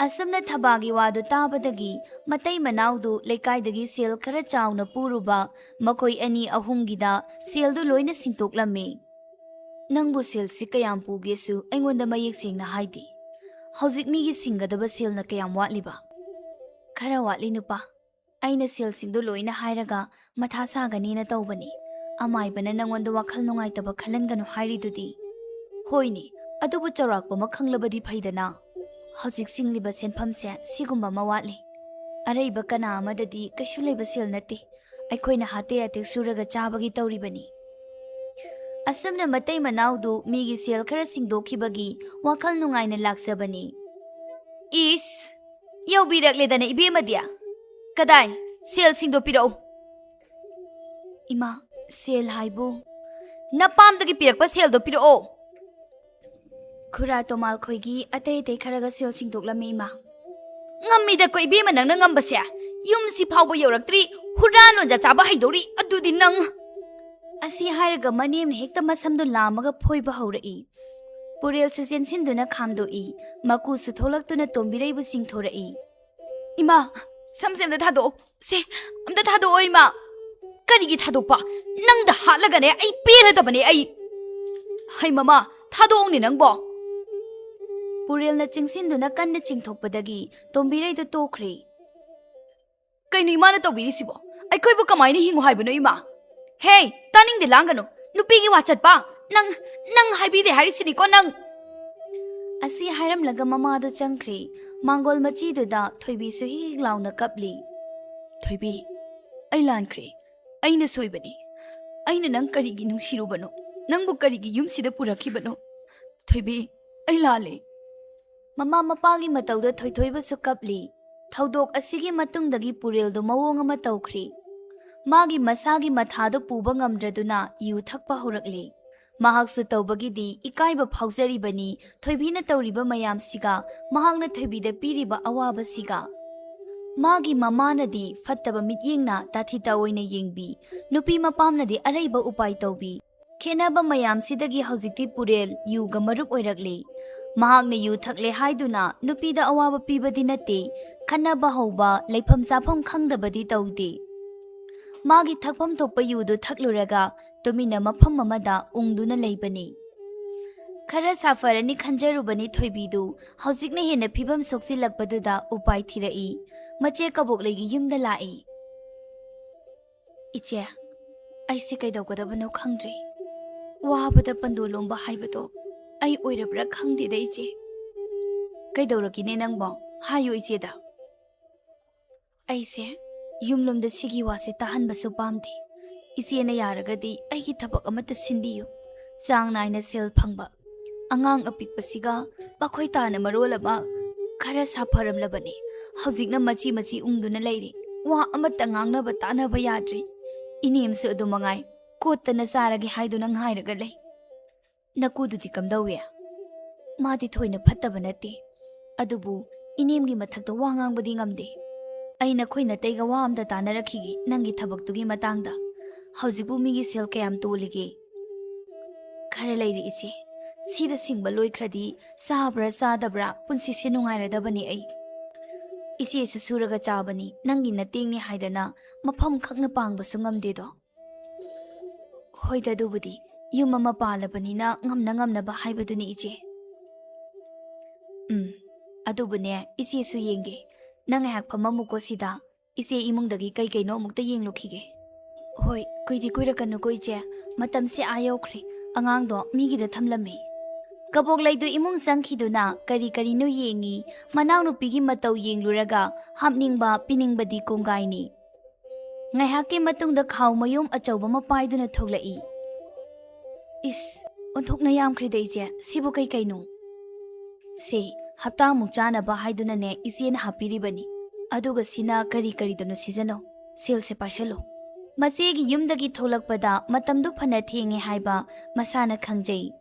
ꯑꯁꯨꯝꯅ ꯊꯕꯥꯒꯤ ꯋꯥꯗꯨ ꯇꯥꯕꯗꯒꯤ ꯃꯇꯩ ꯃꯅꯥꯎꯗꯨ ꯂꯩꯀꯥꯏꯗꯒꯤ ꯁꯦꯜ ꯈꯔ ꯆꯥꯎꯅ ꯄꯨꯔꯨꯕ ꯃꯈꯣꯏ ꯑꯅꯤ ꯑꯍꯨꯝꯒꯤꯗ ꯁꯦꯜꯗꯨ ꯂꯣꯏꯅ ꯁꯤꯡꯇꯣꯛꯂꯝꯃꯤ꯫ ꯅꯪꯕꯨ ꯁꯦꯜꯁꯤ ꯀꯌꯥꯝ ꯄꯨꯒꯦꯁꯨ ꯑꯩꯉꯣꯟꯗ ꯃꯌꯦꯛ ꯁꯦꯡꯅ ꯍꯥꯏꯗꯦ꯫ ꯍꯧꯖꯤꯛ ꯃꯤꯒꯤ ꯁꯤꯡꯒꯗꯕ ꯁꯦꯜꯅ ꯀꯌꯥꯝ ꯋꯥꯠꯂꯤꯕ? ꯈꯔ ꯋꯥꯠꯂꯤ ꯅꯨꯄꯥ꯫ ꯑꯩꯅ ꯁꯦꯜꯁꯤꯡꯗꯨ ꯂꯣꯏꯅ ꯍꯥꯏꯔꯒ ꯃꯊꯥ ꯁꯥꯒꯅꯤꯅ ꯇꯧꯕꯅꯤ꯫ ꯑꯃꯥꯏꯕꯅ ꯅꯪꯉꯣꯟꯗ ꯋꯥꯈꯜ ꯅꯨꯡꯉꯥꯏꯇꯕ ꯈꯜꯍꯟꯒꯅꯨ ꯍꯥꯏꯔꯤꯗꯨꯗꯤ꯫ ꯍꯣꯏꯅꯦ, ꯑꯗꯨꯕꯨ ꯆꯥꯎꯔꯥꯛꯄ ꯑꯃ ꯈꯪꯂꯕꯗꯤ ꯐꯩꯗꯅ꯫ ꯍꯧꯖꯤꯛ ꯁꯤꯡꯂꯤꯕ ꯁꯦꯟꯐꯝꯁꯦ ꯁꯤꯒꯨꯝꯕ ꯑꯃ ꯋꯥꯠꯂꯤ꯫ ꯑꯔꯩꯕ ꯀꯅꯥ ꯑꯃꯗꯗꯤ ꯀꯩꯁꯨ ꯂꯩꯕ ꯁꯦꯜ ꯅꯠꯇꯦ꯫ ꯑꯩꯈꯣꯏꯅ ꯍꯥꯇꯦ ꯍꯥꯇꯦꯛ ꯁꯨꯔꯒ ꯆꯥꯕꯒꯤ ꯇꯧꯔꯤꯕꯅꯤ꯫ ꯑꯁꯨꯝꯅ ꯃꯇꯩ ꯃꯅꯥꯎꯗꯨ ꯃꯤꯒꯤ ꯁꯦꯜ ꯈꯔ ꯁꯤꯡꯗꯣꯛꯈꯤꯕꯒꯤ ꯋꯥꯈꯜ ꯅꯨꯡꯉꯥꯏꯅ ꯂꯥꯛꯆꯕꯅꯤ꯫ ꯏꯁ! ꯌꯧꯕꯤꯔꯛꯂꯦꯗꯅ ꯏꯕꯦꯝꯃꯗꯤ꯫ ꯀꯗꯥꯏ? ꯁꯦꯜꯁꯤꯡꯗꯣ ꯄꯤꯔꯛꯎ꯫ ꯏꯃꯥ, ꯁꯦꯜ ꯍꯥꯏꯕꯨ? ꯅꯄꯥꯝꯗꯒꯤ ꯄꯤꯔꯛꯄ ꯁꯦꯜꯗꯣ ꯄꯤꯔꯛꯑꯣ꯫ ꯈꯨꯔꯥ ꯇꯣꯃꯥꯜ ꯈꯣꯏꯒꯤ ꯑꯇꯩ ꯑꯇꯩ ꯈꯔꯒ ꯁꯦꯜ ꯁꯤꯡꯗꯣꯛꯂꯝꯃꯤ ꯏꯃꯥ꯫ ꯉꯝꯃꯤꯗꯀꯣ ꯏꯕꯦꯝꯃ ꯅꯪꯅ ꯉꯝꯕꯁꯦ꯫ ꯌꯨꯝꯁꯤ ꯐꯥꯎꯕ ꯌꯧꯔꯛꯇ꯭ꯔꯤ, ꯍꯨꯔꯥꯟ ꯂꯣꯟꯖꯥ ꯆꯥꯕ ꯍꯩꯗꯧꯔꯤ ꯑꯗꯨꯗꯤ ꯅꯪ꯫ ꯑꯁꯤ ꯍꯥꯏꯔꯒ ꯃꯅꯦꯝꯅ ꯍꯦꯛꯇ ꯃꯁꯝꯗꯨ ꯂꯥꯝꯃꯒ ꯐꯣꯏꯕ ꯍꯧꯔꯛꯏ꯫ ꯄꯨꯔꯦꯜꯁꯨ ꯆꯦꯟꯁꯤꯟꯗꯨꯅ ꯈꯥꯝꯗꯣꯛꯏ, ꯃꯀꯨꯁꯨ ꯊꯣꯛꯂꯛꯇꯨꯅ ꯇꯣꯝꯕꯤꯔꯩꯕꯨ ꯆꯤꯡꯊꯣꯔꯛꯏ꯫ ꯏꯃꯥ, ꯁꯝꯁꯦ ꯑꯝꯇ ꯊꯥꯗꯣꯛꯑꯣ꯫ ꯁꯦ, ꯑꯝꯇ ꯊꯥꯗꯣꯛꯑꯣ ꯏꯃꯥ꯫ ꯀꯔꯤꯒꯤ ꯊꯥꯗꯣꯛꯄ? ꯅꯪꯗ ꯍꯥꯠꯂꯒꯅꯦ ꯑꯩ ꯄꯦꯜꯂꯗꯕꯅꯦ ꯑꯩ꯫ ꯍꯩ ꯃꯃꯥ, ꯊꯥꯗꯣꯛꯑꯣꯅꯦ ꯅꯪꯕꯣ꯫ ꯄꯨꯔꯦꯜꯅ ꯆꯤꯡꯁꯤꯟꯗꯨꯅ ꯀꯟꯅ ꯆꯤꯡꯊꯣꯛꯄꯗꯒꯤ ꯇꯣꯝꯕꯤꯔꯩꯗꯨ ꯇꯣꯛꯈ꯭ꯔꯦ꯫ ꯀꯩꯅꯣ ꯏꯃꯥꯅ ꯇꯧꯕꯤꯔꯤꯁꯤꯕꯣ? ꯑꯩꯈꯣꯏꯕꯨ ꯀꯃꯥꯏꯅ ꯍꯤꯡꯉꯨ ꯍꯥꯏꯕꯅꯣ ꯏꯃꯥ? ꯍꯦ, ꯇꯥꯅꯤꯡꯗꯦ, ꯂꯥꯡꯒꯅꯨ꯫ ꯅꯨꯄꯤꯒꯤ ꯋꯥ ꯆꯠꯄ? ꯅꯪ, ꯅꯪ ꯍꯥꯏꯕꯤꯗꯦ ꯍꯥꯏꯔꯤꯁꯤꯅꯤꯀꯣ ꯅꯪ꯫ ꯑꯁꯤ ꯍꯥꯏꯔꯝꯂꯒ ꯃꯃꯥꯗꯨ ꯆꯪꯈ꯭ꯔꯦ꯫ ꯃꯥꯡꯒꯣꯜ ꯃꯆꯤꯗꯨꯗ ꯊꯣꯏꯕꯤꯁꯨ ꯍꯤꯛ ꯍꯤꯛ ꯂꯥꯎꯅ ꯀꯞꯂꯤ꯫ ꯊꯣꯏꯕꯤ, ꯑꯩ ꯂꯥꯟꯈ꯭ꯔꯦ꯫ ꯑꯩꯅ ꯁꯣꯏꯕꯅꯤ꯫ ꯑꯩꯅ ꯅꯪ ꯀꯔꯤꯒꯤ ꯅꯨꯡꯁꯤꯔꯨꯕꯅꯣ? ꯅꯪꯕꯨ ꯀꯔꯤꯒꯤ ꯌꯨꯝꯁꯤꯗ ꯄꯨꯔꯛꯈꯤꯕꯅꯣ? ꯊꯣꯏꯕꯤ, ꯑꯩ ꯂꯥꯜꯂꯦ꯫ ꯃꯃꯥ ꯃꯄꯥꯒꯤ ꯃꯇꯧꯗ ꯊꯣꯏꯊꯣꯏꯕꯁꯨ ꯀꯞꯂꯤ꯫ ꯊꯧꯗꯣꯛ ꯑꯁꯤꯒꯤ ꯃꯇꯨꯡꯗꯒꯤ ꯄꯨꯔꯦꯜꯗꯨ ꯃꯑꯣꯡ ꯑꯃ ꯇꯧꯈ꯭ꯔꯦ꯫ ꯃꯥꯒꯤ ꯃꯁꯥꯒꯤ ꯃꯊꯥꯗꯨ ꯄꯨꯕ ꯉꯝꯗ꯭ꯔꯗꯨꯅ ꯌꯨ ꯊꯛꯄ ꯍꯧꯔꯛꯂꯦ꯫ ꯃꯍꯥꯛꯁꯨ ꯇꯧꯕꯒꯤꯗꯤ ꯏꯀꯥꯏꯕ ꯐꯥꯎꯖꯔꯤꯕꯅꯤ, ꯊꯣꯏꯕꯤꯅ ꯇꯧꯔꯤꯕ ꯃꯌꯥꯝꯁꯤꯒ, ꯃꯍꯥꯛꯅ ꯊꯣꯏꯕꯤꯗ ꯄꯤꯔꯤꯕ ꯑꯋꯥꯕꯁꯤꯒ꯫ ꯃꯥꯒꯤ ꯃꯃꯥꯅꯗꯤ ꯐꯠꯇꯕ ꯃꯤꯠꯌꯦꯡꯅ ꯇꯥꯊꯤ ꯇꯥꯑꯣꯏꯅ ꯌꯦꯡꯕꯤ, ꯅꯨꯄꯤ ꯃꯄꯥꯝꯅꯗꯤ ꯑꯔꯩꯕ ꯎꯄꯥꯏ ꯇꯧꯕꯤ꯫ ꯈꯦꯠꯅꯕ ꯃꯌꯥꯝꯁꯤꯗꯒꯤ ꯍꯧꯖꯤꯛꯇꯤ ꯄꯨꯔꯦꯜ ꯌꯨꯒ ꯃꯔꯨꯞ ꯑꯣꯏꯔꯛꯂꯦ꯫ ꯃꯍꯥꯛꯅ ꯌꯨ ꯊꯛꯂꯦ ꯍꯥꯏꯗꯨꯅ ꯅꯨꯄꯤꯗ ꯑꯋꯥꯕ ꯄꯤꯕꯗꯤ ꯅꯠꯇꯦ, ꯈꯠꯅꯕ ꯍꯧꯕ, ꯂꯩꯐꯝ ꯆꯥꯐꯝ ꯈꯪꯗꯕꯗꯤ ꯇꯧꯗꯦ꯫ ꯃꯥꯒꯤ ꯊꯛꯐꯝ ꯊꯣꯛꯄ ꯌꯨꯗꯨ ꯊꯛꯂꯨꯔꯒ ꯇꯨꯃꯤꯟꯅ ꯃꯐꯝ ꯑꯃꯗ ꯎꯪꯗꯨꯅ ꯂꯩꯕꯅꯤ꯫ ꯈꯔ ꯁꯥꯐꯔꯅꯤ ꯈꯟꯖꯔꯨꯕꯅꯤ ꯊꯣꯏꯕꯤꯗꯨ, ꯍꯧꯖꯤꯛꯅ ꯍꯦꯟꯅ ꯐꯤꯕꯝ ꯁꯣꯛꯆꯤꯜꯂꯛꯄꯗꯨꯗ ꯎꯄꯥꯏ ꯊꯤꯔꯛꯏ꯫ ꯃꯆꯦ ꯀꯕꯣꯛꯂꯩꯒꯤ ꯌꯨꯝꯗ ꯂꯥꯛꯏ꯫ "ꯏꯆꯦ, ꯑꯩꯁꯦ ꯀꯩꯗꯧꯒꯗꯕꯅꯣ ꯈꯪꯗ꯭ꯔꯦ꯫ ꯋꯥꯕꯗ ꯄꯟꯗꯣ ꯂꯣꯝꯕ ꯍꯥꯏꯕꯗꯣ ꯑꯩ ꯑꯣꯏꯔꯕ꯭ꯔꯥ ꯈꯪꯗꯦꯗ, ꯏꯆꯦ꯫ ꯀꯩꯗꯧꯔꯒꯦꯅꯦ ꯅꯪꯕꯣ? ꯍꯥꯏꯌꯨ ꯏꯆꯦꯗ꯫ ꯑꯩꯁꯦ ꯌꯨꯝꯂꯣꯝꯗ ꯁꯤꯒꯤ ꯋꯥꯁꯦ ꯇꯥꯍꯟꯕꯁꯨ ꯄꯥꯝꯗꯦ꯫ ꯏꯆꯦꯅ ꯌꯥꯔꯒꯗꯤ ꯑꯩꯒꯤ ꯊꯕꯛ ꯑꯃꯠꯇ ꯁꯤꯟꯕꯤꯌꯨ꯫ ꯆꯥꯡ ꯅꯥꯏꯅ ꯁꯦꯜ ꯐꯪꯕ, ꯑꯉꯥꯡ ꯑꯄꯤꯛꯄꯁꯤꯒ ꯃꯈꯣꯏ ꯇꯥꯅ ꯃꯔꯣꯜ ꯑꯃ ꯈꯔ ꯁꯥꯐꯔꯝꯂꯕꯅꯤ꯫ ꯍꯧꯖꯤꯛꯅ ꯃꯆꯤ ꯃꯆꯤ ꯎꯪꯗꯨꯅ ꯂꯩꯔꯤ꯫ ꯋꯥ ꯑꯃꯠꯇ ꯉꯥꯡꯅꯕ ꯇꯥꯅꯕ ꯌꯥꯗ꯭ꯔꯤ꯫ ꯏꯅꯦꯝꯁꯨ ꯑꯗꯨ ꯃꯉꯥꯏ, ꯀꯣꯠꯇꯅ ꯆꯥꯔꯒꯦ ꯍꯥꯏꯗꯨꯅ ꯉꯥꯏꯔꯒ ꯂꯩ꯫ ꯅꯀꯨꯗꯨꯗꯤ ꯀꯝꯗꯧꯏ? ꯃꯥꯗꯤ ꯊꯣꯏꯅ ꯐꯠꯇꯕ ꯅꯠꯇꯦ, ꯑꯗꯨꯕꯨ ꯏꯅꯦꯝꯒꯤ ꯃꯊꯛꯇ ꯋꯥ ꯉꯥꯡꯕꯗꯤ ꯉꯝꯗꯦ꯫ ꯑꯩ ꯅꯈꯣꯏ ꯅꯇꯩꯒ ꯋꯥ ꯑꯝꯇ ꯇꯥꯅꯔꯛꯈꯤꯒꯦ ꯅꯪꯒꯤ ꯊꯕꯛꯇꯨꯒꯤ ꯃꯇꯥꯡꯗ꯫ ꯍꯧꯖꯤꯛꯄꯨ ꯃꯤꯒꯤ ꯁꯦꯜ ꯀꯌꯥꯝ ꯇꯣꯜꯂꯤꯒꯦ? ꯈꯔ ꯂꯩꯔꯤ ꯏꯆꯦ, ꯁꯤꯗ ꯁꯤꯡꯕ ꯂꯣꯏꯈ꯭ꯔꯗꯤ ꯆꯥꯕ꯭ꯔꯥ ꯆꯥꯗꯕ꯭ꯔꯥ ꯄꯨꯟꯁꯤꯁꯦ ꯅꯨꯡꯉꯥꯏꯔꯗꯕꯅꯤ ꯑꯩ꯫ ꯏꯆꯦꯁꯨ ꯁꯨꯔꯒ ꯆꯥꯕꯅꯤ, ꯅꯪꯒꯤ ꯅꯇꯦꯡꯅꯤ ꯍꯥꯏꯗꯅ ꯃꯐꯝ ꯈꯛꯅ ꯄꯥꯡꯕꯁꯨ ꯉꯝꯗꯦꯗꯣ꯫ ꯍꯣꯏꯗ, ꯑꯗꯨꯕꯨꯗꯤ ꯌꯨꯝ ꯑꯃ ꯄꯥꯜꯂꯕꯅꯤꯅ ꯉꯝꯅ ꯉꯝꯅꯕ ꯍꯥꯏꯕꯗꯨꯅꯤ ꯏꯆꯦ꯫ ꯎꯝ, ꯑꯗꯨꯕꯨꯅꯦ, ꯏꯆꯦꯁꯨ ꯌꯦꯡꯒꯦ꯫ ꯅꯪ ꯉꯥꯏꯍꯥꯛ ꯐꯝꯃꯝꯃꯨꯀꯣ ꯁꯤꯗ꯫ ꯏꯆꯦ ꯏꯃꯨꯡꯗꯒꯤ ꯀꯩ ꯀꯩꯅꯣ ꯑꯃꯨꯛꯇ ꯌꯦꯡꯂꯨꯈꯤꯒꯦ꯫ ꯍꯣꯏ, ꯀꯨꯏꯗꯤ ꯀꯨꯏꯔꯛꯀꯅꯨꯀꯣ ꯏꯆꯦ꯫ ꯃꯇꯝꯁꯦ ꯑꯥ ꯌꯧꯈ꯭ꯔꯦ꯫ ꯑꯉꯥꯡꯗꯣ ꯃꯤꯒꯤꯗ ꯊꯝꯂꯝꯃꯤ꯫ ꯀꯕꯣꯛꯂꯩꯗꯨ ꯏꯃꯨꯡ ꯆꯪꯈꯤꯗꯨꯅ ꯀꯔꯤ ꯀꯔꯤꯅꯣ ꯌꯦꯡꯉꯤ꯫ ꯃꯅꯥꯎꯅꯨꯄꯤꯒꯤ ꯃꯇꯧ ꯌꯦꯡꯂꯨꯔꯒ ꯍꯥꯞꯅꯤꯡꯕ ꯄꯤꯅꯤꯡꯕꯗꯤ ꯀꯣꯡꯒꯥꯏꯅꯤ꯫ ꯉꯥꯏꯍꯥꯛꯀꯤ ꯃꯇꯨꯡꯗ ꯈꯥꯎ ꯃꯌꯨꯝ ꯑꯆꯧꯕ ꯑꯃ ꯄꯥꯏꯗꯨꯅ ꯊꯣꯛꯂꯛꯏ꯫ ꯏꯁ, ꯑꯣꯟꯊꯣꯛꯅ ꯌꯥꯝꯈ꯭ꯔꯦꯗ ꯏꯆꯦ, ꯁꯤꯕꯨ ꯀꯩ ꯀꯩꯅꯣ? ꯁꯦ, ꯍꯞꯇꯥꯃꯨꯛ ꯆꯥꯅꯕ ꯍꯥꯏꯗꯨꯅꯅꯦ ꯏꯆꯦꯅ ꯍꯥꯞꯄꯤꯔꯤꯕꯅꯤ꯫ ꯑꯗꯨꯒ ꯁꯤꯅ ꯀꯔꯤ ꯀꯔꯤꯗꯅꯣ ꯁꯤꯖꯤꯟꯅꯧ꯫ ꯁꯦꯜꯁꯦ ꯄꯥꯏꯁꯜꯂꯨ꯫ ꯃꯆꯦꯒꯤ ꯌꯨꯝꯗꯒꯤ ꯊꯣꯛꯂꯛꯄꯗ ꯃꯇꯝꯗꯨ ꯐꯅ ꯊꯦꯡꯉꯦ ꯍꯥꯏꯕ ꯃꯁꯥꯅ ꯈꯪꯖꯩ꯫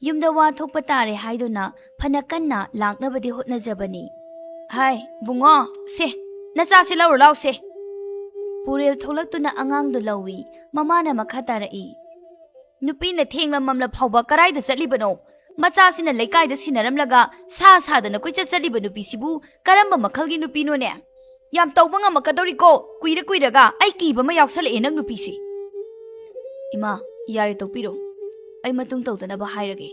ꯌꯨꯝꯗ ꯋꯥ ꯊꯣꯛꯄ ꯇꯥꯔꯦ ꯍꯥꯏꯗꯨꯅ ꯐꯅ ꯀꯟꯅ ꯂꯥꯛꯅꯕꯗꯤ ꯍꯣꯠꯅꯖꯕꯅꯤ꯫ ꯍꯥꯏ, ꯕꯨꯡꯉꯣ, ꯁꯦ, ꯅꯆꯥꯁꯤ ꯂꯧꯔꯨ ꯂꯥꯎꯁꯦ꯫ ꯄꯨꯔꯦꯜ ꯊꯣꯛꯂꯛꯇꯨꯅ ꯑꯉꯥꯡꯗꯨ ꯂꯧꯏ꯫ ꯃꯃꯥꯅ ꯃꯈꯥ ꯇꯥꯔꯛꯏ꯫ ꯅꯨꯄꯤꯅ ꯊꯦꯡꯂ ꯃꯝꯂ ꯐꯥꯎꯕ ꯀꯔꯥꯏꯗ ꯆꯠꯂꯤꯕꯅꯣ? ꯃꯆꯥꯁꯤꯅ ꯂꯩꯀꯥꯏꯗ ꯁꯤꯟꯅꯔꯝꯂꯒ ꯁꯥ ꯁꯥꯗꯅ ꯀꯣꯏꯆꯠ ꯆꯠꯂꯤꯕ ꯅꯨꯄꯤꯁꯤꯕꯨ ꯀꯔꯝꯕ ꯃꯈꯜꯒꯤ ꯅꯨꯄꯤꯅꯣꯅꯦ? ꯌꯥꯝ ꯇꯧꯕ ꯉꯝꯃꯛꯀꯗꯧꯔꯤꯀꯣ, ꯀꯨꯏꯔ ꯀꯨꯏꯔꯒ꯫ ꯑꯩ ꯀꯤꯕ ꯑꯃ ꯌꯥꯎꯁꯜꯂꯛꯑꯦ ꯅꯪ ꯅꯨꯄꯤꯁꯤ꯫ ꯏꯃꯥ, ꯌꯥꯔꯦ ꯇꯣꯛꯄꯤꯔꯣ, ꯑꯩ ꯃꯇꯨꯡ ꯇꯧꯗꯅꯕ ꯍꯥꯏꯔꯒꯦ꯫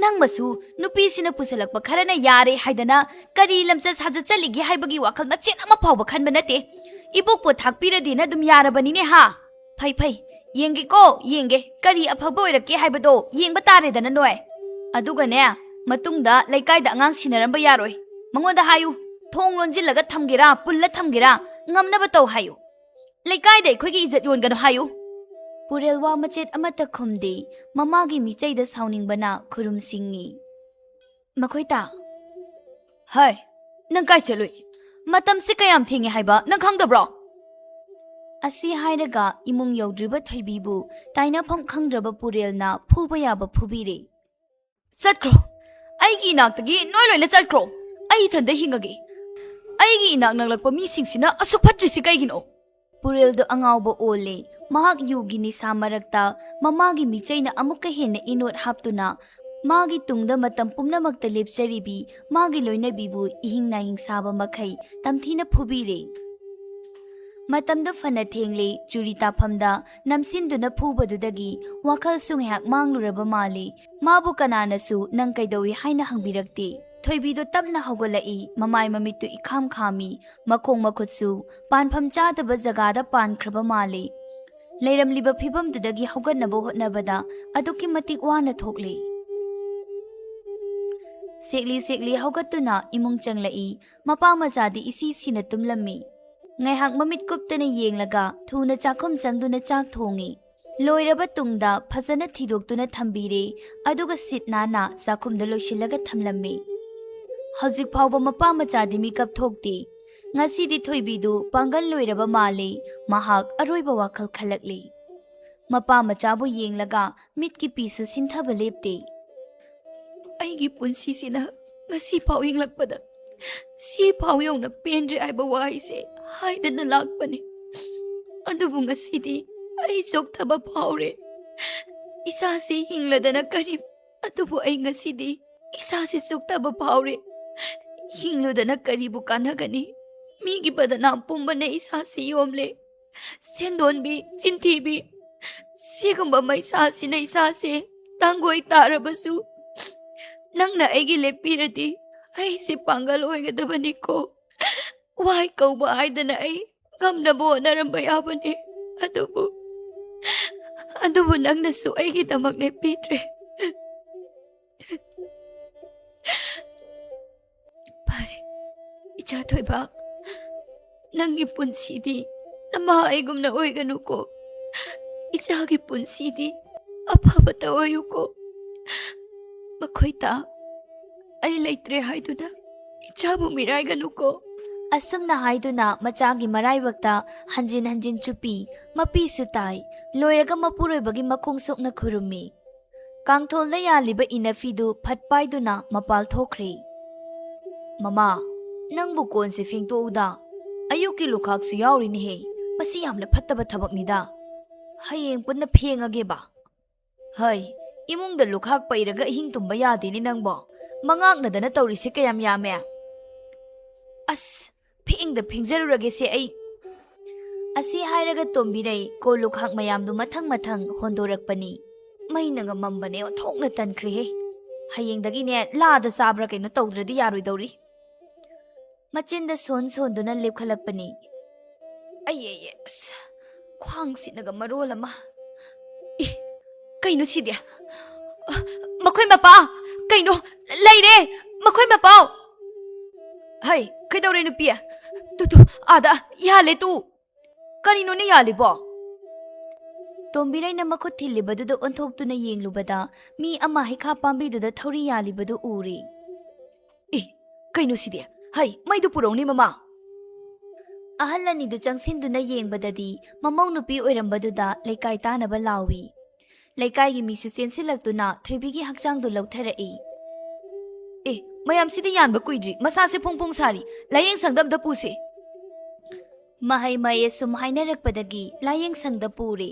ꯅꯪ ꯃꯁꯨ ꯅꯨꯄꯤꯁꯤꯅ ꯄꯨꯁꯜꯂꯛꯄ ꯈꯔꯅ ꯌꯥꯔꯦ ꯍꯥꯏꯗꯅ ꯀꯔꯤ ꯂꯝꯆꯠ ꯁꯥꯖꯠ ꯆꯠꯂꯤꯒꯦ ꯍꯥꯏꯕꯒꯤ ꯋꯥꯈꯜ ꯃꯆꯦꯠ ꯑꯃ ꯐꯥꯎꯕ ꯈꯟꯕ ꯅꯠꯇꯦ꯫ ꯏꯕꯣꯛꯄꯨ ꯊꯥꯛꯄꯤꯔꯗꯤꯅ ꯑꯗꯨꯝ ꯌꯥꯔꯕꯅꯤꯅꯦ ꯍꯥ? ꯐꯩ ꯐꯩ, ꯌꯦꯡꯒꯦꯀꯣ, ꯌꯦꯡꯒꯦ, ꯀꯔꯤ ꯑꯐꯕ ꯑꯣꯏꯔꯛꯀꯦ ꯍꯥꯏꯕꯗꯣ ꯌꯦꯡꯕ ꯇꯥꯔꯦꯗꯅ ꯅꯣꯏ꯫ ꯑꯗꯨꯒꯅꯦ, ꯃꯇꯨꯡꯗ ꯂꯩꯀꯥꯏꯗ ꯑꯉꯥꯡ ꯁꯤꯟꯅꯔꯝꯕ ꯌꯥꯔꯣꯏ꯫ ꯃꯉꯣꯟꯗ ꯍꯥꯏꯌꯨ, ꯊꯣꯡ ꯂꯣꯟꯁꯤꯜꯂꯒ ꯊꯝꯒꯦꯔꯥ, ꯄꯨꯜꯂ ꯊꯝꯒꯦꯔꯥ, ꯉꯝꯅꯕ ꯇꯧ ꯍꯥꯏꯌꯨ꯫ ꯂꯩꯀꯥꯏꯗ ꯑꯩꯈꯣꯏꯒꯤ ꯏꯖꯠ ꯌꯣꯟꯒꯅꯨ ꯍꯥꯏꯌꯨ꯫ ꯄꯨꯔꯦꯜ ꯋꯥ ꯃꯆꯦꯠ ꯑꯃꯠꯇ ꯈꯨꯝꯗꯦ꯫ ꯃꯃꯥꯒꯤ ꯃꯤꯆꯩꯗ ꯁꯥꯎꯅꯤꯡꯕꯅ ꯈꯨꯔꯨꯝ ꯁꯤꯡꯉꯤ꯫ ꯃꯈꯣꯏ ꯇꯥ꯫ ꯍꯥꯏ, ꯅꯪ ꯀꯥꯏ ꯆꯠꯂꯨꯏ? ꯃꯇꯝꯁꯤ ꯀꯌꯥꯝ ꯊꯦꯡꯉꯦ ꯍꯥꯏꯕ ꯅꯪ ꯈꯪꯗꯕ꯭ꯔꯣ? ꯑꯁꯤ ꯍꯥꯏꯔꯒ ꯏꯃꯨꯡ ꯌꯧꯗ꯭ꯔꯤꯕ ꯊꯣꯏꯕꯤꯕꯨ ꯇꯥꯏꯅꯐꯝ ꯈꯪꯗ꯭ꯔꯕ ꯄꯨꯔꯦꯜꯅ ꯐꯨꯕ ꯌꯥꯕ ꯐꯨꯕꯤꯔꯦ꯫ ꯆꯠꯈ꯭ꯔꯣ꯫ ꯑꯩꯒꯤ ꯏꯅꯥꯛꯇꯒꯤ ꯅꯣꯏ ꯂꯣꯏꯅ ꯆꯠꯈ꯭ꯔꯣ꯫ ꯑꯩ ꯏꯊꯟꯗ ꯍꯤꯡꯉꯒꯦ꯫ ꯑꯩꯒꯤ ꯏꯅꯥꯛ ꯅꯛꯂꯛꯄ ꯃꯤꯁꯤꯡꯁꯤꯅ ꯑꯁꯨꯛ ꯐꯠꯇ꯭ꯔꯤꯁꯤ ꯀꯩꯒꯤꯅꯣ? ꯄꯨꯔꯦꯜꯗꯣ ꯑꯉꯥꯎꯕ ꯑꯣꯜꯂꯦ꯫ ꯃꯍꯥꯛ ꯌꯨꯒꯤ ꯅꯤꯁꯥ ꯃꯔꯛꯇ ꯃꯃꯥꯒꯤ ꯃꯤꯆꯩꯅ ꯑꯃꯨꯛꯀ ꯍꯦꯟꯅ ꯏꯅꯣꯠ ꯍꯥꯞꯇꯨꯅ ꯃꯥꯒꯤ ꯇꯨꯡꯗ ꯃꯇꯝ ꯄꯨꯝꯅꯃꯛꯇ ꯂꯦꯞꯆꯔꯤꯕꯤ ꯃꯥꯒꯤ ꯂꯣꯏꯅꯕꯤꯕꯨ ꯏꯍꯤꯡ ꯅꯥꯍꯤꯡ ꯁꯥꯕ ꯃꯈꯩ ꯇꯝꯊꯤꯅ ꯐꯨꯕꯤꯔꯦ꯫ ꯃꯇꯝꯗꯨ ꯐꯅ ꯊꯦꯡꯂꯦ꯫ ꯆꯨꯔꯤ ꯇꯥꯐꯝꯗ ꯅꯝꯁꯤꯟꯗꯨꯅ ꯐꯨꯕꯗꯨꯗꯒꯤ ꯋꯥꯈꯜꯁꯨ ꯉꯥꯏꯍꯥꯛ ꯃꯥꯡꯂꯨꯔꯕ ꯃꯥꯜꯂꯤ꯫ ꯃꯥꯕꯨ ꯀꯅꯥꯅꯁꯨ "ꯅꯪ ꯀꯩꯗꯧꯏ?" ꯍꯥꯏꯅ ꯍꯪꯕꯤꯔꯛꯇꯦ꯫ ꯊꯣꯏꯕꯤꯗꯨ ꯇꯞꯅ ꯍꯧꯒꯠꯂꯛꯏ꯫ ꯃꯃꯥꯏ ꯃꯃꯤꯠꯇꯨ ꯏꯈꯥꯝ ꯈꯥꯝꯃꯤ꯫ ꯃꯈꯣꯡ ꯃꯈꯨꯠꯁꯨ ꯄꯥꯟꯐꯝ ꯆꯥꯗꯕ ꯖꯒꯥꯗ ꯄꯥꯟꯈ꯭ꯔꯕ ꯃꯥꯜꯂꯤ꯫ ꯂꯩꯔꯝꯂꯤꯕ ꯐꯤꯕꯝꯗꯨꯗꯒꯤ ꯍꯧꯒꯠꯅꯕ ꯍꯣꯠꯅꯕꯗ ꯑꯗꯨꯛꯀꯤ ꯃꯇꯤꯛ ꯋꯥꯅ ꯊꯣꯛꯂꯤ꯫ ꯁꯦꯛꯂꯤ ꯁꯦꯛꯂꯤ ꯍꯧꯒꯠꯇꯨꯅ ꯏꯃꯨꯡ ꯆꯪꯂꯛꯏ꯫ ꯃꯄꯥ ꯃꯆꯥꯗꯤ ꯏꯁꯤ ꯁꯤꯅ ꯇꯨꯝꯂꯝꯃꯤ꯫ ꯉꯥꯏꯍꯥꯛ ꯃꯃꯤꯠ ꯀꯨꯞꯇꯅ ꯌꯦꯡꯂꯒ ꯊꯨꯅ ꯆꯥꯛꯈꯨꯝ ꯆꯪꯗꯨꯅ ꯆꯥꯛ ꯊꯣꯡꯉꯤ꯫ ꯂꯣꯏꯔꯕ ꯇꯨꯡꯗ ꯐꯖꯅ ꯊꯤꯗꯣꯛꯇꯨꯅ ꯊꯝꯕꯤꯔꯦ, ꯑꯗꯨꯒ ꯁꯤꯠ ꯅꯥꯟꯅ ꯆꯥꯛꯈꯨꯝꯗ ꯂꯣꯏꯁꯤꯜꯂꯒ ꯊꯝꯂꯝꯃꯤ꯫ ꯍꯧꯖꯤꯛ ꯐꯥꯎꯕ ꯃꯄꯥ ꯃꯆꯥꯗꯤ ꯃꯤꯀꯞ ꯊꯣꯛꯇꯦ꯫ ꯉꯁꯤꯗꯤ ꯊꯣꯏꯕꯤꯗꯨ ꯄꯥꯡꯒꯜ ꯂꯣꯏꯔꯕ ꯃꯥꯜꯂꯤ꯫ ꯃꯍꯥꯛ ꯑꯔꯣꯏꯕ ꯋꯥꯈꯜ ꯈꯜꯂꯛꯂꯤ꯫ ꯃꯄꯥ ꯃꯆꯥꯕꯨ ꯌꯦꯡꯂꯒ ꯃꯤꯠꯀꯤ ꯄꯤꯁꯨ ꯁꯤꯟꯊꯕ ꯂꯦꯞꯇꯦ꯫ "ꯑꯩꯒꯤ ꯄꯨꯟꯁꯤꯁꯤꯅ ꯉꯁꯤ ꯐꯥꯎ ꯍꯤꯡꯂꯛꯄꯗ ꯁꯤ ꯐꯥꯎ ꯌꯧꯅ ꯄꯦꯟꯗ꯭ꯔꯦ ꯍꯥꯏꯕ ꯋꯥꯍꯩꯁꯦ ꯍꯥꯏꯗꯅ ꯂꯥꯛꯄꯅꯤ꯫ ꯑꯗꯨꯕꯨ ꯉꯁꯤꯗꯤ ꯑꯩ ꯆꯣꯛꯊꯕ ꯐꯥꯎꯔꯦ꯫ ꯏꯁꯥꯁꯤ ꯍꯤꯡꯂꯗꯅ ꯀꯔꯤ, ꯑꯗꯨꯕꯨ ꯑꯩ ꯉꯁꯤꯗꯤ ꯏꯁꯥꯁꯤ ꯆꯣꯛꯊꯕ ꯐꯥꯎꯔꯦ꯫ ꯍꯤꯡꯂꯨꯗꯅ ꯀꯔꯤꯕꯨ ꯀꯥꯟꯅꯒꯅꯤ? ꯃꯤꯒꯤ ꯕꯗꯅꯥꯝ ꯄꯨꯝꯕꯅ ꯏꯁꯥꯁꯤ ꯌꯣꯝꯂꯦ꯫ ꯁꯦꯟꯗꯣꯟꯕꯤ, ꯆꯤꯟꯊꯤꯕꯤ, ꯁꯤꯒꯨꯝꯕ ꯃꯩꯁꯥꯁꯤꯅ ꯏꯁꯥꯁꯦ ꯇꯥꯡꯒꯣꯏ ꯇꯥꯔꯕꯁꯨ, ꯅꯪꯅ ꯑꯩꯒꯤ ꯂꯦꯞꯄꯤꯔꯗꯤ ꯑꯩꯁꯦ ꯄꯥꯡꯒꯜ ꯑꯣꯏꯒꯗꯕꯅꯤꯀꯣ꯫ ꯋꯥꯏ ꯀꯧꯕ ꯍꯥꯏꯗꯅ ꯑꯩ ꯉꯝꯅꯕ ꯍꯣꯠꯅꯔꯝꯕ ꯌꯥꯕꯅꯤ꯫ ꯑꯗꯨꯕꯨ, ꯑꯗꯨꯕꯨ ꯅꯪꯅꯁꯨ ꯑꯩꯒꯤꯗꯃꯛ ꯂꯦꯞꯄꯤꯗ꯭ꯔꯦ꯫ ꯏꯆꯥ ꯊꯣꯏꯕ, ꯅꯪꯒꯤ ꯄꯨꯟꯁꯤꯗꯤ ꯅꯃꯥ ꯑꯩꯒꯨꯝꯅ ꯑꯣꯏꯒꯅꯨꯀꯣ꯫ ꯏꯆꯥꯒꯤ ꯄꯨꯟꯁꯤꯗꯤ ꯑꯐꯕꯇ ꯑꯣꯏꯌꯨꯀꯣ꯫ ꯃꯈꯣꯏꯇ ꯑꯩ ꯂꯩꯇ꯭ꯔꯦ ꯍꯥꯏꯗꯨꯅ ꯏꯆꯥꯕꯨ ꯃꯤꯔꯥꯏꯒꯅꯨꯀꯣ꯫ ꯑꯁꯨꯝꯅ ꯍꯥꯏꯗꯨꯅ ꯃꯆꯥꯒꯤ ꯃꯔꯥꯏꯕꯛꯇ ꯍꯟꯖꯤꯟ ꯍꯟꯖꯤꯟ ꯆꯨꯞꯄꯤ꯫ ꯃꯄꯤꯁꯨ ꯇꯥꯏ꯫ ꯂꯣꯏꯔꯒ ꯃꯄꯨꯔꯣꯏꯕꯒꯤ ꯃꯈꯣꯡ ꯁꯣꯛꯅ ꯈꯨꯔꯨꯝꯃꯤ꯫ ꯀꯥꯡꯊꯣꯜꯗ ꯌꯥꯜꯂꯤꯕ ꯏꯅꯐꯤꯗꯨ ꯐꯠ ꯄꯥꯏꯗꯨꯅ ꯃꯄꯥꯜ ꯊꯣꯛꯈ꯭ꯔꯦ꯫ "ꯃꯃꯥ, ꯅꯪꯕꯨ ꯀꯣꯟꯁꯦ ꯐꯦꯡꯗꯣꯛꯎꯗ꯫ ꯑꯌꯨꯛꯀꯤ ꯂꯨꯈꯥꯛꯁꯨ ꯌꯥꯎꯔꯤꯅꯦꯍꯦ꯫ ꯃꯁꯤ ꯌꯥꯝꯅ ꯐꯠꯇꯕ ꯊꯕꯛꯅꯤꯗ꯫ ꯍꯌꯦꯡ ꯄꯨꯟꯅ ꯐꯦꯡꯉꯒꯦꯕ꯫ ꯍꯩ, ꯏꯃꯨꯡꯗ ꯂꯨꯈꯥꯛ ꯄꯩꯔꯒ ꯑꯍꯤꯡ ꯇꯨꯝꯕ ꯌꯥꯗꯦꯅꯦ ꯅꯪꯕꯣ꯫ ꯃꯉꯥꯛꯅꯗꯅ ꯇꯧꯔꯤꯁꯦ ꯀꯌꯥꯝ ꯌꯥꯝꯃꯦ꯫ ꯑꯁ, ꯐꯦꯡꯗ ꯐꯦꯡꯖꯔꯨꯔꯒꯦꯁꯦ ꯑꯩ꯫" ꯑꯁꯤ ꯍꯥꯏꯔꯒ ꯇꯣꯝꯕꯤꯔꯩ ꯀꯣꯜ ꯂꯨꯈꯥꯛ ꯃꯌꯥꯝꯗꯨ ꯃꯊꯪ ꯃꯊꯪ ꯍꯣꯟꯗꯣꯔꯛꯄꯅꯤ꯫ ꯃꯩꯅꯒ ꯃꯝꯕꯅꯦ, ꯑꯣꯟꯊꯣꯛꯅ ꯇꯟꯈ꯭ꯔꯦꯍꯦ꯫ ꯍꯌꯦꯡꯗꯒꯤꯅꯦ ꯂꯥꯗ ꯆꯥꯕ꯭ꯔꯥ ꯀꯩꯅꯣ ꯇꯧꯗ꯭ꯔꯗꯤ ꯌꯥꯔꯣꯏꯗꯧꯔꯤ꯫ ꯃꯆꯤꯟꯗ ꯁꯣꯟ ꯁꯣꯟꯗꯨꯅ ꯂꯦꯞꯈꯠꯂꯛꯄꯅꯤ꯫ "ꯑꯩ, ꯑꯩ, ꯑꯩ, ꯑꯁ, ꯈ꯭ꯋꯥꯡꯁꯤꯅꯒ ꯃꯔꯣꯜ ꯑꯃ꯫ ꯏ, ꯀꯩꯅꯣ ꯁꯤꯗꯤ? ꯑ, ꯃꯈꯣꯏ ꯃꯄꯥ! ꯀꯩꯅꯣ? ꯂꯩꯔꯦ! ꯃꯈꯣꯏ ꯃꯄꯥꯎ!" "ꯍꯩ, ꯀꯩꯗꯧꯔꯦ ꯅꯨꯄꯤ? ꯇꯨ, ꯇꯨ, ꯑꯥꯗ ꯌꯥꯜꯂꯦ ꯇꯨ!" "ꯀꯔꯤꯅꯣꯅꯦ ꯌꯥꯜꯂꯤꯕꯣ?" ꯇꯣꯝꯕꯤꯔꯩꯅ ꯃꯈꯨꯠ ꯊꯤꯜꯂꯤꯕꯗꯨꯗ ꯑꯣꯟꯊꯣꯛꯇꯨꯅ ꯌꯦꯡꯂꯨꯕꯗ ꯃꯤ ꯑꯃ ꯍꯩꯈꯥ ꯄꯥꯝꯕꯤꯗꯨꯗ ꯊꯧꯔꯤ ꯌꯥꯜꯂꯤꯕꯗꯨ ꯎꯔꯦ꯫ "ꯑꯦ, ꯀꯩꯅꯣ ꯁꯤꯗꯤ? ꯍꯩ, ꯃꯩꯗꯨ ꯄꯨꯔꯧꯅꯦ ꯃꯃꯥ!" ꯑꯍꯜ ꯑꯅꯤꯗꯨ ꯆꯪꯁꯤꯟꯗꯨꯅ ꯌꯦꯡꯕꯗꯗꯤ ꯃꯃꯧ ꯅꯨꯄꯤ ꯑꯣꯏꯔꯝꯕꯗꯨꯗ ꯂꯩꯀꯥꯏ ꯇꯥꯅꯕ ꯂꯥꯎꯏ꯫ ꯂꯩꯀꯥꯏꯒꯤ ꯃꯤꯁꯨ ꯆꯦꯟꯁꯤꯜꯂꯛꯇꯨꯅ ꯊꯣꯏꯕꯤꯒꯤ ꯍꯛꯆꯥꯡꯗꯨ ꯂꯧꯊꯔꯛꯏ꯫ "ꯑꯦ, ꯃꯌꯥꯝꯁꯤꯗꯤ ꯌꯥꯟꯕ ꯀꯨꯏꯗ꯭ꯔꯤ, ꯃꯁꯥꯁꯦ ꯐꯣꯡ ꯐꯣꯡ ꯁꯥꯔꯤ, ꯂꯥꯏꯌꯦꯡ ꯁꯪꯗ ꯑꯝꯇ ꯄꯨꯁꯤ꯫" ꯃꯍꯩ ꯃꯍꯩ ꯑꯁꯨꯝ ꯍꯥꯏꯅꯔꯛꯄꯗꯒꯤ ꯂꯥꯏꯌꯦꯡ ꯁꯪꯗ ꯄꯨꯔꯦ꯫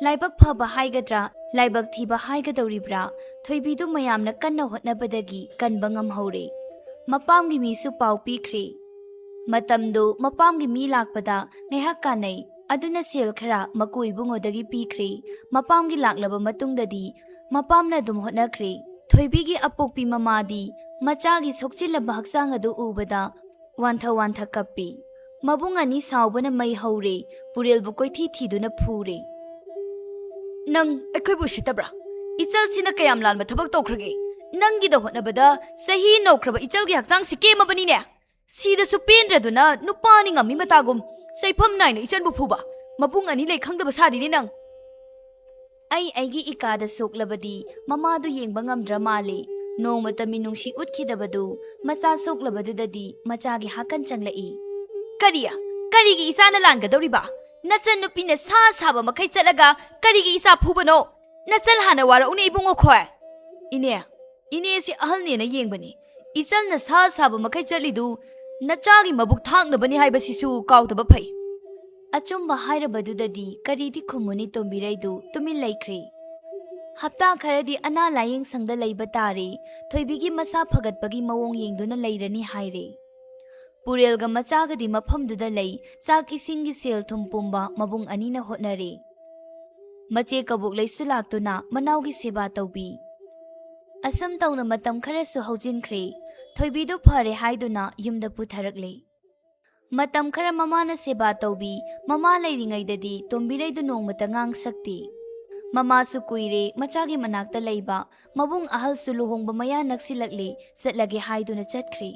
ꯂꯥꯏꯕꯛ ꯐꯕ ꯍꯥꯏꯒꯗ꯭ꯔꯥ, ꯂꯥꯏꯕꯛ ꯊꯤꯕ ꯍꯥꯏꯒꯗꯧꯔꯤꯕ꯭ꯔꯥ, ꯊꯣꯏꯕꯤꯗꯨ ꯃꯌꯥꯝꯅ ꯀꯟꯅ ꯍꯣꯠꯅꯕꯗꯒꯤ ꯀꯟꯕ ꯉꯝꯍꯧꯔꯦ꯫ ꯃꯄꯥꯝꯒꯤ ꯃꯤꯁꯨ ꯄꯥꯎ ꯄꯤꯈ꯭ꯔꯦ꯫ ꯃꯇꯝꯗꯨ ꯃꯄꯥꯝꯒꯤ ꯃꯤ ꯂꯥꯛꯄꯗ ꯉꯥꯏꯍꯥꯛ ꯀꯥꯟꯅꯩ꯫ ꯑꯗꯨꯅ ꯁꯦꯜ ꯈꯔ ꯃꯀꯨ ꯏꯕꯨꯡꯉꯣꯗꯒꯤ ꯄꯤꯈ꯭ꯔꯦ꯫ ꯃꯄꯥꯝꯒꯤ ꯂꯥꯛꯂꯕ ꯃꯇꯨꯡꯗꯗꯤ ꯃꯄꯥꯝꯅ ꯑꯗꯨꯝ ꯍꯣꯠꯅꯈ꯭ꯔꯦ꯫ ꯊꯣꯏꯕꯤꯒꯤ ꯑꯄꯣꯛꯄꯤ ꯃꯃꯥꯗꯤ ꯃꯆꯥꯒꯤ ꯁꯣꯛꯆꯤꯜꯂꯕ ꯍꯛꯆꯥꯡ ꯑꯗꯨ ꯎꯕꯗ ꯋꯥꯟꯊ ꯋꯥꯟꯊ ꯀꯞꯄꯤ꯫ ꯃꯕꯨꯡ ꯑꯅꯤ ꯁꯥꯎꯕꯅ ꯃꯩ ꯍꯧꯔꯦ꯫ ꯄꯨꯔꯦꯜꯕꯨ ꯀꯣꯏꯊꯤ ꯊꯤꯗꯨꯅ ꯐꯨꯔꯦ꯫ "ꯅꯪ ꯑꯩꯈꯣꯏꯕꯨ ꯎꯁꯤꯠꯇꯕ꯭ꯔꯥ? ꯏꯆꯜꯁꯤꯅ ꯀꯌꯥꯝ ꯂꯥꯟꯕ ꯊꯕꯛ ꯇꯧꯈ꯭ꯔꯒꯦ? ꯅꯪꯒꯤꯗ ꯍꯣꯠꯅꯕꯗ ꯆꯍꯤ ꯅꯧꯈ꯭ꯔꯕ ꯏꯆꯜꯒꯤ ꯍꯛꯆꯥꯡꯁꯤ ꯀꯦꯝꯃꯕꯅꯤꯅꯦ!" ꯁꯤꯗꯁꯨ ꯄꯦꯟꯗ꯭ꯔꯗꯨꯅ ꯅꯨꯄꯥꯅꯤ ꯉꯝꯃꯤ ꯃꯇꯥꯒꯨꯝ ꯆꯩꯐꯝ ꯅꯥꯏꯅ ꯏꯆꯟꯕꯨ ꯐꯨꯕ꯫ ꯃꯕꯨꯡ ꯑꯅꯤ ꯂꯩ ꯈꯪꯗꯕ ꯁꯥꯔꯤꯅꯦ ꯅꯪ꯫ ꯑꯩ ꯑꯩꯒꯤ ꯏꯀꯥꯗ ꯁꯣꯛꯂꯕꯗꯤ ꯃꯃꯥꯗꯨ ꯌꯦꯡꯕ ꯉꯝꯗ꯭ꯔ ꯃꯥꯜꯂꯤ꯫ ꯅꯣꯡꯃꯇ ꯃꯤꯅꯨꯡꯁꯤ ꯎꯠꯈꯤꯗꯕꯗꯨ ꯃꯆꯥ ꯁꯣꯛꯂꯕꯗꯨꯗꯗꯤ ꯃꯆꯥꯒꯤ ꯍꯥꯀꯟ ꯆꯪꯂꯛꯏ꯫ ꯀꯔꯤ? ꯀꯔꯤꯒꯤ ꯏꯆꯥꯅ ꯂꯥꯟꯒꯗꯧꯔꯤꯕ? ꯅꯆꯟ ꯅꯨꯄꯤꯅ ꯁꯥ ꯁꯥꯕ ꯃꯈꯩ ꯆꯠꯂꯒ ꯀꯔꯤꯒꯤ ꯏꯆꯥ ꯐꯨꯕꯅꯣ? ꯅꯆꯜ ꯍꯥꯟꯅ ꯋꯥꯔꯛꯎꯅꯦ ꯏꯕꯨꯡꯉꯣ ꯈꯣꯏ꯫ ꯏꯅꯦ, ꯏꯅꯦꯁꯤ ꯑꯍꯜꯅꯦꯅ ꯌꯦꯡꯕꯅꯤ꯫ ꯏꯆꯜꯅ ꯁꯥ ꯁꯥꯕ ꯃꯈꯩ ꯆꯠꯂꯤꯗꯨ ꯅꯆꯥꯒꯤ ꯃꯕꯨꯛ ꯊꯥꯛꯅꯕꯅꯤ ꯍꯥꯏꯕꯁꯤꯁꯨ ꯀꯥꯎꯗꯕ ꯐꯩ꯫ ꯑꯆꯨꯝꯕ ꯍꯥꯏꯔꯕꯗꯨꯗꯗꯤ ꯀꯔꯤꯗꯤ ꯈꯨꯝꯃꯨꯅꯤ ꯇꯣꯝꯕꯤꯔꯩꯗꯨ ꯇꯨꯃꯤꯟ ꯂꯩꯈ꯭ꯔꯦ꯫ ꯍꯞꯇꯥ ꯈꯔꯗꯤ ꯑꯅꯥ ꯂꯥꯌꯦꯡ ꯁꯪꯗ ꯂꯩꯕ ꯇꯥꯔꯦ, ꯊꯣꯏꯕꯤꯒꯤ ꯃꯁꯥ ꯐꯒꯠꯄꯒꯤ ꯃꯑꯣꯡ ꯌꯦꯡꯗꯨꯅ ꯂꯩꯔꯅꯤ ꯍꯥꯏꯔꯦ꯫ ꯄꯨꯔꯦꯜꯒ ꯃꯆꯥꯒꯗꯤ ꯃꯐꯝꯗꯨꯗ ꯂꯩ, ꯆꯥꯛ ꯏꯁꯤꯡꯒꯤ ꯁꯦꯜ ꯊꯨꯝ ꯄꯨꯝꯕ ꯃꯕꯨꯡ ꯑꯅꯤꯅ ꯍꯣꯠꯅꯔꯦ꯫ ꯃꯆꯦ ꯀꯕꯣꯛꯂꯩꯁꯨ ꯂꯥꯛꯇꯨꯅ ꯃꯅꯥꯎꯒꯤ ꯁꯦꯕꯥ ꯇꯧꯕꯤ꯫ ꯑꯁꯨꯝ ꯇꯧꯅ ꯃꯇꯝ ꯈꯔꯁꯨ ꯍꯧꯖꯤꯟꯈ꯭ꯔꯦ꯫ ꯊꯣꯏꯕꯤꯗꯨ ꯐꯔꯦ ꯍꯥꯏꯗꯨꯅ ꯌꯨꯝꯗ ꯄꯨꯊꯔꯛꯂꯦ꯫ ꯃꯇꯝ ꯈꯔ ꯃꯃꯥꯅ ꯁꯦꯕꯥ ꯇꯧꯕꯤ꯫ ꯃꯃꯥ ꯂꯩꯔꯤꯉꯩꯗꯗꯤ ꯇꯣꯝꯕꯤꯔꯩꯗꯨ ꯅꯣꯡꯃꯇ ꯉꯥꯡ ꯁꯛꯇꯦ꯫ ꯃꯃꯥꯁꯨ ꯀꯨꯏꯔꯦ ꯃꯆꯥꯒꯤ ꯃꯅꯥꯛꯇ ꯂꯩꯕ꯫ ꯃꯕꯨꯡ ꯑꯍꯜꯁꯨ ꯂꯨꯍꯣꯡꯕ ꯃꯌꯥ ꯅꯛꯁꯤꯜꯂꯛꯂꯦ, ꯆꯠꯂꯒꯦ ꯍꯥꯏꯗꯨꯅ ꯆꯠꯈ꯭ꯔꯦ꯫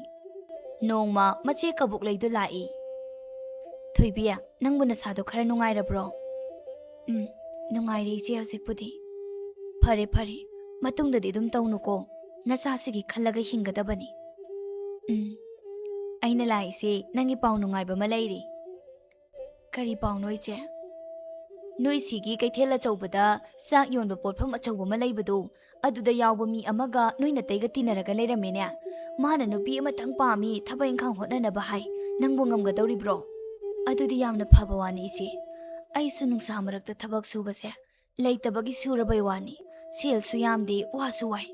ꯅꯣꯡꯃ ꯃꯆꯦ ꯀꯕꯣꯛꯂꯩꯗꯨ ꯂꯥꯛꯏ꯫ "ꯊꯣꯏꯕꯤ, ꯅꯪꯕꯨ ꯅꯁꯥꯗꯣ ꯈꯔ ꯅꯨꯡꯉꯥꯏꯔꯕ꯭ꯔꯣ?" "ꯎꯝ, ꯅꯨꯡꯉꯥꯏꯔꯦ ꯏꯆꯦ ꯍꯧꯖꯤꯛꯄꯨꯗꯤ꯫" "ꯐꯔꯦ ꯐꯔꯦ, ꯃꯇꯨꯡꯗꯗꯤ ꯑꯗꯨꯝ ꯇꯧꯅꯨꯀꯣ, ꯅꯆꯥꯁꯤꯒꯤ ꯈꯜꯂꯒ ꯍꯤꯡꯒꯗꯕꯅꯤ꯫" "ꯎꯝ, ꯑꯩꯅ ꯂꯥꯛꯏꯁꯦ ꯅꯪꯒꯤ ꯄꯥꯎ ꯅꯨꯡꯉꯥꯏꯕ ꯑꯃ ꯂꯩꯔꯦ꯫" "ꯀꯔꯤ ꯄꯥꯎꯅꯣ ꯏꯆꯦ?" "ꯅꯣꯏ ꯁꯤꯒꯤ ꯀꯩꯊꯦꯜ ꯑꯆꯧꯕꯗ ꯆꯥꯛ ꯌꯣꯟꯕ ꯄꯣꯠꯐꯝ ꯑꯆꯧꯕ ꯑꯃ ꯂꯩꯕꯗꯣ, ꯑꯗꯨꯗ ꯌꯥꯎꯕ ꯃꯤ ꯑꯃꯒ ꯅꯣꯏ ꯅꯇꯩꯒ ꯇꯤꯟꯅꯔꯒ ꯂꯩꯔꯝꯃꯦꯅꯦ꯫ ꯃꯥꯅ ꯅꯨꯄꯤ ꯑꯃꯇꯪ ꯄꯥꯝꯃꯤ, ꯊꯕꯛ ꯏꯪꯈꯥꯡ ꯍꯣꯠꯅꯅꯕ ꯍꯥꯏ꯫ ꯅꯪꯕꯨ ꯉꯝꯒꯗꯧꯔꯤꯕ꯭ꯔꯣ?" "ꯑꯗꯨꯗꯤ ꯌꯥꯝꯅ ꯐꯕ ꯋꯥꯅꯤ ꯏꯆꯦ꯫ ꯑꯩꯁꯨ ꯅꯨꯡꯁꯥ ꯃꯔꯛꯇ ꯊꯕꯛ ꯁꯨꯕꯁꯦ ꯂꯩꯇꯕꯒꯤ ꯁꯨꯔꯕꯩ ꯋꯥꯅꯤ꯫ ꯁꯦꯜꯁꯨ ꯌꯥꯝꯗꯦ, ꯋꯥꯁꯨ ꯋꯥꯏ꯫"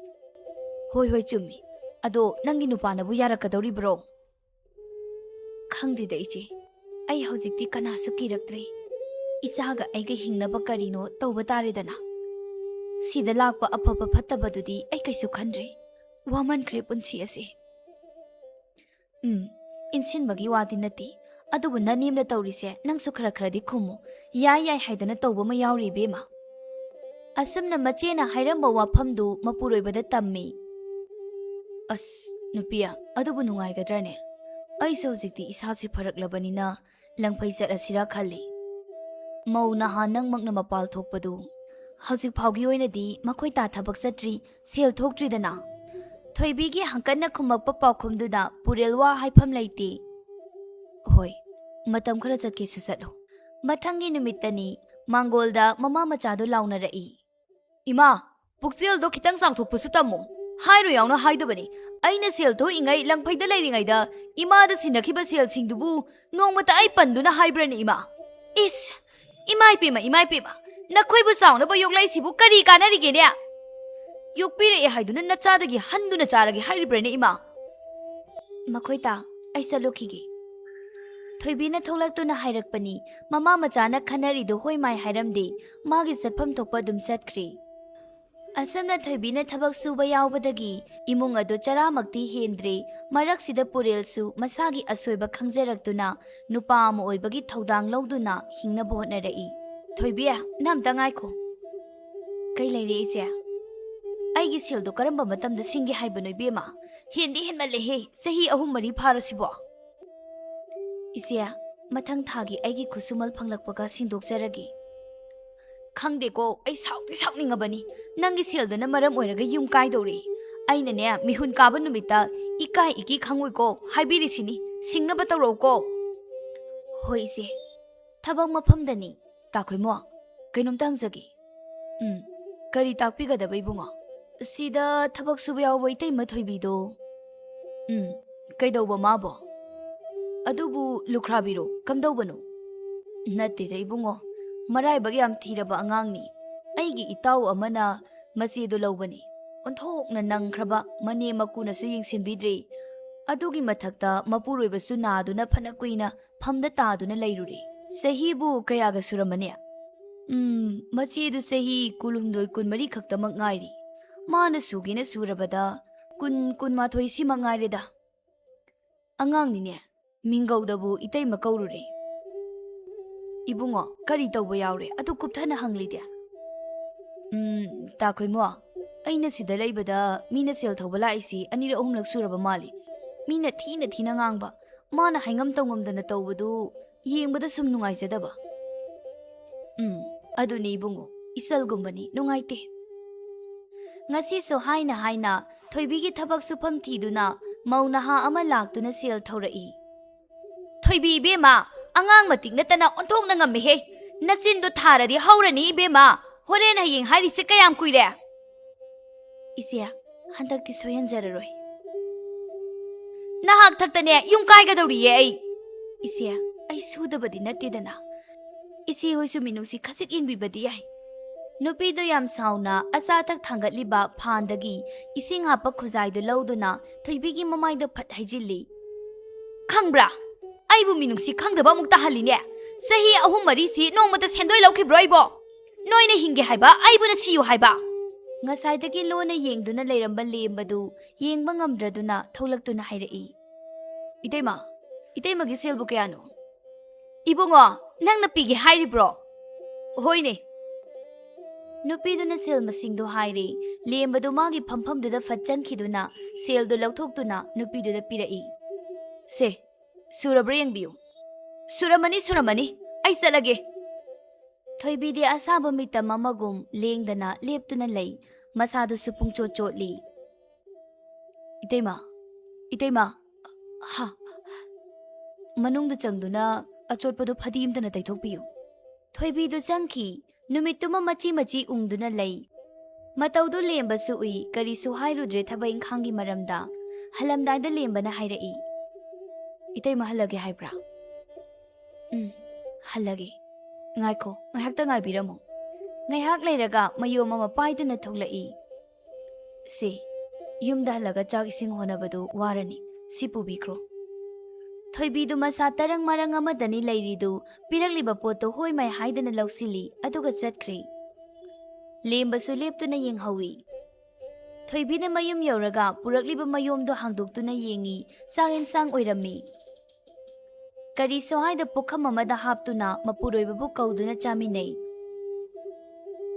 "ꯍꯣꯏ ꯍꯣꯏ, ꯆꯨꯝꯃꯤ꯫ ꯑꯗꯣ ꯅꯪꯒꯤ ꯅꯨꯄꯥꯅꯕꯨ ꯌꯥꯔꯛꯀꯗꯧꯔꯤꯕ꯭ꯔꯣ?" "ꯈꯪꯗꯦꯗ ꯏꯆꯦ, ꯑꯩ ꯍꯧꯖꯤꯛꯇꯤ ꯀꯅꯥꯁꯨ ꯀꯤꯔꯛꯇ꯭ꯔꯦ꯫ ꯏꯆꯥꯒ ꯑꯩꯒ ꯍꯤꯡꯅꯕ ꯀꯔꯤꯅꯣ ꯇꯧꯕ ꯇꯥꯔꯦꯗꯅ꯫ ꯁꯤꯗ ꯂꯥꯛꯄ ꯑꯐꯕ ꯐꯠꯇꯕꯗꯨꯗꯤ ꯑꯩ ꯀꯩꯁꯨ ꯈꯟꯗ꯭ꯔꯦ꯫ ꯋꯥꯃꯟꯈ꯭ꯔꯦ ꯄꯨꯟꯁꯤ ꯑꯁꯤ꯫" "ꯎꯝ, ꯏꯟꯁꯤꯟꯕꯒꯤ ꯋꯥꯗꯤ ꯅꯠꯇꯦ, ꯑꯗꯨꯕꯨ ꯅꯅꯦꯝꯅ ꯇꯧꯔꯤꯁꯦ ꯅꯪꯁꯨ ꯈꯔ ꯈꯔꯗꯤ ꯈꯨꯝꯃꯨ꯫ ꯌꯥꯏ ꯌꯥꯏ ꯍꯥꯏꯗꯅ ꯇꯧꯕ ꯑꯃ ꯌꯥꯎꯔꯤ ꯏꯕꯦꯝꯃ꯫" ꯑꯁꯨꯝꯅ ꯃꯆꯦꯅ ꯍꯥꯏꯔꯝꯕ ꯋꯥꯐꯝꯗꯨ ꯃꯄꯨꯔꯣꯏꯕꯗ ꯇꯝꯃꯤ꯫ "ꯑꯁ, ꯅꯨꯄꯤ, ꯑꯗꯨꯕꯨ ꯅꯨꯡꯉꯥꯏꯒꯗ꯭ꯔꯅꯦ? ꯑꯩꯁꯨ ꯍꯧꯖꯤꯛꯇꯤ ꯏꯁꯥꯁꯤ ꯐꯔꯛꯂꯕꯅꯤꯅ ꯂꯪꯐꯩ ꯆꯠꯂꯁꯤꯔꯥ ꯈꯜꯂꯤ꯫ ꯃꯧ ꯅꯍꯥ ꯅꯪꯃꯛꯅ ꯃꯄꯥꯜ ꯊꯣꯛꯄꯗꯨ꯫ ꯍꯧꯖꯤꯛ ꯐꯥꯎꯒꯤ ꯑꯣꯏꯅꯗꯤ ꯃꯈꯣꯏ ꯇꯥ ꯊꯕꯛ ꯆꯠꯇ꯭ꯔꯤ, ꯁꯦꯜ ꯊꯣꯛꯇ꯭ꯔꯤꯗꯅ꯫ ꯊꯣꯏꯕꯤꯒꯤ ꯍꯪꯀꯠꯅ ꯈꯨꯝꯃꯛꯄ ꯄꯥꯎꯈꯨꯝꯗꯨꯗ ꯄꯨꯔꯦꯜ ꯋꯥ ꯍꯥꯏꯐꯝ ꯂꯩꯇꯦ꯫ ꯍꯣꯏ, ꯃꯇꯝ ꯈꯔ ꯆꯠꯀꯦꯁꯨ ꯆꯠꯂꯨ꯫ ꯃꯊꯪꯒꯤ ꯅꯨꯃꯤꯠꯇꯅꯤ꯫ ꯃꯥꯡꯒꯣꯜꯗ ꯃꯃꯥ ꯃꯆꯥꯗꯣ ꯂꯥꯎꯅꯔꯛꯏ꯫ "ꯏꯃꯥ, ꯄꯨꯛꯆꯦꯜꯗꯣ ꯈꯤꯇꯪ ꯆꯥꯎꯊꯣꯛꯄꯁꯨ ꯇꯝꯃꯨ꯫ ꯍꯥꯏꯔꯣ ꯌꯥꯎꯅ ꯍꯥꯏꯗꯕꯅꯤ꯫ ꯑꯩꯅ ꯁꯦꯜ ꯊꯣꯛꯏꯉꯩ ꯂꯪꯐꯩꯗ ꯂꯩꯔꯤꯉꯩꯗ ꯏꯃꯥꯗ ꯁꯤꯟꯅꯈꯤꯕ ꯁꯦꯜꯁꯤꯡꯗꯨꯕꯨ ꯅꯣꯡꯃꯇ ꯑꯩ ꯄꯟꯗꯨꯅ ꯍꯥꯏꯕ꯭ꯔꯅꯦ, ꯏꯃꯥ?" "ꯏꯁ, ꯏꯃꯥ ꯏꯄꯦꯝꯃ, ꯏꯃꯥ ꯏꯄꯦꯝꯃ, ꯅꯈꯣꯏꯕꯨ ꯆꯥꯎꯅꯕ ꯌꯣꯛꯂꯛꯏꯁꯤꯕꯨ ꯀꯔꯤ ꯀꯥꯟꯅꯔꯤꯒꯦꯅꯦ? ꯌꯣꯛꯄꯤꯔꯛꯑꯦ ꯍꯥꯏꯗꯨꯅ ꯅꯆꯥꯗꯒꯤ ꯍꯟꯗꯨꯅ ꯆꯥꯔꯒꯦ ꯍꯥꯏꯔꯤꯕ꯭ꯔꯅꯦ, ꯏꯃꯥ?" "ꯃꯈꯣꯏ ꯇꯥ, ꯑꯩ ꯆꯠꯂꯨꯈꯤꯒꯦ꯫" ꯊꯣꯏꯕꯤꯅ ꯊꯣꯛꯂꯛꯇꯨꯅ ꯍꯥꯏꯔꯛꯄꯅꯤ꯫ ꯃꯃꯥ ꯃꯆꯥꯅ ꯈꯟꯅꯔꯤꯗꯨ ꯍꯣꯏ ꯃꯥꯏ ꯍꯥꯏꯔꯝꯗꯦ꯫ ꯃꯥꯒꯤ ꯆꯠꯐꯝ ꯊꯣꯛꯄ ꯑꯗꯨꯝ ꯆꯠꯈ꯭ꯔꯦ꯫ ꯑꯁꯨꯝꯅ ꯊꯣꯏꯕꯤꯅ ꯊꯕꯛ ꯁꯨꯕ ꯌꯥꯎꯕꯗꯒꯤ ꯏꯃꯨꯡ ꯑꯗꯨ ꯆꯔꯥꯃꯛꯇꯤ ꯍꯦꯟꯗ꯭ꯔꯦ꯫ ꯃꯔꯛꯁꯤꯗ ꯄꯨꯔꯦꯜꯁꯨ ꯃꯁꯥꯒꯤ ꯑꯁꯣꯏꯕ ꯈꯪꯖꯔꯛꯇꯨꯅ ꯅꯨꯄꯥ ꯑꯃ ꯑꯣꯏꯕꯒꯤ ꯊꯧꯗꯥꯡ ꯂꯧꯗꯨꯅ ꯍꯤꯡꯅꯕ ꯍꯣꯠꯅꯔꯛꯏ꯫ "ꯊꯣꯏꯕꯤ, ꯅꯪ ꯑꯝꯇ ꯉꯥꯏꯈꯣ꯫" "ꯀꯩ ꯂꯩꯔꯦ, ꯏꯆꯦ?" "ꯑꯩꯒꯤ ꯁꯦꯜꯗꯣ ꯀꯔꯝꯕ ꯃꯇꯝꯗ ꯁꯤꯡꯒꯦ ꯍꯥꯏꯕꯅꯣ, ꯏꯕꯦꯝꯃ? ꯍꯦꯟꯗꯤ ꯍꯦꯟꯃꯜꯂꯦꯍꯦ, ꯆꯍꯤ ꯑꯍꯨꯝ ꯃꯔꯤ ꯐꯥꯔꯁꯤꯕꯣ?" "ꯏꯆꯦ, ꯃꯊꯪ ꯊꯥꯒꯤ ꯑꯩꯒꯤ ꯈꯨꯠꯁꯨꯃꯜ ꯐꯪꯂꯛꯄꯒ ꯁꯤꯡꯗꯣꯛꯆꯔꯒꯦ꯫" "ꯈꯪꯗꯦꯀꯣ, ꯑꯩ ꯁꯥꯎꯗꯤ ꯁꯥꯎꯅꯤꯡꯉꯕꯅꯤ꯫ ꯅꯪꯒꯤ ꯁꯦꯜꯗꯨꯅ ꯃꯔꯝ ꯑꯣꯏꯔꯒ ꯌꯨꯝ ꯀꯥꯏꯗꯧꯔꯦ꯫ ꯑꯩꯅꯅꯦ, ꯃꯤꯍꯨꯟ ꯀꯥꯕ ꯅꯨꯃꯤꯠꯇ ꯏꯀꯥꯏ ꯏꯀꯤ ꯈꯪꯉꯣꯏꯀꯣ, ꯍꯥꯏꯕꯤꯔꯤꯁꯤꯅꯤ, ꯁꯤꯡꯅꯕ ꯇꯧꯔꯛꯎꯀꯣ꯫" "ꯍꯣꯏ, ꯏꯆꯦ꯫ ꯊꯕꯛ ꯃꯐꯝꯗꯅꯤ꯫ ꯇꯥꯈꯣꯏꯃꯣ, ꯀꯩꯅꯣꯝꯇ ꯍꯪꯖꯒꯦ꯫" "ꯎꯝ, ꯀꯔꯤ ꯇꯥꯛꯄꯤꯒꯗꯕ, ꯏꯕꯨꯡꯉꯣ?" "ꯁꯤꯗ ꯊꯕꯛ ꯁꯨꯕ ꯌꯥꯎꯕ ꯏꯇꯩꯃ ꯊꯣꯏꯕꯤꯗꯣ꯫" "ꯎꯝ, ꯀꯩꯗꯧꯕ ꯃꯥꯕꯣ?" "ꯑꯗꯨꯕꯨ ꯂꯨꯈ꯭ꯔꯥꯕꯤꯔꯣ, ꯀꯝꯗꯧꯕꯅꯣ?" "ꯅꯠꯇꯦꯗ, ꯏꯕꯨꯡꯉꯣ, ꯃꯔꯥꯏꯕꯛ ꯌꯥꯝ ꯊꯤꯔꯕ ꯑꯉꯥꯡꯅꯤ꯫ ꯑꯩꯒꯤ ꯏꯇꯥꯎ ꯑꯃꯅ ꯃꯆꯦꯗꯣ ꯂꯧꯕꯅꯤ꯫ ꯑꯣꯟꯊꯣꯛꯅ ꯅꯪꯈ꯭ꯔꯕ, ꯃꯅꯦꯝ ꯃꯀꯨꯅꯁꯨ ꯌꯦꯡꯁꯤꯟꯕꯤꯗ꯭ꯔꯦ꯫ ꯑꯗꯨꯒꯤ ꯃꯊꯛꯇ ꯃꯄꯨꯔꯣꯏꯕꯁꯨ ꯅꯥꯗꯨꯅ ꯐꯅ ꯀꯨꯏꯅ ꯐꯝꯗ ꯇꯥꯗꯨꯅ ꯂꯩꯔꯨꯔꯦ꯫" "ꯆꯍꯤꯕꯨ ꯀꯌꯥꯒ ꯁꯨꯔꯝꯃꯅꯤ?" "ꯎꯝ, ꯃꯆꯦꯗꯨ ꯆꯍꯤ ꯀꯨꯟꯍꯨꯝꯗꯣꯏ, ꯀꯨꯟꯃꯔꯤ ꯈꯛꯇꯃꯛ ꯉꯥꯏꯔꯤ꯫ ꯃꯥꯅ ꯁꯨꯒꯦꯅ ꯁꯨꯔꯕꯗ ꯀꯨꯟ, ꯀꯨꯟꯃꯥꯊꯣꯏ ꯁꯤꯃꯛ ꯉꯥꯏꯔꯦꯗ꯫ ꯑꯉꯥꯡꯅꯤꯅꯦ, ꯃꯤꯡꯒꯧꯗꯕꯨ ꯏꯇꯩꯃ ꯀꯧꯔꯨꯔꯦ꯫" "ꯏꯕꯨꯡꯉꯣ, ꯀꯔꯤ ꯇꯧꯕ ꯌꯥꯎꯔꯦ? ꯑꯗꯨ ꯀꯨꯞꯊꯅ ꯍꯪꯂꯤꯗꯦ?" "ꯎꯝ, ꯇꯥꯈꯣꯏꯃꯣ, ꯑꯩꯅ ꯁꯤꯗ ꯂꯩꯕꯗ ꯃꯤꯅ ꯁꯦꯜ ꯊꯧꯕ ꯂꯥꯛꯏꯁꯤ ꯑꯅꯤꯔꯛ ꯑꯍꯨꯝꯂꯛ ꯁꯨꯔꯕ ꯃꯥꯜꯂꯤ꯫ ꯃꯤꯅ ꯊꯤꯅ ꯊꯤꯅ ꯉꯥꯡꯕ, ꯃꯥꯅ ꯍꯥꯏꯉꯝ ꯇꯧꯉꯝꯗꯅ ꯇꯧꯕꯗꯨ ꯌꯦꯡꯕꯗ ꯁꯨꯝ ꯅꯨꯡꯉꯥꯏꯖꯗꯕ꯫ "ꯎꯝ, ꯑꯗꯨꯅꯤ ꯏꯕꯨꯡꯉꯣ, ꯏꯆꯜꯒꯨꯝꯕꯅꯤ, ꯅꯨꯡꯉꯥꯏꯇꯦ꯫" ꯉꯁꯤꯁꯨ ꯍꯥꯏꯅ ꯍꯥꯏꯅ ꯊꯣꯏꯕꯤꯒꯤ ꯊꯕꯛ ꯁꯨꯐꯝ ꯊꯤꯗꯨꯅ ꯃꯧ ꯅꯍꯥ ꯑꯃ ꯂꯥꯛꯇꯨꯅ ꯁꯦꯜ ꯊꯧꯔꯛꯏ꯫ "ꯊꯣꯏꯕꯤ ꯏꯕꯦꯝꯃ, ꯑꯉꯥꯡ ꯃꯇꯤꯛ ꯅꯠꯇꯅ ꯑꯣꯟꯊꯣꯛꯅ ꯉꯝꯃꯤꯍꯦ꯫ ꯅꯆꯤꯟꯗꯣ ꯊꯥꯔꯗꯤ ꯍꯧꯔꯅꯤ ꯏꯕꯦꯝꯃ꯫ ꯍꯣꯔꯦꯟ ꯍꯌꯦꯡ ꯍꯥꯏꯔꯤꯁꯦ ꯀꯌꯥꯝ ꯀꯨꯏꯔꯦ?" "ꯏꯆꯦ, ꯍꯟꯗꯛꯇꯤ ꯁꯣꯏꯍꯟꯖꯔꯔꯣꯏ꯫" "ꯅꯍꯥꯛ ꯊꯛꯇꯅꯦ ꯌꯨꯝ ꯀꯥꯏꯒꯗꯧꯔꯤꯌꯦ ꯑꯩ꯫" "ꯏꯆꯦ, ꯑꯩ ꯁꯨꯗꯕꯗꯤ ꯅꯠꯇꯦꯗꯅ꯫ ꯏꯆꯦ ꯍꯣꯏꯁꯨ ꯃꯤꯅꯨꯡꯁꯤ ꯈꯖꯤꯛ ꯌꯦꯡꯕꯤꯕꯗꯤ ꯌꯥꯏ꯫" ꯅꯨꯄꯤꯗꯨ ꯌꯥꯝ ꯁꯥꯎꯅ ꯑꯆꯥ ꯑꯊꯛ ꯊꯥꯡꯒꯠꯂꯤꯕ ꯐꯥꯟꯗꯒꯤ ꯏꯁꯤꯡ ꯍꯥꯞꯄ ꯈꯨꯖꯥꯏꯗꯨ ꯂꯧꯗꯨꯅ ꯊꯣꯏꯕꯤꯒꯤ ꯃꯃꯥꯏꯗ ꯐꯠ ꯍꯩꯖꯤꯜꯂꯤ꯫ "ꯈꯪꯕ꯭ꯔꯥ? ꯑꯩꯕꯨ ꯃꯤꯅꯨꯡꯁꯤ ꯈꯪꯗꯕ ꯑꯃꯨꯛ ꯇꯥꯍꯜꯂꯤꯅꯦ꯫ ꯆꯍꯤ ꯑꯍꯨꯝ ꯃꯔꯤꯁꯤ ꯅꯣꯡꯃꯇ ꯁꯦꯟꯗꯣꯏ ꯂꯧꯈꯤꯕ꯭ꯔꯣ ꯑꯩꯕꯣ? ꯅꯣꯏꯅ ꯍꯤꯡꯒꯦ ꯍꯥꯏꯕ, ꯑꯩꯕꯨꯅ ꯁꯤꯌꯨ ꯍꯥꯏꯕ?" ꯉꯁꯥꯏꯗꯒꯤ ꯂꯣꯟꯅ ꯌꯦꯡꯗꯨꯅ ꯂꯩꯔꯝꯕ ꯂꯦꯝꯕꯗꯨ ꯌꯦꯡꯕ ꯉꯝꯗ꯭ꯔꯗꯨꯅ ꯊꯣꯛꯂꯛꯇꯨꯅ ꯍꯥꯏꯔꯛꯏ꯫ "ꯏꯇꯩꯃ, ꯏꯇꯩꯃꯒꯤ ꯁꯦꯜꯕꯨ ꯀꯌꯥꯅꯣ?" "ꯏꯕꯨꯡꯉꯣ, ꯅꯪꯅ ꯄꯤꯒꯦ ꯍꯥꯏꯔꯤꯕ꯭ꯔꯣ?" "ꯍꯣꯏꯅꯦ꯫" ꯅꯨꯄꯤꯗꯨꯅ ꯁꯦꯜ ꯃꯁꯤꯡꯗꯨ ꯍꯥꯏꯔꯦ꯫ ꯂꯦꯝꯕꯗꯨ ꯃꯥꯒꯤ ꯐꯝꯐꯝꯗꯨꯗ ꯐꯠ ꯆꯪꯈꯤꯗꯨꯅ ꯁꯦꯜꯗꯨ ꯂꯧꯊꯣꯛꯇꯨꯅ ꯅꯨꯄꯤꯗꯨꯗ ꯄꯤꯔꯛꯏ꯫ "ꯁꯦ, ꯁꯨꯔꯕ꯭ꯔꯥ ꯌꯦꯡꯕꯤꯌꯨ꯫" "ꯁꯨꯔꯝꯃꯅꯤ, ꯁꯨꯔꯝꯃꯅꯤ꯫ ꯑꯩ ꯆꯠꯂꯒꯦ꯫" ꯊꯣꯏꯕꯤꯗꯤ ꯑꯁꯥꯕ ꯃꯤꯇꯝ ꯑꯃꯒꯨꯝ ꯂꯦꯡꯗꯅ ꯂꯦꯞꯇꯨꯅ ꯂꯩ꯫ ꯃꯁꯥꯗꯨꯁꯨ ꯄꯨꯡꯆꯣꯠ ꯆꯣꯠꯂꯤ꯫ "ꯏꯇꯩꯃ, ꯏꯇꯩꯃ, ꯍꯥ꯫" ꯃꯅꯨꯡꯗ ꯆꯪꯗꯨꯅ ꯑꯆꯣꯠꯄꯗꯨ ꯐꯗꯤ ꯑꯃꯇꯅ ꯇꯩꯊꯣꯛꯄꯤꯌꯨ꯫ ꯊꯣꯏꯕꯤꯗꯨ ꯆꯪꯈꯤ꯫ ꯅꯨꯃꯤꯠꯇꯨꯃ ꯃꯆꯤ ꯃꯆꯤ ꯎꯪꯗꯨꯅ ꯂꯩ꯫ ꯃꯇꯧꯗꯨ ꯂꯦꯝꯕꯁꯨ ꯎꯏ, ꯀꯔꯤꯁꯨ ꯍꯥꯏꯔꯨꯗ꯭ꯔꯦ ꯊꯕꯛ ꯏꯪꯈꯥꯡꯒꯤ ꯃꯔꯝꯗ꯫ ꯍꯜꯂꯝꯗꯥꯏꯗ ꯂꯦꯝꯕꯅ ꯍꯥꯏꯔꯛꯏ, "ꯏꯇꯩꯃ ꯍꯜꯂꯒꯦ ꯍꯥꯏꯕ꯭ꯔꯥ?" "ꯎꯝ, ꯍꯜꯂꯒꯦ꯫ ꯉꯥꯏꯈꯣ, ꯉꯥꯏꯍꯥꯛꯇ ꯉꯥꯏꯕꯤꯔꯝꯃꯨ꯫" ꯉꯥꯏꯍꯥꯛ ꯂꯩꯔꯒ ꯃꯌꯣꯝ ꯑꯃ ꯄꯥꯏꯗꯨꯅ ꯊꯣꯛꯂꯛꯏ꯫ "ꯁꯦ, ꯌꯨꯝꯗ ꯍꯜꯂꯒ ꯆꯥꯛ ꯏꯁꯤꯡ ꯍꯣꯠꯅꯕꯗꯨ ꯋꯥꯔꯅꯤ꯫ ꯁꯤ ꯄꯨꯕꯤꯈ꯭ꯔꯣ꯫" ꯊꯣꯏꯕꯤꯗꯨ ꯃꯁꯥ ꯇꯔꯪ ꯃꯔꯪ ꯑꯃꯗꯅꯤ ꯂꯩꯔꯤꯗꯨ, ꯄꯤꯔꯛꯂꯤꯕ ꯄꯣꯠꯇꯨ ꯍꯣꯏ ꯃꯥꯏ ꯍꯥꯏꯗꯅ ꯂꯧꯁꯤꯜꯂꯤ, ꯑꯗꯨꯒ ꯆꯠꯈ꯭ꯔꯦ꯫ ꯂꯦꯝꯕꯁꯨ ꯂꯦꯞꯇꯨꯅ ꯌꯦꯡꯍꯧꯏ꯫ ꯊꯣꯏꯕꯤꯅ ꯃꯌꯨꯝ ꯌꯧꯔꯒ ꯄꯨꯔꯛꯂꯤꯕ ꯃꯌꯣꯝꯗꯨ ꯍꯥꯡꯗꯣꯛꯇꯨꯅ ꯌꯦꯡꯉꯤ, ꯆꯥꯛ ꯌꯦꯟꯁꯥꯡ ꯑꯣꯏꯔꯝꯃꯤ꯫ ꯀꯔꯤꯁꯨ ꯍꯥꯏꯗ ꯄꯨꯈꯝ ꯑꯃꯗ ꯍꯥꯞꯇꯨꯅ ꯃꯄꯨꯔꯣꯏꯕꯕꯨ ꯀꯧꯗꯨꯅ ꯆꯥꯃꯤꯟꯅꯩ꯫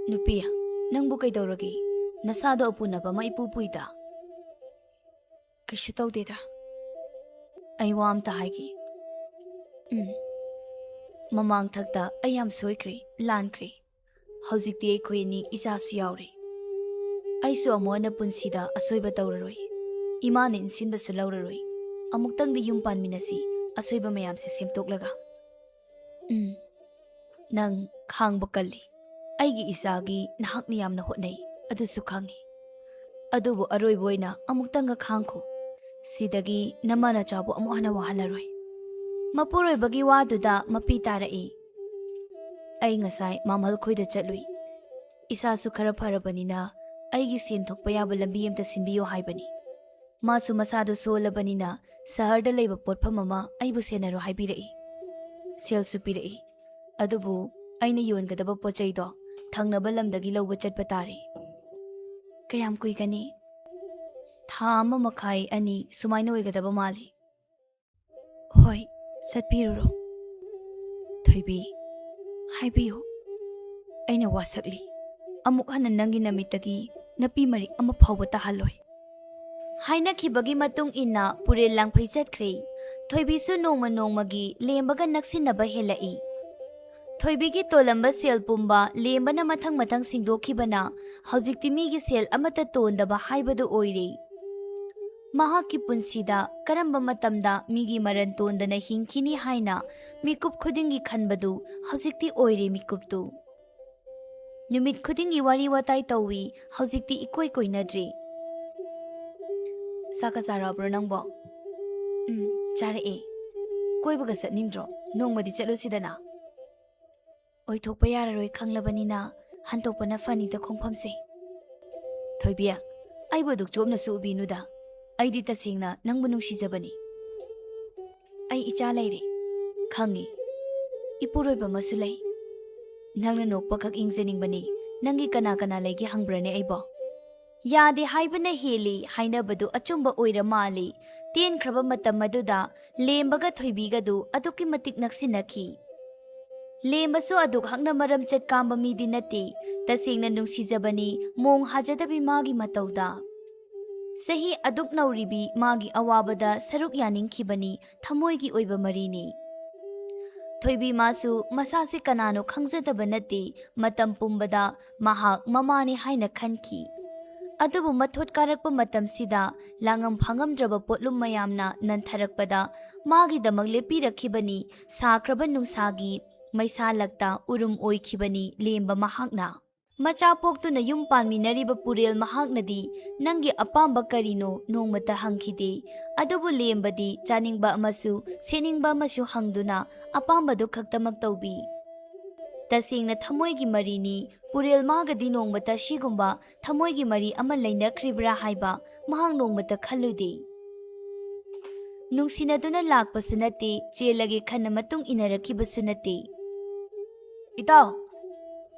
"ꯅꯨꯄꯤ, ꯅꯪꯕꯨ ꯀꯩꯗꯧꯔꯒꯦ? ꯅꯁꯥꯗꯣ ꯑꯄꯨꯅꯕ ꯑꯃ ꯏꯄꯨ ꯄꯨꯏꯗ?" "ꯀꯩꯁꯨ ꯇꯧꯗꯦꯗ꯫" ꯑꯩ ꯋꯥ ꯑꯝꯇ ꯍꯥꯏꯒꯦ꯫ ꯎꯝ꯫ ꯃꯃꯥꯡꯊꯛꯇ ꯑꯩ ꯌꯥꯝ ꯁꯣꯏꯈ꯭ꯔꯦ, ꯂꯥꯟꯈ꯭ꯔꯦ꯫ ꯍꯧꯖꯤꯛꯇꯤ ꯑꯩꯈꯣꯏ ꯑꯅꯤ ꯏꯆꯥꯁꯨ ꯌꯥꯎꯔꯦ꯫ ꯑꯩꯁꯨ ꯑꯃꯨꯛ ꯍꯟꯅ ꯄꯨꯟꯁꯤꯗ ꯑꯁꯣꯏꯕ ꯇꯧꯔꯔꯣꯏ꯫ ꯏꯃꯥꯅ ꯏꯟꯁꯤꯟꯕꯁꯨ ꯂꯧꯔꯔꯣꯏ꯫ ꯑꯃꯨꯛꯇꯪꯗꯤ ꯌꯨꯝ ꯄꯥꯟꯃꯤꯟꯅꯁꯤ, ꯑꯁꯣꯏꯕ ꯃꯌꯥꯝꯁꯦ ꯁꯦꯝꯗꯣꯛꯂꯒ꯫ ꯎꯝ꯫ ꯅꯪ ꯈꯥꯡꯕ ꯀꯜꯂꯤ꯫ ꯑꯩꯒꯤ ꯏꯆꯥꯒꯤ ꯅꯍꯥꯛꯅ ꯌꯥꯝꯅ ꯍꯣꯠꯅꯩ, ꯑꯗꯨꯁꯨ ꯈꯪꯉꯤ꯫ ꯑꯗꯨꯕꯨ ꯑꯔꯣꯏꯕ ꯑꯣꯏꯅ ꯑꯃꯨꯛꯇꯪꯒ ꯈꯥꯡꯈꯣ꯫ ꯁꯤꯗꯒꯤ ꯅꯃꯥ ꯅꯆꯥꯕꯨ ꯑꯃꯨꯛ ꯍꯟꯅ ꯋꯥꯍꯜꯂꯔꯣꯏ꯫ ꯃꯄꯨꯔꯣꯏꯕꯒꯤ ꯋꯥꯗꯨꯗ ꯃꯄꯤ ꯇꯥꯔꯛꯏ꯫ ꯑꯩ ꯉꯁꯥꯏ ꯃꯥꯃꯜ ꯈꯣꯏꯗ ꯆꯠꯂꯨꯏ꯫ ꯏꯁꯥꯁꯨ ꯈꯔ ꯐꯔꯕꯅꯤꯅ ꯑꯩꯒꯤ ꯁꯦꯟ ꯊꯣꯛꯄ ꯌꯥꯕ ꯂꯝꯕꯤ ꯑꯝꯇ ꯁꯤꯟꯕꯤꯌꯨ ꯍꯥꯏꯕꯅꯤ꯫ ꯃꯥꯁꯨ ꯃꯁꯥꯗꯨ ꯁꯣꯜꯂꯕꯅꯤꯅ ꯁꯍꯔꯗ ꯂꯩꯕ ꯄꯣꯠꯐꯝ ꯑꯃ ꯑꯩꯕꯨ ꯁꯦꯟꯅꯔꯣ ꯍꯥꯏꯕꯤꯔꯛꯏ꯫ ꯁꯦꯜꯁꯨ ꯄꯤꯔꯛꯏ꯫ ꯑꯗꯨꯕꯨ ꯑꯩꯅ ꯌꯣꯟꯒꯗꯕ ꯄꯣꯠ ꯆꯩꯗꯣ ꯊꯪꯅꯕ ꯂꯝꯗꯒꯤ ꯂꯧꯕ ꯆꯠꯄ ꯇꯥꯔꯦ꯫ ꯀꯌꯥꯝ ꯀꯨꯏꯒꯅꯤ? ꯊꯥ ꯑꯃ ꯃꯈꯥꯏ, ꯑꯅꯤ ꯁꯨꯃꯥꯏꯅ ꯑꯣꯏꯒꯗꯕ ꯃꯥꯜꯂꯤ꯫ ꯍꯣꯏ, ꯆꯠꯄꯤꯔꯨꯔꯣ꯫ ꯊꯣꯏꯕꯤ, ꯍꯥꯏꯕꯤꯌꯨ꯫ ꯑꯩꯅ ꯋꯥꯁꯛꯂꯤ꯫ ꯑꯃꯨꯛ ꯍꯟꯅ ꯅꯪꯒꯤ ꯅꯃꯤꯠꯇꯒꯤ ꯅꯄꯤ ꯃꯔꯤꯛ ꯑꯃ ꯐꯥꯎꯕ ꯇꯥꯍꯜꯂꯣꯏ꯫ ꯍꯥꯏꯅꯈꯤꯕꯒꯤ ꯃꯇꯨꯡ ꯏꯟꯅ ꯄꯨꯔꯦꯜ ꯂꯥꯡꯐꯩ ꯆꯠꯈ꯭ꯔꯦ꯫ ꯊꯣꯏꯕꯤꯁꯨ ꯅꯣꯡꯃ ꯅꯣꯡꯃꯒꯤ ꯂꯦꯝꯕꯒ ꯅꯛꯁꯤꯟꯅꯕ ꯍꯦꯜꯂꯛꯏ꯫ ꯊꯣꯏꯕꯤꯒꯤ ꯇꯣꯜꯂꯝꯕ ꯁꯦꯜ ꯄꯨꯝꯕ ꯂꯦꯝꯕꯅ ꯃꯊꯪ ꯃꯊꯪ ꯁꯤꯡꯗꯣꯛꯈꯤꯕꯅ ꯍꯧꯖꯤꯛꯇꯤ ꯃꯤꯒꯤ ꯁꯦꯜ ꯑꯃꯠꯇ ꯇꯣꯟꯗꯕ ꯍꯥꯏꯕꯗꯨ ꯑꯣꯏꯔꯦ꯫ ꯃꯍꯥꯛꯀꯤ ꯄꯨꯟꯁꯤꯗ ꯀꯔꯝꯕ ꯃꯇꯝꯗ ꯃꯤꯒꯤ ꯃꯔꯟ ꯇꯣꯟꯗꯅ ꯍꯤꯡꯈꯤꯅꯤ ꯍꯥꯏꯅ ꯃꯤꯀꯨꯞ ꯈꯨꯗꯤꯡꯒꯤ ꯈꯟꯕꯗꯨ ꯍꯧꯖꯤꯛꯇꯤ ꯑꯣꯏꯔꯦ ꯃꯤꯀꯨꯞꯇꯨ꯫ ꯅꯨꯃꯤꯠ ꯈꯨꯗꯤꯡꯒꯤ ꯋꯥꯔꯤ ꯋꯥꯇꯥꯏ ꯇꯧꯏ, ꯍꯧꯖꯤꯛꯇꯤ ꯏꯀꯣꯏ ꯀꯣꯏꯅꯗ꯭ꯔꯦ꯫ ꯆꯥꯛꯀ ꯆꯥꯔꯛꯑꯕ꯭ꯔꯣ ꯅꯪꯕꯣ? ꯎꯝ, ꯆꯥꯔꯛꯑꯦ꯫ ꯀꯣꯏꯕꯒ ꯆꯠꯅꯤꯡꯗ꯭ꯔꯣ? ꯅꯣꯡꯃꯗꯤ ꯆꯠꯂꯨꯁꯤꯗꯅ꯫ ꯑꯣꯏꯊꯣꯛꯄ ꯌꯥꯔꯔꯣꯏ ꯈꯪꯂꯕꯅꯤꯅ ꯍꯟꯗꯣꯛꯄꯅ ꯐꯅꯤꯗ ꯈꯣꯡꯐꯝꯁꯦ꯫ ꯊꯣꯏꯕꯤ, ꯑꯩꯕꯨ ꯑꯗꯨꯛ ꯆꯣꯞꯅꯁꯨ ꯎꯕꯤꯅꯨꯗ꯫ ꯑꯩꯗꯤ ꯇꯁꯦꯡꯅ ꯅꯪꯕꯨ ꯅꯨꯡꯁꯤꯖꯕꯅꯤ꯫ ꯑꯩ ꯏꯆꯥ ꯂꯩꯔꯦ꯫ ꯈꯪꯉꯤ꯫ ꯏꯄꯨꯔꯣꯏꯕ ꯑꯃꯁꯨ ꯂꯩ꯫ ꯅꯪꯅ ꯅꯣꯛꯄꯈꯛ ꯌꯦꯡꯖꯅꯤꯡꯕꯅꯤ꯫ ꯅꯪꯒꯤ ꯀꯅꯥ ꯀꯅꯥ ꯂꯩꯒꯦ ꯍꯪꯕ꯭ꯔꯅꯦ ꯑꯩꯕꯣ? ꯌꯥꯗꯦ ꯍꯥꯏꯕꯅ ꯍꯦꯜꯂꯤ ꯍꯥꯏꯅꯕꯗꯨ ꯑꯆꯨꯝꯕ ꯑꯣꯏꯔ ꯃꯥꯜꯂꯤ꯫ ꯇꯦꯟꯈ꯭ꯔꯕ ꯃꯇꯝ ꯑꯗꯨꯗ ꯂꯦꯝꯕꯒ ꯊꯣꯏꯕꯤꯒꯗꯨ ꯑꯗꯨꯛꯀꯤ ꯃꯇꯤꯛ ꯅꯛꯁꯤꯟꯅꯈꯤ꯫ ꯂꯦꯝꯕꯁꯨ ꯑꯗꯨꯛ ꯍꯛꯅ ꯃꯔꯝ ꯆꯠ ꯀꯥꯝꯕ ꯃꯤꯗꯤ ꯅꯠꯇꯦ꯫ ꯇꯁꯦꯡꯅ ꯅꯨꯡꯁꯤꯖꯕꯅꯤ, ꯃꯣꯡ ꯍꯥꯖꯗꯕꯤ ꯃꯥꯒꯤ ꯃꯇꯧꯗ꯫ ꯆꯍꯤ ꯑꯗꯨꯛ ꯅꯧꯔꯤꯕꯤ ꯃꯥꯒꯤ ꯑꯋꯥꯕꯗ ꯁꯔꯨꯛ ꯌꯥꯅꯤꯡꯈꯤꯕꯅꯤ, ꯊꯃꯣꯏꯒꯤ ꯑꯣꯏꯕ ꯃꯔꯤꯅꯤ꯫ ꯊꯣꯏꯕꯤ ꯃꯥꯁꯨ ꯃꯁꯥꯁꯤ ꯀꯅꯥꯅꯣ ꯈꯪꯖꯗꯕ ꯅꯠꯇꯦ, ꯃꯇꯝ ꯄꯨꯝꯕꯗ ꯃꯍꯥꯛ ꯃꯃꯥꯅꯤ ꯍꯥꯏꯅ ꯈꯟꯈꯤ꯫ ꯑꯗꯨꯕꯨ ꯃꯊꯣꯠ ꯀꯥꯔꯛꯄ ꯃꯇꯝꯁꯤꯗ ꯂꯥꯡꯉꯝ ꯐꯥꯉꯝꯗ꯭ꯔꯕ ꯄꯣꯠꯂꯨꯝ ꯃꯌꯥꯝꯅ ꯅꯟꯊꯔꯛꯄꯗ ꯃꯥꯒꯤꯗꯃꯛ ꯂꯦꯞꯄꯤꯔꯛꯈꯤꯕꯅꯤ, ꯁꯥꯈ꯭ꯔꯕ ꯅꯨꯡꯁꯥꯒꯤ ꯃꯩꯁꯥ ꯂꯛꯇ ꯎꯔꯨꯝ ꯑꯣꯏꯈꯤꯕꯅꯤ ꯂꯦꯝꯕ ꯃꯍꯥꯛꯅ꯫ ꯃꯆꯥ ꯄꯣꯛꯇꯨꯅ ꯌꯨꯝ ꯄꯥꯟꯃꯤꯟꯅꯔꯤꯕ ꯄꯨꯔꯦꯜ ꯃꯍꯥꯛꯅꯗꯤ ꯅꯪꯒꯤ ꯑꯄꯥꯝꯕ ꯀꯔꯤꯅꯣ ꯅꯣꯡꯃꯇ ꯍꯪꯈꯤꯗꯦ꯫ ꯑꯗꯨꯕꯨ ꯂꯦꯝꯕꯗꯤ ꯆꯥꯅꯤꯡꯕ ꯑꯃꯁꯨ ꯁꯦꯠꯅꯤꯡꯕ ꯑꯃꯁꯨ ꯍꯪꯗꯨꯅ ꯑꯄꯥꯝꯕꯗꯨ ꯈꯛꯇꯃꯛ ꯇꯧꯕꯤ꯫ ꯇꯁꯦꯡꯅ ꯊꯃꯣꯏꯒꯤ ꯃꯔꯤꯅꯤ, ꯄꯨꯔꯦꯜ ꯃꯥꯒꯗꯤ ꯅꯣꯡꯃꯇ ꯁꯤꯒꯨꯝꯕ ꯊꯃꯣꯏꯒꯤ ꯃꯔꯤ ꯑꯃ ꯂꯩꯅꯈ꯭ꯔꯤꯕ꯭ꯔꯥ ꯍꯥꯏꯕ ꯃꯍꯥꯛ ꯅꯣꯡꯃꯇ ꯈꯜꯂꯨꯗꯦ꯫ ꯅꯨꯡꯁꯤꯅꯗꯨꯅ ꯂꯥꯛꯄꯁꯨ ꯅꯠꯇꯦ, ꯆꯦꯜꯂꯒꯦ ꯈꯟꯅ ꯃꯇꯨꯡ ꯏꯟꯅꯔꯛꯈꯤꯕꯁꯨ ꯅꯠꯇꯦ꯫ "ꯏꯇꯥꯎ!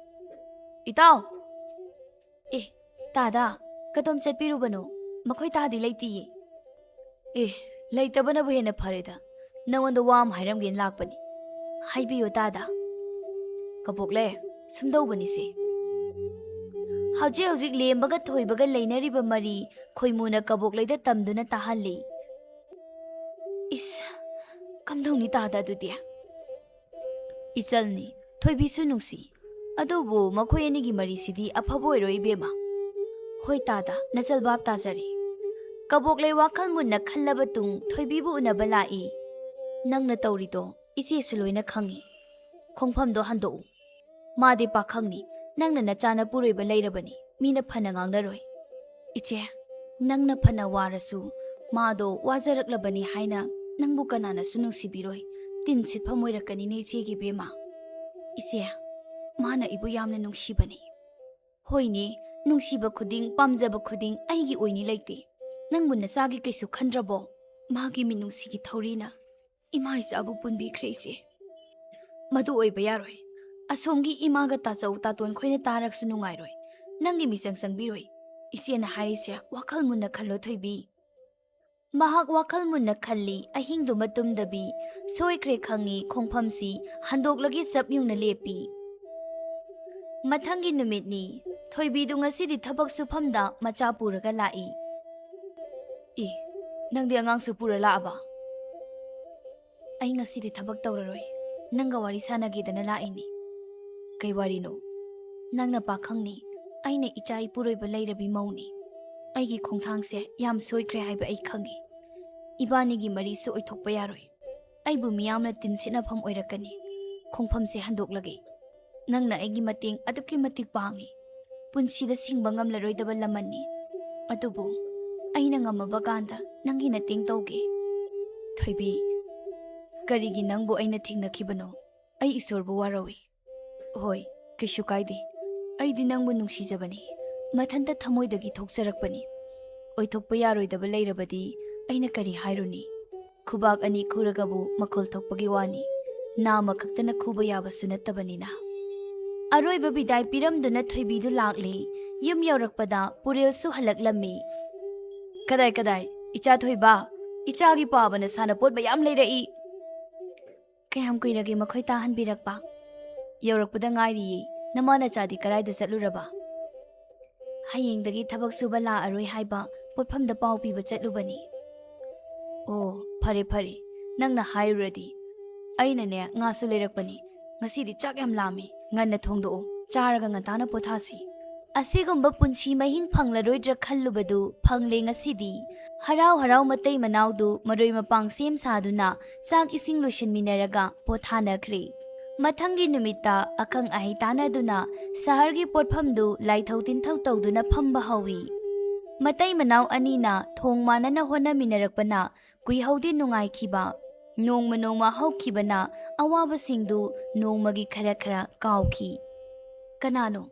ꯏꯇꯥꯎ!" "ꯑꯦ, ꯇꯥꯗꯥ, ꯀꯗꯣꯝ ꯆꯠꯄꯤꯔꯨꯕꯅꯣ? ꯃꯈꯣꯏ ꯇꯥꯗꯤ ꯂꯩꯇꯤꯌꯦ꯫" "ꯑꯦ, ꯂꯩꯇꯕꯅꯕꯨ ꯍꯦꯟꯅ ꯐꯔꯦꯗ꯫ ꯅꯉꯣꯟꯗ ꯋꯥ ꯑꯃ ꯍꯥꯏꯔꯝꯒꯦꯅ ꯂꯥꯛꯄꯅꯤ꯫" "ꯍꯥꯏꯕꯤꯌꯨ ꯇꯥꯗꯥ꯫" "ꯀꯕꯣꯛꯂꯦ, ꯁꯨꯝꯗꯧꯕꯅꯤꯁꯦ꯫" ꯍꯧꯖꯤꯛ ꯍꯧꯖꯤꯛ ꯂꯦꯝꯕꯒ ꯊꯣꯏꯕꯒ ꯂꯩꯅꯔꯤꯕ ꯃꯔꯤ ꯈꯣꯏꯃꯨꯅ ꯀꯕꯣꯛꯂꯩꯗ ꯇꯝꯗꯨꯅ ꯇꯥꯍꯜꯂꯤ꯫ "ꯏꯁ, ꯀꯝꯗꯧꯅꯤ ꯇꯥꯗ ꯑꯗꯨꯗꯤ?" "ꯏꯆꯜꯅꯤ, ꯊꯣꯏꯕꯤꯁꯨ ꯅꯨꯡꯁꯤ꯫ ꯑꯗꯨꯕꯨ ꯃꯈꯣꯏ ꯑꯅꯤꯒꯤ ꯃꯔꯤꯁꯤꯗꯤ ꯑꯐꯕ ꯑꯣꯏꯔꯣꯏ ꯏꯕꯦꯝꯃ꯫" "ꯍꯣꯏ ꯇꯥꯗ, ꯅꯆꯜ ꯚꯥꯞ ꯇꯥꯖꯔꯦ꯫" ꯀꯕꯣꯛꯂꯩ ꯋꯥꯈꯜ ꯃꯨꯟꯅ ꯈꯜꯂꯕ ꯇꯨꯡ ꯊꯣꯏꯕꯤꯕꯨ ꯎꯅꯕ ꯂꯥꯛꯏ꯫ "ꯅꯪꯅ ꯇꯧꯔꯤꯗꯣ ꯏꯆꯦꯁꯨ ꯂꯣꯏꯅ ꯈꯪꯏ꯫ ꯈꯣꯡꯐꯝꯗꯣ ꯍꯟꯗꯣꯛꯎ꯫ ꯃꯥꯗꯤ ꯄꯥꯈꯪꯅꯤ, ꯅꯪꯅ ꯅꯆꯥꯅ ꯄꯨꯔꯣꯏꯕ ꯂꯩꯔꯕꯅꯤ, ꯃꯤꯅ ꯐꯅ ꯉꯥꯡꯅꯔꯣꯏ꯫" "ꯏꯆꯦ, ꯅꯪꯅ ꯐꯅ ꯋꯥꯔꯁꯨ ꯃꯥꯗꯣ ꯋꯥꯖꯔꯛꯂꯕꯅꯤ ꯍꯥꯏꯅ ꯅꯪꯕꯨ ꯀꯅꯥꯅꯁꯨ ꯅꯨꯡꯁꯤꯕꯤꯔꯣꯏ꯫ ꯇꯤꯟ ꯁꯤꯠꯐꯝ ꯑꯣꯏꯔꯛꯀꯅꯤꯅꯦ ꯏꯆꯦꯒꯤ ꯏꯕꯦꯝꯃ꯫" "ꯏꯆꯦ, ꯃꯥꯅ ꯑꯩꯕꯨ ꯌꯥꯝꯅ ꯅꯨꯡꯁꯤꯕꯅꯤ꯫" "ꯍꯣꯏꯅꯦ, ꯅꯨꯡꯁꯤꯕ ꯈꯨꯗꯤꯡ, ꯄꯥꯝꯖꯕ ꯈꯨꯗꯤꯡ ꯑꯩꯒꯤ ꯑꯣꯏꯅꯤ ꯂꯩꯇꯦ꯫ ꯅꯪꯕꯨ ꯅꯆꯥꯒꯤ ꯀꯩꯁꯨ ꯈꯟꯗ꯭ꯔꯕꯣ? ꯃꯥꯒꯤ ꯃꯤꯅꯨꯡꯁꯤꯒꯤ ꯊꯧꯔꯤꯅ ꯏꯃꯥ ꯏꯆꯥꯕꯨ ꯄꯨꯟꯕꯤꯈ꯭ꯔꯦ ꯏꯆꯦ꯫" "ꯃꯗꯨ ꯑꯣꯏꯕ ꯌꯥꯔꯣꯏ꯫ ꯑꯁꯣꯝꯒꯤ ꯏꯃꯥꯒ ꯇꯥꯆꯧ ꯇꯥꯇꯣꯟ ꯈꯣꯏꯅ ꯇꯥꯔꯛꯁꯨ ꯅꯨꯡꯉꯥꯏꯔꯣꯏ꯫ ꯅꯪꯒꯤ ꯃꯤꯆꯪ ꯆꯪꯕꯤꯔꯣꯏ꯫ ꯏꯆꯦꯅ ꯍꯥꯏꯔꯤꯁꯦ ꯋꯥꯈꯜ ꯃꯨꯟꯅ ꯈꯜꯂꯣ ꯊꯣꯏꯕꯤ꯫" ꯃꯍꯥꯛ ꯋꯥꯈꯜ ꯃꯨꯟꯅ ꯈꯜꯂꯤ, ꯑꯍꯤꯡꯗꯨꯃ ꯇꯨꯝꯗꯕꯤ꯫ ꯁꯣꯏꯈ꯭ꯔꯦ ꯈꯪꯉꯤ, ꯈꯣꯡꯐꯝꯁꯤ ꯍꯟꯗꯣꯛꯂꯒꯦ ꯆꯞ ꯌꯨꯡꯅ ꯂꯦꯞꯄꯤ꯫ ꯃꯊꯪꯒꯤ ꯅꯨꯃꯤꯠꯅꯤ꯫ ꯊꯣꯏꯕꯤꯗꯨ ꯉꯁꯤꯗꯤ ꯊꯕꯛ ꯁꯨꯐꯝꯗ ꯃꯆꯥ ꯄꯨꯔꯒ ꯂꯥꯛꯏ꯫ ꯏ, ꯅꯪꯗꯤ ꯑꯉꯥꯡꯁꯨ ꯄꯨꯔ ꯂꯥꯛꯑꯕ? ꯑꯩ ꯉꯁꯤꯗꯤ ꯊꯕꯛ ꯇꯧꯔꯔꯣꯏ꯫ ꯅꯪꯒ ꯋꯥꯔꯤ ꯁꯥꯟꯅꯒꯦꯗꯅ ꯂꯥꯛꯏꯅꯤ꯫ ꯀꯩ ꯋꯥꯔꯤꯅꯣ? ꯅꯪꯅ ꯄꯥꯈꯪꯅꯤ, ꯑꯩꯅ ꯏꯆꯥ ꯏꯄꯨꯔꯣꯏꯕ ꯂꯩꯔꯕꯤ ꯃꯧꯅꯤ꯫ ꯑꯩꯒꯤ ꯈꯣꯡꯊꯥꯡꯁꯦ ꯌꯥꯝ ꯁꯣꯏꯈ꯭ꯔꯦ ꯍꯥꯏꯕ ꯑꯩ ꯈꯪꯉꯤ꯫ ꯏꯕꯥꯅꯤꯒꯤ ꯃꯔꯤꯁꯨ ꯑꯣꯏꯊꯣꯛꯄ ꯌꯥꯔꯣꯏ꯫ ꯑꯩꯕꯨ ꯃꯤꯌꯥꯝꯅ ꯇꯤꯟꯁꯤꯠꯅꯐꯝ ꯑꯣꯏꯔꯛꯀꯅꯤ꯫ ꯈꯣꯡꯐꯝꯁꯦ ꯍꯟꯗꯣꯛꯂꯒꯦ꯫ ꯅꯪꯅ ꯑꯩꯒꯤ ꯃꯇꯦꯡ ꯑꯗꯨꯛꯀꯤ ꯃꯇꯤꯛ ꯄꯥꯡꯉꯤ꯫ ꯄꯨꯟꯁꯤꯗ ꯁꯤꯡꯕ ꯉꯝꯂꯔꯣꯏꯗꯕ ꯂꯃꯟꯅꯤ꯫ ꯑꯗꯨꯕꯨ ꯑꯩꯅ ꯉꯝꯃꯕ ꯀꯥꯟꯗ ꯅꯪꯒꯤ ꯃꯇꯦꯡ ꯇꯧꯒꯦ꯫ ꯊꯣꯏꯕꯤ, ꯀꯔꯤꯒꯤ ꯅꯪꯕꯨ ꯑꯩꯅ ꯊꯦꯡꯅꯈꯤꯕꯅꯣ? ꯑꯩ ꯏꯁꯣꯔꯕꯨ ꯋꯥꯔꯧꯏ꯫ ꯍꯣꯏ, ꯀꯩꯁꯨ ꯀꯥꯏꯗꯦ꯫ ꯑꯩꯗꯤ ꯅꯪꯕꯨ ꯅꯨꯡꯁꯤꯖꯕꯅꯤ꯫ ꯃꯊꯟꯇ ꯊꯃꯣꯏꯗꯒꯤ ꯊꯣꯛꯆꯔꯛꯄꯅꯤ꯫ ꯑꯣꯏꯊꯣꯛꯄ ꯌꯥꯔꯣꯏꯗꯕ ꯂꯩꯔꯕꯗꯤ ꯑꯩꯅ ꯀꯔꯤ ꯍꯥꯏꯔꯨꯅꯤ? ꯈꯨꯕꯥꯛ ꯑꯅꯤ ꯈꯨꯔꯒꯕꯨ ꯃꯈꯣꯜ ꯊꯣꯛꯄꯒꯤ ꯋꯥꯅꯤ꯫ ꯅꯥꯃ ꯈꯛꯇꯅ ꯈꯨꯕ ꯌꯥꯕꯁꯨ ꯅꯠꯇꯕꯅꯤꯅ꯫ ꯑꯔꯣꯏꯕ ꯕꯤꯗꯥꯏ ꯄꯤꯔꯝꯗꯨꯅ ꯊꯣꯏꯕꯤꯗꯨ ꯂꯥꯛꯂꯦ꯫ ꯌꯨꯝ ꯌꯧꯔꯛꯄꯗ ꯄꯨꯔꯦꯜꯁꯨ ꯍꯜꯂꯛꯂꯝꯃꯤ꯫ "ꯀꯗꯥꯏ, ꯀꯗꯥꯏ? ꯏꯆꯥ ꯊꯣꯏꯕ, ꯏꯆꯥꯒꯤ ꯄꯥꯕꯅ ꯁꯥꯟꯅꯄꯣꯠ ꯃꯌꯥꯝ ꯂꯩꯔꯛꯏ꯫ ꯀꯌꯥꯝ ꯀꯨꯏꯔꯒꯦ ꯃꯈꯣꯏ ꯇꯥꯍꯟꯕꯤꯔꯛꯄ?" "ꯌꯧꯔꯛꯄꯗ ꯉꯥꯏꯔꯤꯌꯦ꯫ ꯅꯃꯥ ꯅꯆꯥꯗꯤ ꯀꯗꯥꯏꯗ ꯆꯠꯂꯨꯔꯕ?" "ꯍꯌꯦꯡꯗꯒꯤ ꯊꯕꯛ ꯁꯨꯕ ꯂꯥꯛꯑꯔꯣꯏ ꯍꯥꯏꯕ ꯄꯣꯠꯐꯝꯗ ꯄꯥꯎ ꯄꯤꯕ ꯆꯠꯂꯨꯕꯅꯤ꯫" "ꯑꯣ, ꯐꯔꯦ, ꯐꯔꯦ, ꯅꯪꯅ ꯍꯥꯏꯔꯨꯔꯗꯤ꯫ ꯑꯩꯅꯅꯦ, ꯉꯥꯁꯨ ꯂꯩꯔꯛꯄꯅꯤ꯫ ꯉꯁꯤꯗꯤ ꯆꯥꯛ ꯌꯥꯝ ꯂꯥꯝꯃꯤ꯫ ꯉꯟꯅ ꯊꯣꯡꯗꯣꯛꯑꯣ, ꯆꯥꯔꯒ ꯉꯟꯇꯥꯅ ꯄꯣꯊꯥꯁꯤ꯫" ꯑꯁꯤꯒꯨꯝꯕ ꯄꯨꯟꯁꯤ ꯃꯍꯤꯡ ꯐꯪꯂꯔꯣꯏꯗ꯭ꯔꯥ ꯈꯜꯂꯨꯕꯗꯨ ꯐꯪꯂꯦ ꯉꯁꯤꯗꯤ꯫ ꯍꯔꯥꯎ ꯍꯔꯥꯎ ꯃꯇꯩ ꯃꯅꯥꯎꯗꯨ ꯃꯔꯣꯏ ꯃꯄꯥꯡ ꯁꯦꯝ ꯁꯥꯗꯨꯅ ꯆꯥꯛ ꯏꯁꯤꯡ ꯂꯣꯏꯁꯤꯟꯃꯤꯟꯅꯔꯒ ꯄꯣꯊꯥꯅꯈ꯭ꯔꯦ꯫ ꯃꯊꯪꯒꯤ ꯅꯨꯃꯤꯠꯇ ꯑꯈꯪ ꯑꯍꯩ ꯇꯥꯟꯅꯗꯨꯅ ꯁꯍꯔꯒꯤ ꯄꯣꯠꯐꯝꯗꯨ ꯂꯥꯏꯊꯧ ꯇꯤꯟꯊꯧ ꯇꯧꯗꯨꯅ ꯐꯝꯕ ꯍꯧꯏ꯫ ꯃꯇꯩ ꯃꯅꯥꯎ ꯑꯅꯤꯅ ꯊꯣꯡ ꯃꯥꯟꯅꯅ ꯍꯣꯠꯅꯃꯤꯟꯅꯔꯛꯄꯅ ꯀꯨꯏꯍꯧꯗꯦ ꯅꯨꯡꯉꯥꯏꯈꯤꯕ꯫ ꯅꯣꯡꯃ ꯅꯣꯡꯃ ꯍꯧꯈꯤꯕꯅ ꯑꯋꯥꯕꯁꯤꯡꯗꯨ ꯅꯣꯡꯃꯒꯤ ꯈꯔ ꯈꯔ ꯀꯥꯎꯈꯤ꯫ "ꯀꯅꯥꯅꯣ?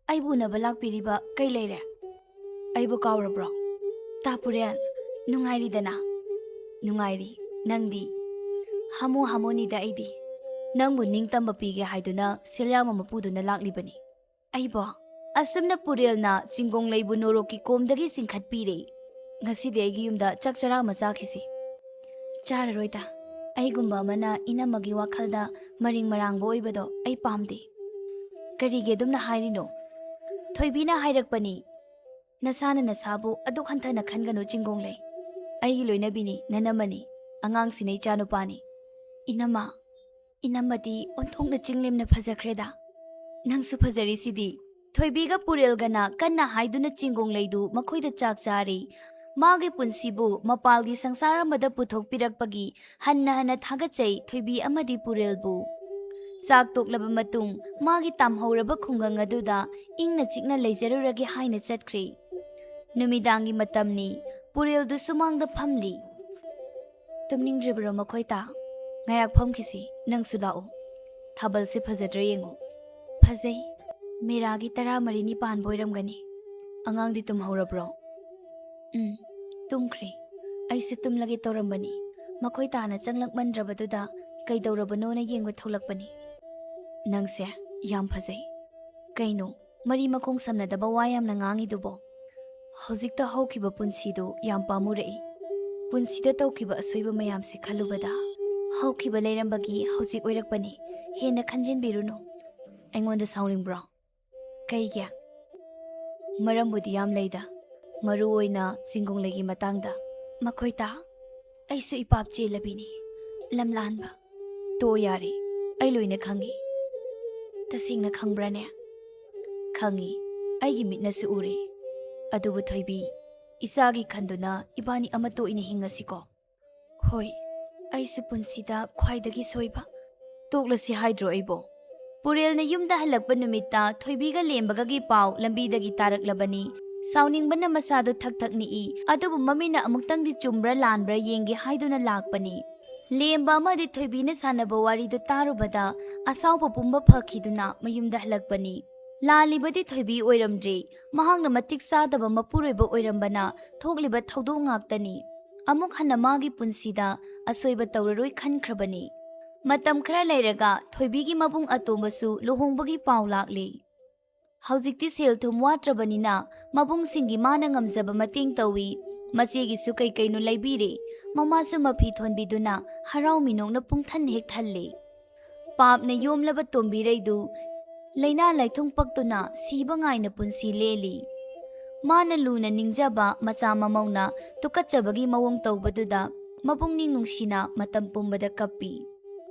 ꯑꯩꯕꯨ ꯎꯅꯕ ꯂꯥꯛꯄꯤꯔꯤꯕ ꯀꯩ ꯂꯩꯔꯦ? ꯑꯩꯕꯨ ꯀꯥꯎꯔꯕ꯭ꯔꯣ? ꯇꯥ ꯄꯨꯔꯦꯜ, ꯅꯨꯡꯉꯥꯏꯔꯤꯗꯅ?" "ꯅꯨꯡꯉꯥꯏꯔꯤ꯫ ꯅꯪꯗꯤ?" "ꯍꯥꯃꯨ ꯍꯥꯃꯨꯅꯤꯗ ꯑꯩꯗꯤ꯫ ꯅꯪꯕꯨ ꯅꯤꯡꯇꯝꯕ ꯄꯤꯒꯦ ꯍꯥꯏꯗꯨꯅ ꯁꯦꯜꯌꯥꯝ ꯑꯃ ꯄꯨꯗꯨꯅ ꯂꯥꯛꯂꯤꯕꯅꯤ꯫" "ꯑꯩꯕꯣ?" ꯑꯁꯨꯝꯅ ꯄꯨꯔꯦꯜꯅ ꯆꯤꯡꯒꯣꯡꯂꯩꯕꯨ ꯅꯣꯔꯣꯛꯀꯤ ꯀꯣꯝꯗꯒꯤ ꯆꯤꯡꯈꯠꯄꯤꯔꯦ꯫ "ꯉꯁꯤꯗꯤ ꯑꯩꯒꯤ ꯌꯨꯝꯗ ꯆꯥꯛ ꯆꯔꯥ ꯑꯃ ꯆꯥꯈꯤꯁꯤ꯫" "ꯆꯥꯔꯔꯣꯏꯗ꯫ ꯑꯩꯒꯨꯝꯕ ꯑꯃꯅ ꯏꯅꯝꯃꯒꯤ ꯋꯥꯈꯜꯗ ꯃꯔꯤꯡ ꯃꯔꯥꯡꯕ ꯑꯣꯏꯕꯗꯣ ꯑꯩ ꯄꯥꯝꯗꯦ꯫" "ꯀꯔꯤꯒꯤ ꯑꯗꯨꯝꯅ ꯍꯥꯏꯔꯤꯅꯣ?" "ꯊꯣꯏꯕꯤꯅ ꯍꯥꯏꯔꯛꯄꯅꯤ꯫ ꯅꯁꯥꯅ ꯅꯁꯥꯕꯨ ꯑꯗꯨꯛ ꯍꯟꯊꯅ ꯈꯟꯒꯅꯨ ꯆꯤꯡꯒꯣꯡꯂꯩ꯫ ꯑꯩꯒꯤ ꯂꯣꯏꯅꯕꯤꯅꯤ, ꯅꯅꯝꯃꯅꯤ꯫ ꯑꯉꯥꯡꯁꯤꯅ ꯏꯆꯥꯅꯨꯄꯥꯅꯤ꯫ ꯏꯅꯝꯃ, ꯏꯅꯝꯃꯗꯤ ꯑꯣꯟꯊꯣꯛꯅ ꯆꯤꯡꯂꯦꯝꯅ ꯐꯖꯈ꯭ꯔꯦꯗ꯫ ꯅꯪꯁꯨ ꯐꯖꯔꯤꯁꯤꯗꯤ꯫ ꯊꯣꯏꯕꯤꯒ ꯄꯨꯔꯦꯜꯒꯅ ꯀꯟꯅ ꯍꯥꯏꯗꯨꯅ ꯆꯤꯡꯒꯣꯡ ꯂꯩꯗꯨ ꯃꯈꯣꯏꯗ ꯆꯥꯛ ꯆꯥꯔꯤ꯫ ꯃꯥꯒꯤ ꯄꯨꯟꯁꯤꯕꯨ ꯃꯄꯥꯜꯒꯤ ꯁꯪꯁꯥꯔ ꯑꯃꯗ ꯄꯨꯊꯣꯛꯄꯤꯔꯛꯄꯒꯤ ꯍꯟꯅ ꯍꯟꯅ ꯊꯥꯒꯠꯆꯩ ꯊꯣꯏꯕꯤ ꯑꯃꯗꯤ ꯄꯨꯔꯦꯜꯕꯨ꯫ ꯆꯥꯛ ꯇꯣꯛꯂꯕ ꯃꯇꯨꯡ ꯃꯥꯒꯤ ꯇꯥꯝꯍꯧꯔꯕ ꯈꯨꯡꯒꯪ ꯑꯗꯨꯗ ꯏꯪꯅ ꯆꯤꯛꯅ ꯂꯩꯖꯔꯨꯔꯒꯦ ꯍꯥꯏꯅ ꯆꯠꯈ꯭ꯔꯦ꯫ ꯅꯨꯃꯤꯗꯥꯡꯒꯤ ꯃꯇꯝꯅꯤ꯫ ꯄꯨꯔꯦꯜꯗꯨ ꯁꯨꯃꯥꯡꯗ ꯐꯝꯂꯤ꯫ "ꯇꯨꯝꯅꯤꯡꯗ꯭ꯔꯤꯕ꯭ꯔꯣ ꯃꯈꯣꯏꯇꯥ? ꯉꯥꯏꯍꯥꯛ ꯐꯝꯈꯤꯁꯤ, ꯅꯪꯁꯨ ꯂꯥꯛꯎ꯫ ꯊꯥꯕꯜꯁꯦ ꯐꯖꯗ꯭ꯔꯥ ꯌꯦꯡꯉꯨ꯫" "ꯐꯖꯩ꯫ ꯃꯦꯔꯥꯒꯤ ꯇꯔꯥꯃꯔꯤꯅꯤ ꯄꯥꯟꯕ ꯑꯣꯏꯔꯝꯒꯅꯤ꯫ ꯑꯉꯥꯡꯗꯤ ꯇꯨꯝꯍꯧꯔꯕ꯭ꯔꯣ?" "ꯎꯝ, ꯇꯨꯝꯈ꯭ꯔꯦ꯫ ꯑꯩꯁꯨ ꯇꯨꯝꯂꯒꯦ ꯇꯧꯔꯝꯕꯅꯤ꯫ ꯃꯈꯣꯏ ꯇꯥꯅ ꯆꯪꯂꯛꯃꯟꯗ꯭ꯔꯕꯗꯨꯗ ꯀꯩꯗꯧꯔꯕꯅꯣꯅ ꯌꯦꯡꯕ ꯊꯣꯛꯂꯛꯄꯅꯤ꯫" "ꯅꯪꯁꯦ ꯌꯥꯝ ꯐꯖꯩ꯫ ꯀꯩꯅꯣ, ꯃꯔꯤ ꯃꯈꯣꯡ ꯁꯝꯅꯗꯕ ꯋꯥ ꯌꯥꯝꯅ ꯉꯥꯡꯉꯤꯗꯨꯕꯣ?" "ꯍꯧꯖꯤꯛꯇ ꯍꯧꯈꯤꯕ ꯄꯨꯟꯁꯤꯗꯨ ꯌꯥꯝ ꯄꯥꯝꯃꯨꯔꯛꯏ꯫ ꯄꯨꯟꯁꯤꯗ ꯇꯧꯈꯤꯕ ꯑꯁꯣꯏꯕ ꯃꯌꯥꯝꯁꯤ ꯈꯜꯂꯨꯕꯗ ꯍꯧꯈꯤꯕ ꯂꯩꯔꯝꯕꯒꯤ ꯍꯧꯖꯤꯛ ꯑꯣꯏꯔꯛꯄꯅꯤ꯫ ꯍꯦꯟꯅ ꯈꯟꯖꯤꯟꯕꯤꯔꯨꯅꯨ꯫" "ꯑꯩꯉꯣꯟꯗ ꯁꯥꯎꯅꯤꯡꯕ꯭ꯔꯣ?" "ꯀꯩꯒꯤ?" "ꯃꯔꯝꯕꯨꯗꯤ ꯌꯥꯝ ꯂꯩꯗ, ꯃꯔꯨ ꯑꯣꯏꯅ ꯆꯤꯡꯒꯣꯡꯂꯩꯒꯤ ꯃꯇꯥꯡꯗ꯫" "ꯃꯈꯣꯏꯇꯥ, ꯑꯩꯁꯨ ꯏꯄꯥꯞ ꯆꯦꯜꯂꯕꯤꯅꯤ, ꯂꯝꯂꯥꯟꯕ꯫" "ꯇꯣ ꯌꯥꯔꯦ, ꯑꯩ ꯂꯣꯏꯅ ꯈꯪꯉꯤ꯫" "ꯇꯁꯦꯡꯅ ꯈꯪꯕ꯭ꯔꯥꯅꯦ?" "ꯈꯪꯉꯤ, ꯑꯩꯒꯤ ꯃꯤꯠꯅꯁꯨ ꯎꯔꯦ꯫ ꯑꯗꯨꯕꯨ ꯊꯣꯏꯕꯤ, ꯏꯆꯥꯒꯤ ꯈꯟꯗꯨꯅ ꯏꯕꯥꯅꯤ ꯑꯃꯠꯇ ꯑꯣꯏꯅ ꯍꯤꯡꯉꯁꯤꯀꯣ꯫" "ꯍꯣꯏ, ꯑꯩꯁꯨ ꯄꯨꯟꯁꯤꯗ ꯈ꯭ꯋꯥꯏꯗꯒꯤ ꯁꯣꯏꯕ꯫" "ꯇꯣꯛꯂꯁꯤ ꯍꯥꯏꯗ꯭ꯔꯣ ꯑꯩꯕꯣ?" ꯄꯨꯔꯦꯜꯅ ꯌꯨꯝꯗ ꯍꯜꯂꯛꯄ ꯅꯨꯃꯤꯠꯇ ꯊꯣꯏꯕꯤꯒ ꯂꯦꯝꯕꯒꯒꯤ ꯄꯥꯎ ꯂꯝꯕꯤꯗꯒꯤ ꯇꯥꯔꯛꯂꯕꯅꯤ꯫ ꯁꯥꯎꯅꯤꯡꯕꯅ ꯃꯁꯥꯗꯨ ꯊꯛ ꯊꯛ ꯅꯤꯛꯏ, ꯑꯗꯨꯕꯨ ꯃꯃꯤꯅ ꯑꯃꯨꯛꯇꯪꯗꯤ ꯆꯨꯝꯕ꯭ꯔꯥ ꯂꯥꯟꯕ꯭ꯔꯥ ꯌꯦꯡꯒꯦ ꯍꯥꯏꯗꯨꯅ ꯂꯥꯛꯄꯅꯤ꯫ ꯂꯦꯝꯕ ꯑꯃꯗꯤ ꯊꯣꯏꯕꯤꯅ ꯁꯥꯟꯅꯕ ꯋꯥꯔꯤꯗꯨ ꯇꯥꯔꯨꯕꯗ ꯑꯁꯥꯎꯕ ꯄꯨꯝꯕ ꯐꯈꯤꯗꯨꯅ ꯃꯌꯨꯝꯗ ꯍꯜꯂꯛꯄꯅꯤ꯫ ꯂꯥꯜꯂꯤꯕꯗꯤ ꯊꯣꯏꯕꯤ ꯑꯣꯏꯔꯝꯗ꯭ꯔꯦ, ꯃꯍꯥꯛꯅ ꯃꯇꯤꯛ ꯆꯥꯗꯕ ꯃꯄꯨꯔꯣꯏꯕ ꯑꯣꯏꯔꯝꯕꯅ ꯊꯣꯛꯂꯤꯕ ꯊꯧꯗꯣꯛ ꯉꯥꯛꯇꯅꯤ꯫ ꯑꯃꯨꯛ ꯍꯟꯅ ꯃꯥꯒꯤ ꯄꯨꯟꯁꯤꯗ ꯑꯁꯣꯏꯕ ꯇꯧꯔꯔꯣꯏ ꯈꯟꯈ꯭ꯔꯕꯅꯤ꯫ ꯃꯇꯝ ꯈꯔ ꯂꯩꯔꯒ ꯊꯣꯏꯕꯤꯒꯤ ꯃꯕꯨꯡ ꯑꯇꯣꯝꯕꯁꯨ ꯂꯨꯍꯣꯡꯕꯒꯤ ꯄꯥꯎ ꯂꯥꯛꯂꯤ꯫ ꯍꯧꯖꯤꯛꯇꯤ ꯁꯦꯜ ꯊꯨꯝ ꯋꯥꯠꯇ꯭ꯔꯕꯅꯤꯅ ꯃꯕꯨꯡꯁꯤꯡꯒꯤ ꯃꯥꯅ ꯉꯝꯖꯕ ꯃꯇꯦꯡ ꯇꯧꯏ꯫ ꯃꯆꯦꯒꯤꯁꯨ ꯀꯩ ꯀꯩꯅꯣ ꯂꯩꯕꯤꯔꯦ꯫ ꯃꯃꯥꯁꯨ ꯃꯐꯤ ꯊꯣꯟꯕꯤꯗꯨꯅ ꯍꯔꯥꯎ ꯃꯤꯅꯣꯛꯅ ꯄꯨꯡꯊꯟ ꯍꯦꯛ ꯊꯜꯂꯦ꯫ ꯄꯥꯞꯅ ꯌꯣꯝꯂꯕ ꯇꯣꯝꯕꯤꯔꯩꯗꯨ ꯂꯥꯏꯅꯥ ꯂꯥꯏꯊꯨꯡ ꯄꯛꯇꯨꯅ ꯁꯤꯕ ꯉꯥꯏꯅ ꯄꯨꯟꯁꯤ ꯂꯦꯜꯂꯤ꯫ ꯃꯥꯅ ꯂꯨꯅ ꯅꯤꯡꯖꯕ ꯃꯆꯥ ꯃꯃꯧꯅ ꯇꯨꯀꯠꯆꯕꯒꯤ ꯃꯑꯣꯡ ꯇꯧꯕꯗꯨꯗ ꯃꯄꯨꯛꯅꯤꯡ ꯅꯨꯡꯁꯤꯅ ꯃꯇꯝ ꯄꯨꯝꯕꯗ ꯀꯞꯄꯤ꯫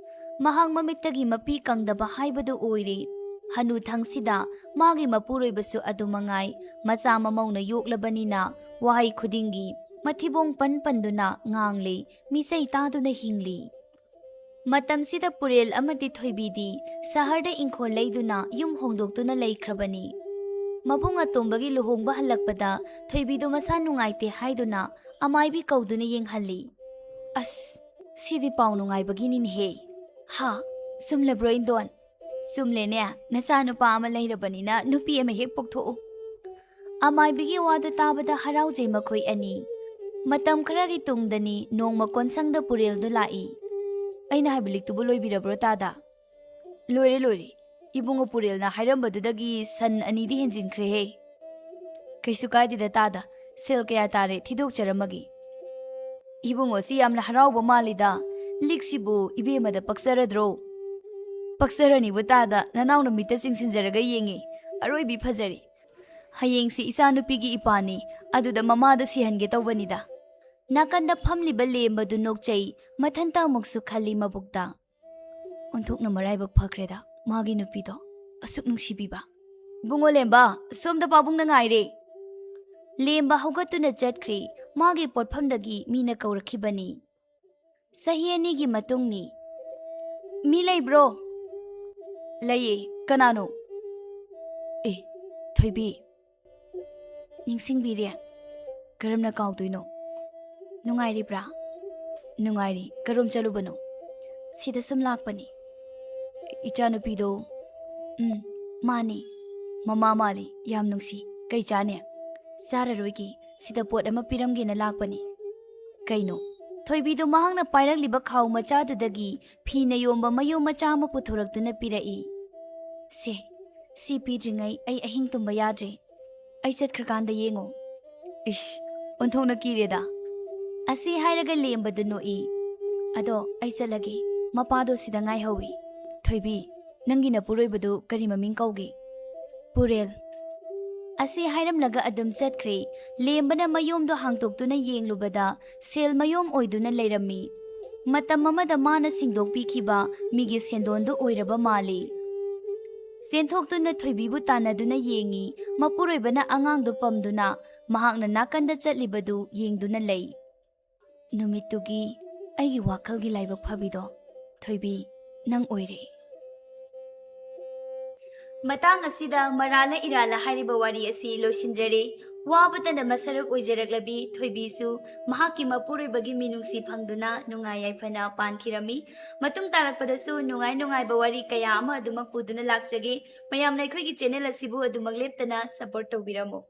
ꯃꯍꯥꯛ ꯃꯃꯤꯠꯇꯒꯤ ꯃꯄꯤ ꯀꯪꯗꯕ ꯍꯥꯏꯕꯗꯨ ꯑꯣꯏꯔꯦ꯫ ꯍꯅꯨꯊꯪꯁꯤꯗ ꯃꯥꯒꯤ ꯃꯄꯨꯔꯣꯏꯕꯁꯨ ꯑꯗꯨ ꯃꯉꯥꯏ, ꯃꯆꯥ ꯃꯃꯧꯅ ꯌꯣꯛꯂꯕꯅꯤꯅ ꯋꯥꯍꯩ ꯈꯨꯗꯤꯡꯒꯤ ꯃꯊꯤꯕꯣꯡ ꯄꯟ ꯄꯟꯗꯨꯅ ꯉꯥꯡꯂꯦ, ꯃꯤꯆꯩ ꯇꯥꯗꯨꯅ ꯍꯤꯡꯂꯤ꯫ ꯃꯇꯝꯁꯤꯗ ꯄꯨꯔꯦꯜ ꯑꯃꯗꯤ ꯊꯣꯏꯕꯤꯗꯤ ꯁꯍꯔꯗ ꯏꯪꯈꯣꯜ ꯂꯩꯗꯨꯅ ꯌꯨꯝ ꯍꯣꯡꯗꯣꯛꯇꯨꯅ ꯂꯩꯈ꯭ꯔꯕꯅꯤ꯫ ꯃꯕꯨꯡ ꯑꯇꯣꯝꯕꯒꯤ ꯂꯨꯍꯣꯡꯕ ꯍꯜꯂꯛꯄꯗ ꯊꯣꯏꯕꯤꯗꯨ ꯃꯁꯥ ꯅꯨꯡꯉꯥꯏꯇꯦ ꯍꯥꯏꯗꯨꯅ ꯑꯃꯥꯏꯕꯤ ꯀꯧꯗꯨꯅ ꯌꯦꯡꯍꯜꯂꯤ꯫ "ꯑꯁ, ꯁꯤꯗꯤ ꯄꯥꯎ ꯅꯨꯡꯉꯥꯏꯕꯒꯤꯅꯤꯅꯦꯍꯦ꯫ ꯍꯥ, ꯆꯨꯝꯂꯕ꯭ꯔꯣ ꯏꯟꯗꯣꯟ?" "ꯆꯨꯝꯂꯦꯅꯦ, ꯅꯆꯥꯅꯨꯄꯥ ꯑꯃ ꯂꯩꯔꯕꯅꯤꯅ ꯅꯨꯄꯤ ꯑꯃ ꯍꯦꯛ ꯄꯣꯛꯊꯣꯛꯎ꯫" ꯑꯃꯥꯏꯕꯤꯒꯤ ꯋꯥꯗꯨ ꯇꯥꯕꯗ ꯍꯔꯥꯎꯖꯩ ꯃꯈꯣꯏ ꯑꯅꯤ꯫ ꯃꯇꯝ ꯈꯔꯒꯤ ꯇꯨꯡꯗꯅꯤ ꯅꯣꯡꯃ ꯀꯣꯟꯁꯪꯗ ꯄꯨꯔꯦꯜꯗꯨ ꯂꯥꯛꯏ꯫ "ꯑꯩꯅ ꯍꯥꯏꯕ ꯂꯤꯛꯇꯨꯕꯨ ꯂꯣꯏꯕꯤꯔꯕ꯭ꯔꯣ ꯇꯥꯗ?" "ꯂꯣꯏꯔꯦ, ꯂꯣꯏꯔꯦ꯫ ꯏꯕꯨꯡꯉꯣ ꯄꯨꯔꯦꯜꯅ ꯍꯥꯏꯔꯝꯕꯗꯨꯗꯒꯤ ꯁꯟ ꯑꯅꯤꯗꯤ ꯍꯦꯟꯖꯤꯟꯈ꯭ꯔꯦꯍꯦ꯫" "ꯀꯩꯁꯨ ꯀꯥꯏꯗꯦꯗ ꯇꯥꯗ, ꯁꯦꯜ ꯀꯌꯥ ꯇꯥꯔꯦ ꯊꯤꯗꯣꯛꯆꯔꯝꯃꯒꯦ꯫" "ꯏꯕꯨꯡꯉꯣꯁꯤ ꯌꯥꯝꯅ ꯍꯔꯥꯎꯕ ꯃꯥꯜꯂꯤꯗ, ꯂꯤꯛꯁꯤꯕꯨ ꯏꯕꯦꯝꯃꯗ ꯄꯛꯆꯔꯗ꯭ꯔꯣ?" "ꯄꯛꯆꯔꯅꯤꯕꯨ ꯇꯥꯗ, ꯅꯅꯥꯎ ꯅꯨꯃꯤꯠꯇ ꯆꯤꯡꯁꯤꯟꯖꯔꯒ ꯌꯦꯡꯉꯤ, ꯑꯔꯣꯏꯕꯤ ꯐꯖꯔꯤ꯫ ꯍꯌꯦꯡꯁꯤ ꯏꯆꯥꯅꯨꯄꯤꯒꯤ ꯏꯄꯥꯅꯤ, ꯑꯗꯨꯗ ꯃꯃꯥꯗ ꯁꯤꯍꯟꯒꯦ ꯇꯧꯕꯅꯤꯗ꯫" ꯅꯥꯀꯟꯗ ꯐꯝꯂꯤꯕ ꯂꯦꯝꯕꯗꯨ ꯅꯣꯛꯆꯩ, ꯃꯊꯟꯇ ꯑꯃꯨꯛꯁꯨ ꯈꯜꯂꯤ ꯃꯕꯨꯛꯇ꯫ "ꯑꯣꯟꯊꯣꯛꯅ ꯃꯔꯥꯏꯕꯛ ꯐꯈ꯭ꯔꯦꯗ, ꯃꯥꯒꯤ ꯅꯨꯄꯤꯗꯣ ꯑꯁꯨꯛ ꯅꯨꯡꯁꯤꯕꯤꯕ꯫" "ꯏꯕꯨꯡꯉꯣ ꯂꯦꯝꯕ, ꯁꯣꯝꯗ ꯄꯥꯕꯨꯡꯅ ꯉꯥꯏꯔꯦ꯫" ꯂꯦꯝꯕ ꯍꯧꯒꯠꯇꯨꯅ ꯆꯠꯈ꯭ꯔꯦ꯫ ꯃꯥꯒꯤ ꯄꯣꯠꯐꯝꯗꯒꯤ ꯃꯤꯅ ꯀꯧꯔꯛꯈꯤꯕꯅꯤ꯫ ꯆꯍꯤ ꯑꯅꯤꯒꯤ ꯃꯇꯨꯡꯅꯤ꯫ "ꯃꯤ ꯂꯩꯕ꯭ꯔꯣ?" "ꯂꯩꯌꯦ, ꯀꯅꯥꯅꯣ?" "ꯑꯦ, ꯊꯣꯏꯕꯤ, ꯅꯤꯡꯁꯤꯡꯕꯤꯔꯦ? ꯀꯔꯝꯅ ꯀꯥꯎꯗꯣꯏꯅꯣ? ꯅꯨꯡꯉꯥꯏꯔꯤꯕ꯭ꯔꯥ?" "ꯅꯨꯡꯉꯥꯏꯔꯤ꯫ ꯀꯔꯣꯝ ꯆꯠꯂꯨꯕꯅꯣ?" "ꯁꯤꯗ ꯁꯨꯝ ꯂꯥꯛꯄꯅꯤ꯫" "ꯏꯆꯥꯅꯨꯄꯤꯗꯣ?" "ꯎꯝ, ꯃꯥꯅꯤ꯫ ꯃꯃꯥ ꯃꯥꯜꯂꯤ, ꯌꯥꯝ ꯅꯨꯡꯁꯤ꯫ ꯀꯩ ꯆꯥꯅꯤ?" "ꯆꯥꯔꯔꯣꯏꯒꯦ, ꯁꯤꯗ ꯄꯣꯠ ꯑꯃ ꯄꯤꯔꯝꯒꯦꯅ ꯂꯥꯛꯄꯅꯤ꯫" "ꯀꯩꯅꯣ?" ꯊꯣꯏꯕꯤꯗꯨ ꯃꯍꯥꯛꯅ ꯄꯥꯏꯔꯛꯂꯤꯕ ꯈꯥꯎ ꯃꯆꯥꯗꯨꯗꯒꯤ ꯐꯤꯅ ꯌꯣꯝꯕ ꯃꯌꯣꯝ ꯃꯆꯥ ꯑꯃ ꯄꯨꯊꯣꯔꯛꯇꯨꯅ ꯄꯤꯔꯛꯏ꯫ "ꯁꯦ, ꯁꯤ ꯄꯤꯗ꯭ꯔꯤꯉꯩ ꯑꯩ ꯑꯍꯤꯡ ꯇꯨꯝꯕ ꯌꯥꯗ꯭ꯔꯦ꯫ ꯑꯩ ꯆꯠꯈ꯭ꯔꯀꯥꯟꯗ ꯌꯦꯡꯉꯣ꯫" "ꯏꯁ, ꯑꯣꯟꯊꯣꯛꯅ ꯀꯤꯔꯦꯗ!" ꯑꯁꯤ ꯍꯥꯏꯔꯒ ꯂꯦꯝꯕꯗꯨ ꯅꯣꯛꯏ꯫ "ꯑꯗꯣ ꯑꯩ ꯆꯠꯂꯒꯦ, ꯃꯄꯥꯗꯣ ꯁꯤꯗ ꯉꯥꯏꯍꯧꯏ꯫ ꯊꯣꯏꯕꯤ, ꯅꯪꯒꯤ ꯅꯄꯨꯔꯣꯏꯕꯗꯨ ꯀꯔꯤ ꯃꯃꯤꯡ ꯀꯧꯒꯦ?" "ꯄꯨꯔꯦꯜ꯫" ꯑꯁꯤ ꯍꯥꯏꯔꯝꯂꯒ ꯑꯗꯨꯝ ꯆꯠꯈ꯭ꯔꯦ꯫ ꯂꯦꯝꯕꯅ ꯃꯌꯣꯝꯗꯣ ꯍꯥꯡꯗꯣꯛꯇꯨꯅ ꯌꯦꯡꯂꯨꯕꯗ ꯁꯦꯜ ꯃꯌꯣꯝ ꯑꯣꯏꯗꯨꯅ ꯂꯩꯔꯝꯃꯤ꯫ ꯃꯇꯝ ꯑꯃꯗ ꯃꯥꯅ ꯁꯤꯡꯗꯣꯛꯄꯤꯈꯤꯕ ꯃꯤꯒꯤ ꯁꯦꯟꯗꯣꯟꯗꯨ ꯑꯣꯏꯔꯕ ꯃꯥꯜꯂꯤ꯫ ꯆꯦꯟꯊꯣꯛꯇꯨꯅ ꯊꯣꯏꯕꯤꯕꯨ ꯇꯥꯟꯅꯗꯨꯅ ꯌꯦꯡꯉꯤ꯫ ꯃꯄꯨꯔꯣꯏꯕꯅ ꯑꯉꯥꯡꯗꯨ ꯄꯝꯗꯨꯅ ꯃꯍꯥꯛꯅ ꯅꯥꯀꯟꯗ ꯆꯠꯂꯤꯕꯗꯨ ꯌꯦꯡꯗꯨꯅ ꯂꯩ꯫ ꯅꯨꯃꯤꯠꯇꯨꯒꯤ ꯑꯩꯒꯤ ꯋꯥꯈꯜꯒꯤ ꯂꯥꯏꯕꯛ ꯐꯕꯤꯗꯣ ꯊꯣꯏꯕꯤ ꯅꯪ ꯑꯣꯏꯔꯦ꯫ ꯃꯇꯥꯡ ꯑꯁꯤꯗ ꯃꯔꯥꯜꯂ ꯏꯔꯥꯜꯂ ꯍꯥꯏꯔꯤꯕ ꯋꯥꯔꯤ ꯑꯁꯤ ꯂꯣꯏꯁꯤꯟꯖꯔꯦ꯫ ꯋꯥꯕꯇꯅ ꯃꯁꯔꯨꯛ ꯑꯣꯏꯖꯔꯛꯂꯕꯤ ꯊꯣꯏꯕꯤꯁꯨ ꯃꯍꯥꯛꯀꯤ ꯃꯄꯨꯔꯣꯏꯕꯒꯤ ꯃꯤꯅꯨꯡꯁꯤ ꯐꯪꯗꯨꯅ ꯅꯨꯡꯉꯥꯏ ꯌꯥꯏꯐꯅ ꯄꯥꯟꯈꯤꯔꯝꯃꯤ꯫ ꯃꯇꯨꯡ ꯇꯥꯔꯛꯄꯗꯁꯨ ꯅꯨꯡꯉꯥꯏ ꯅꯨꯡꯉꯥꯏꯕ ꯋꯥꯔꯤ ꯀꯌꯥ ꯑꯃ ꯑꯗꯨꯃꯛ ꯄꯨꯗꯨꯅ ꯂꯥꯛꯆꯒꯦ꯫ ꯃꯌꯥꯝꯅ ꯑꯩꯈꯣꯏꯒꯤ ꯆꯦꯅꯦꯜ ꯑꯁꯤꯕꯨ ꯑꯗꯨꯃꯛ ꯂꯦꯞꯇꯅ ꯁꯄꯣꯔꯠ ꯇꯧꯕꯤꯔꯝꯃꯨ꯫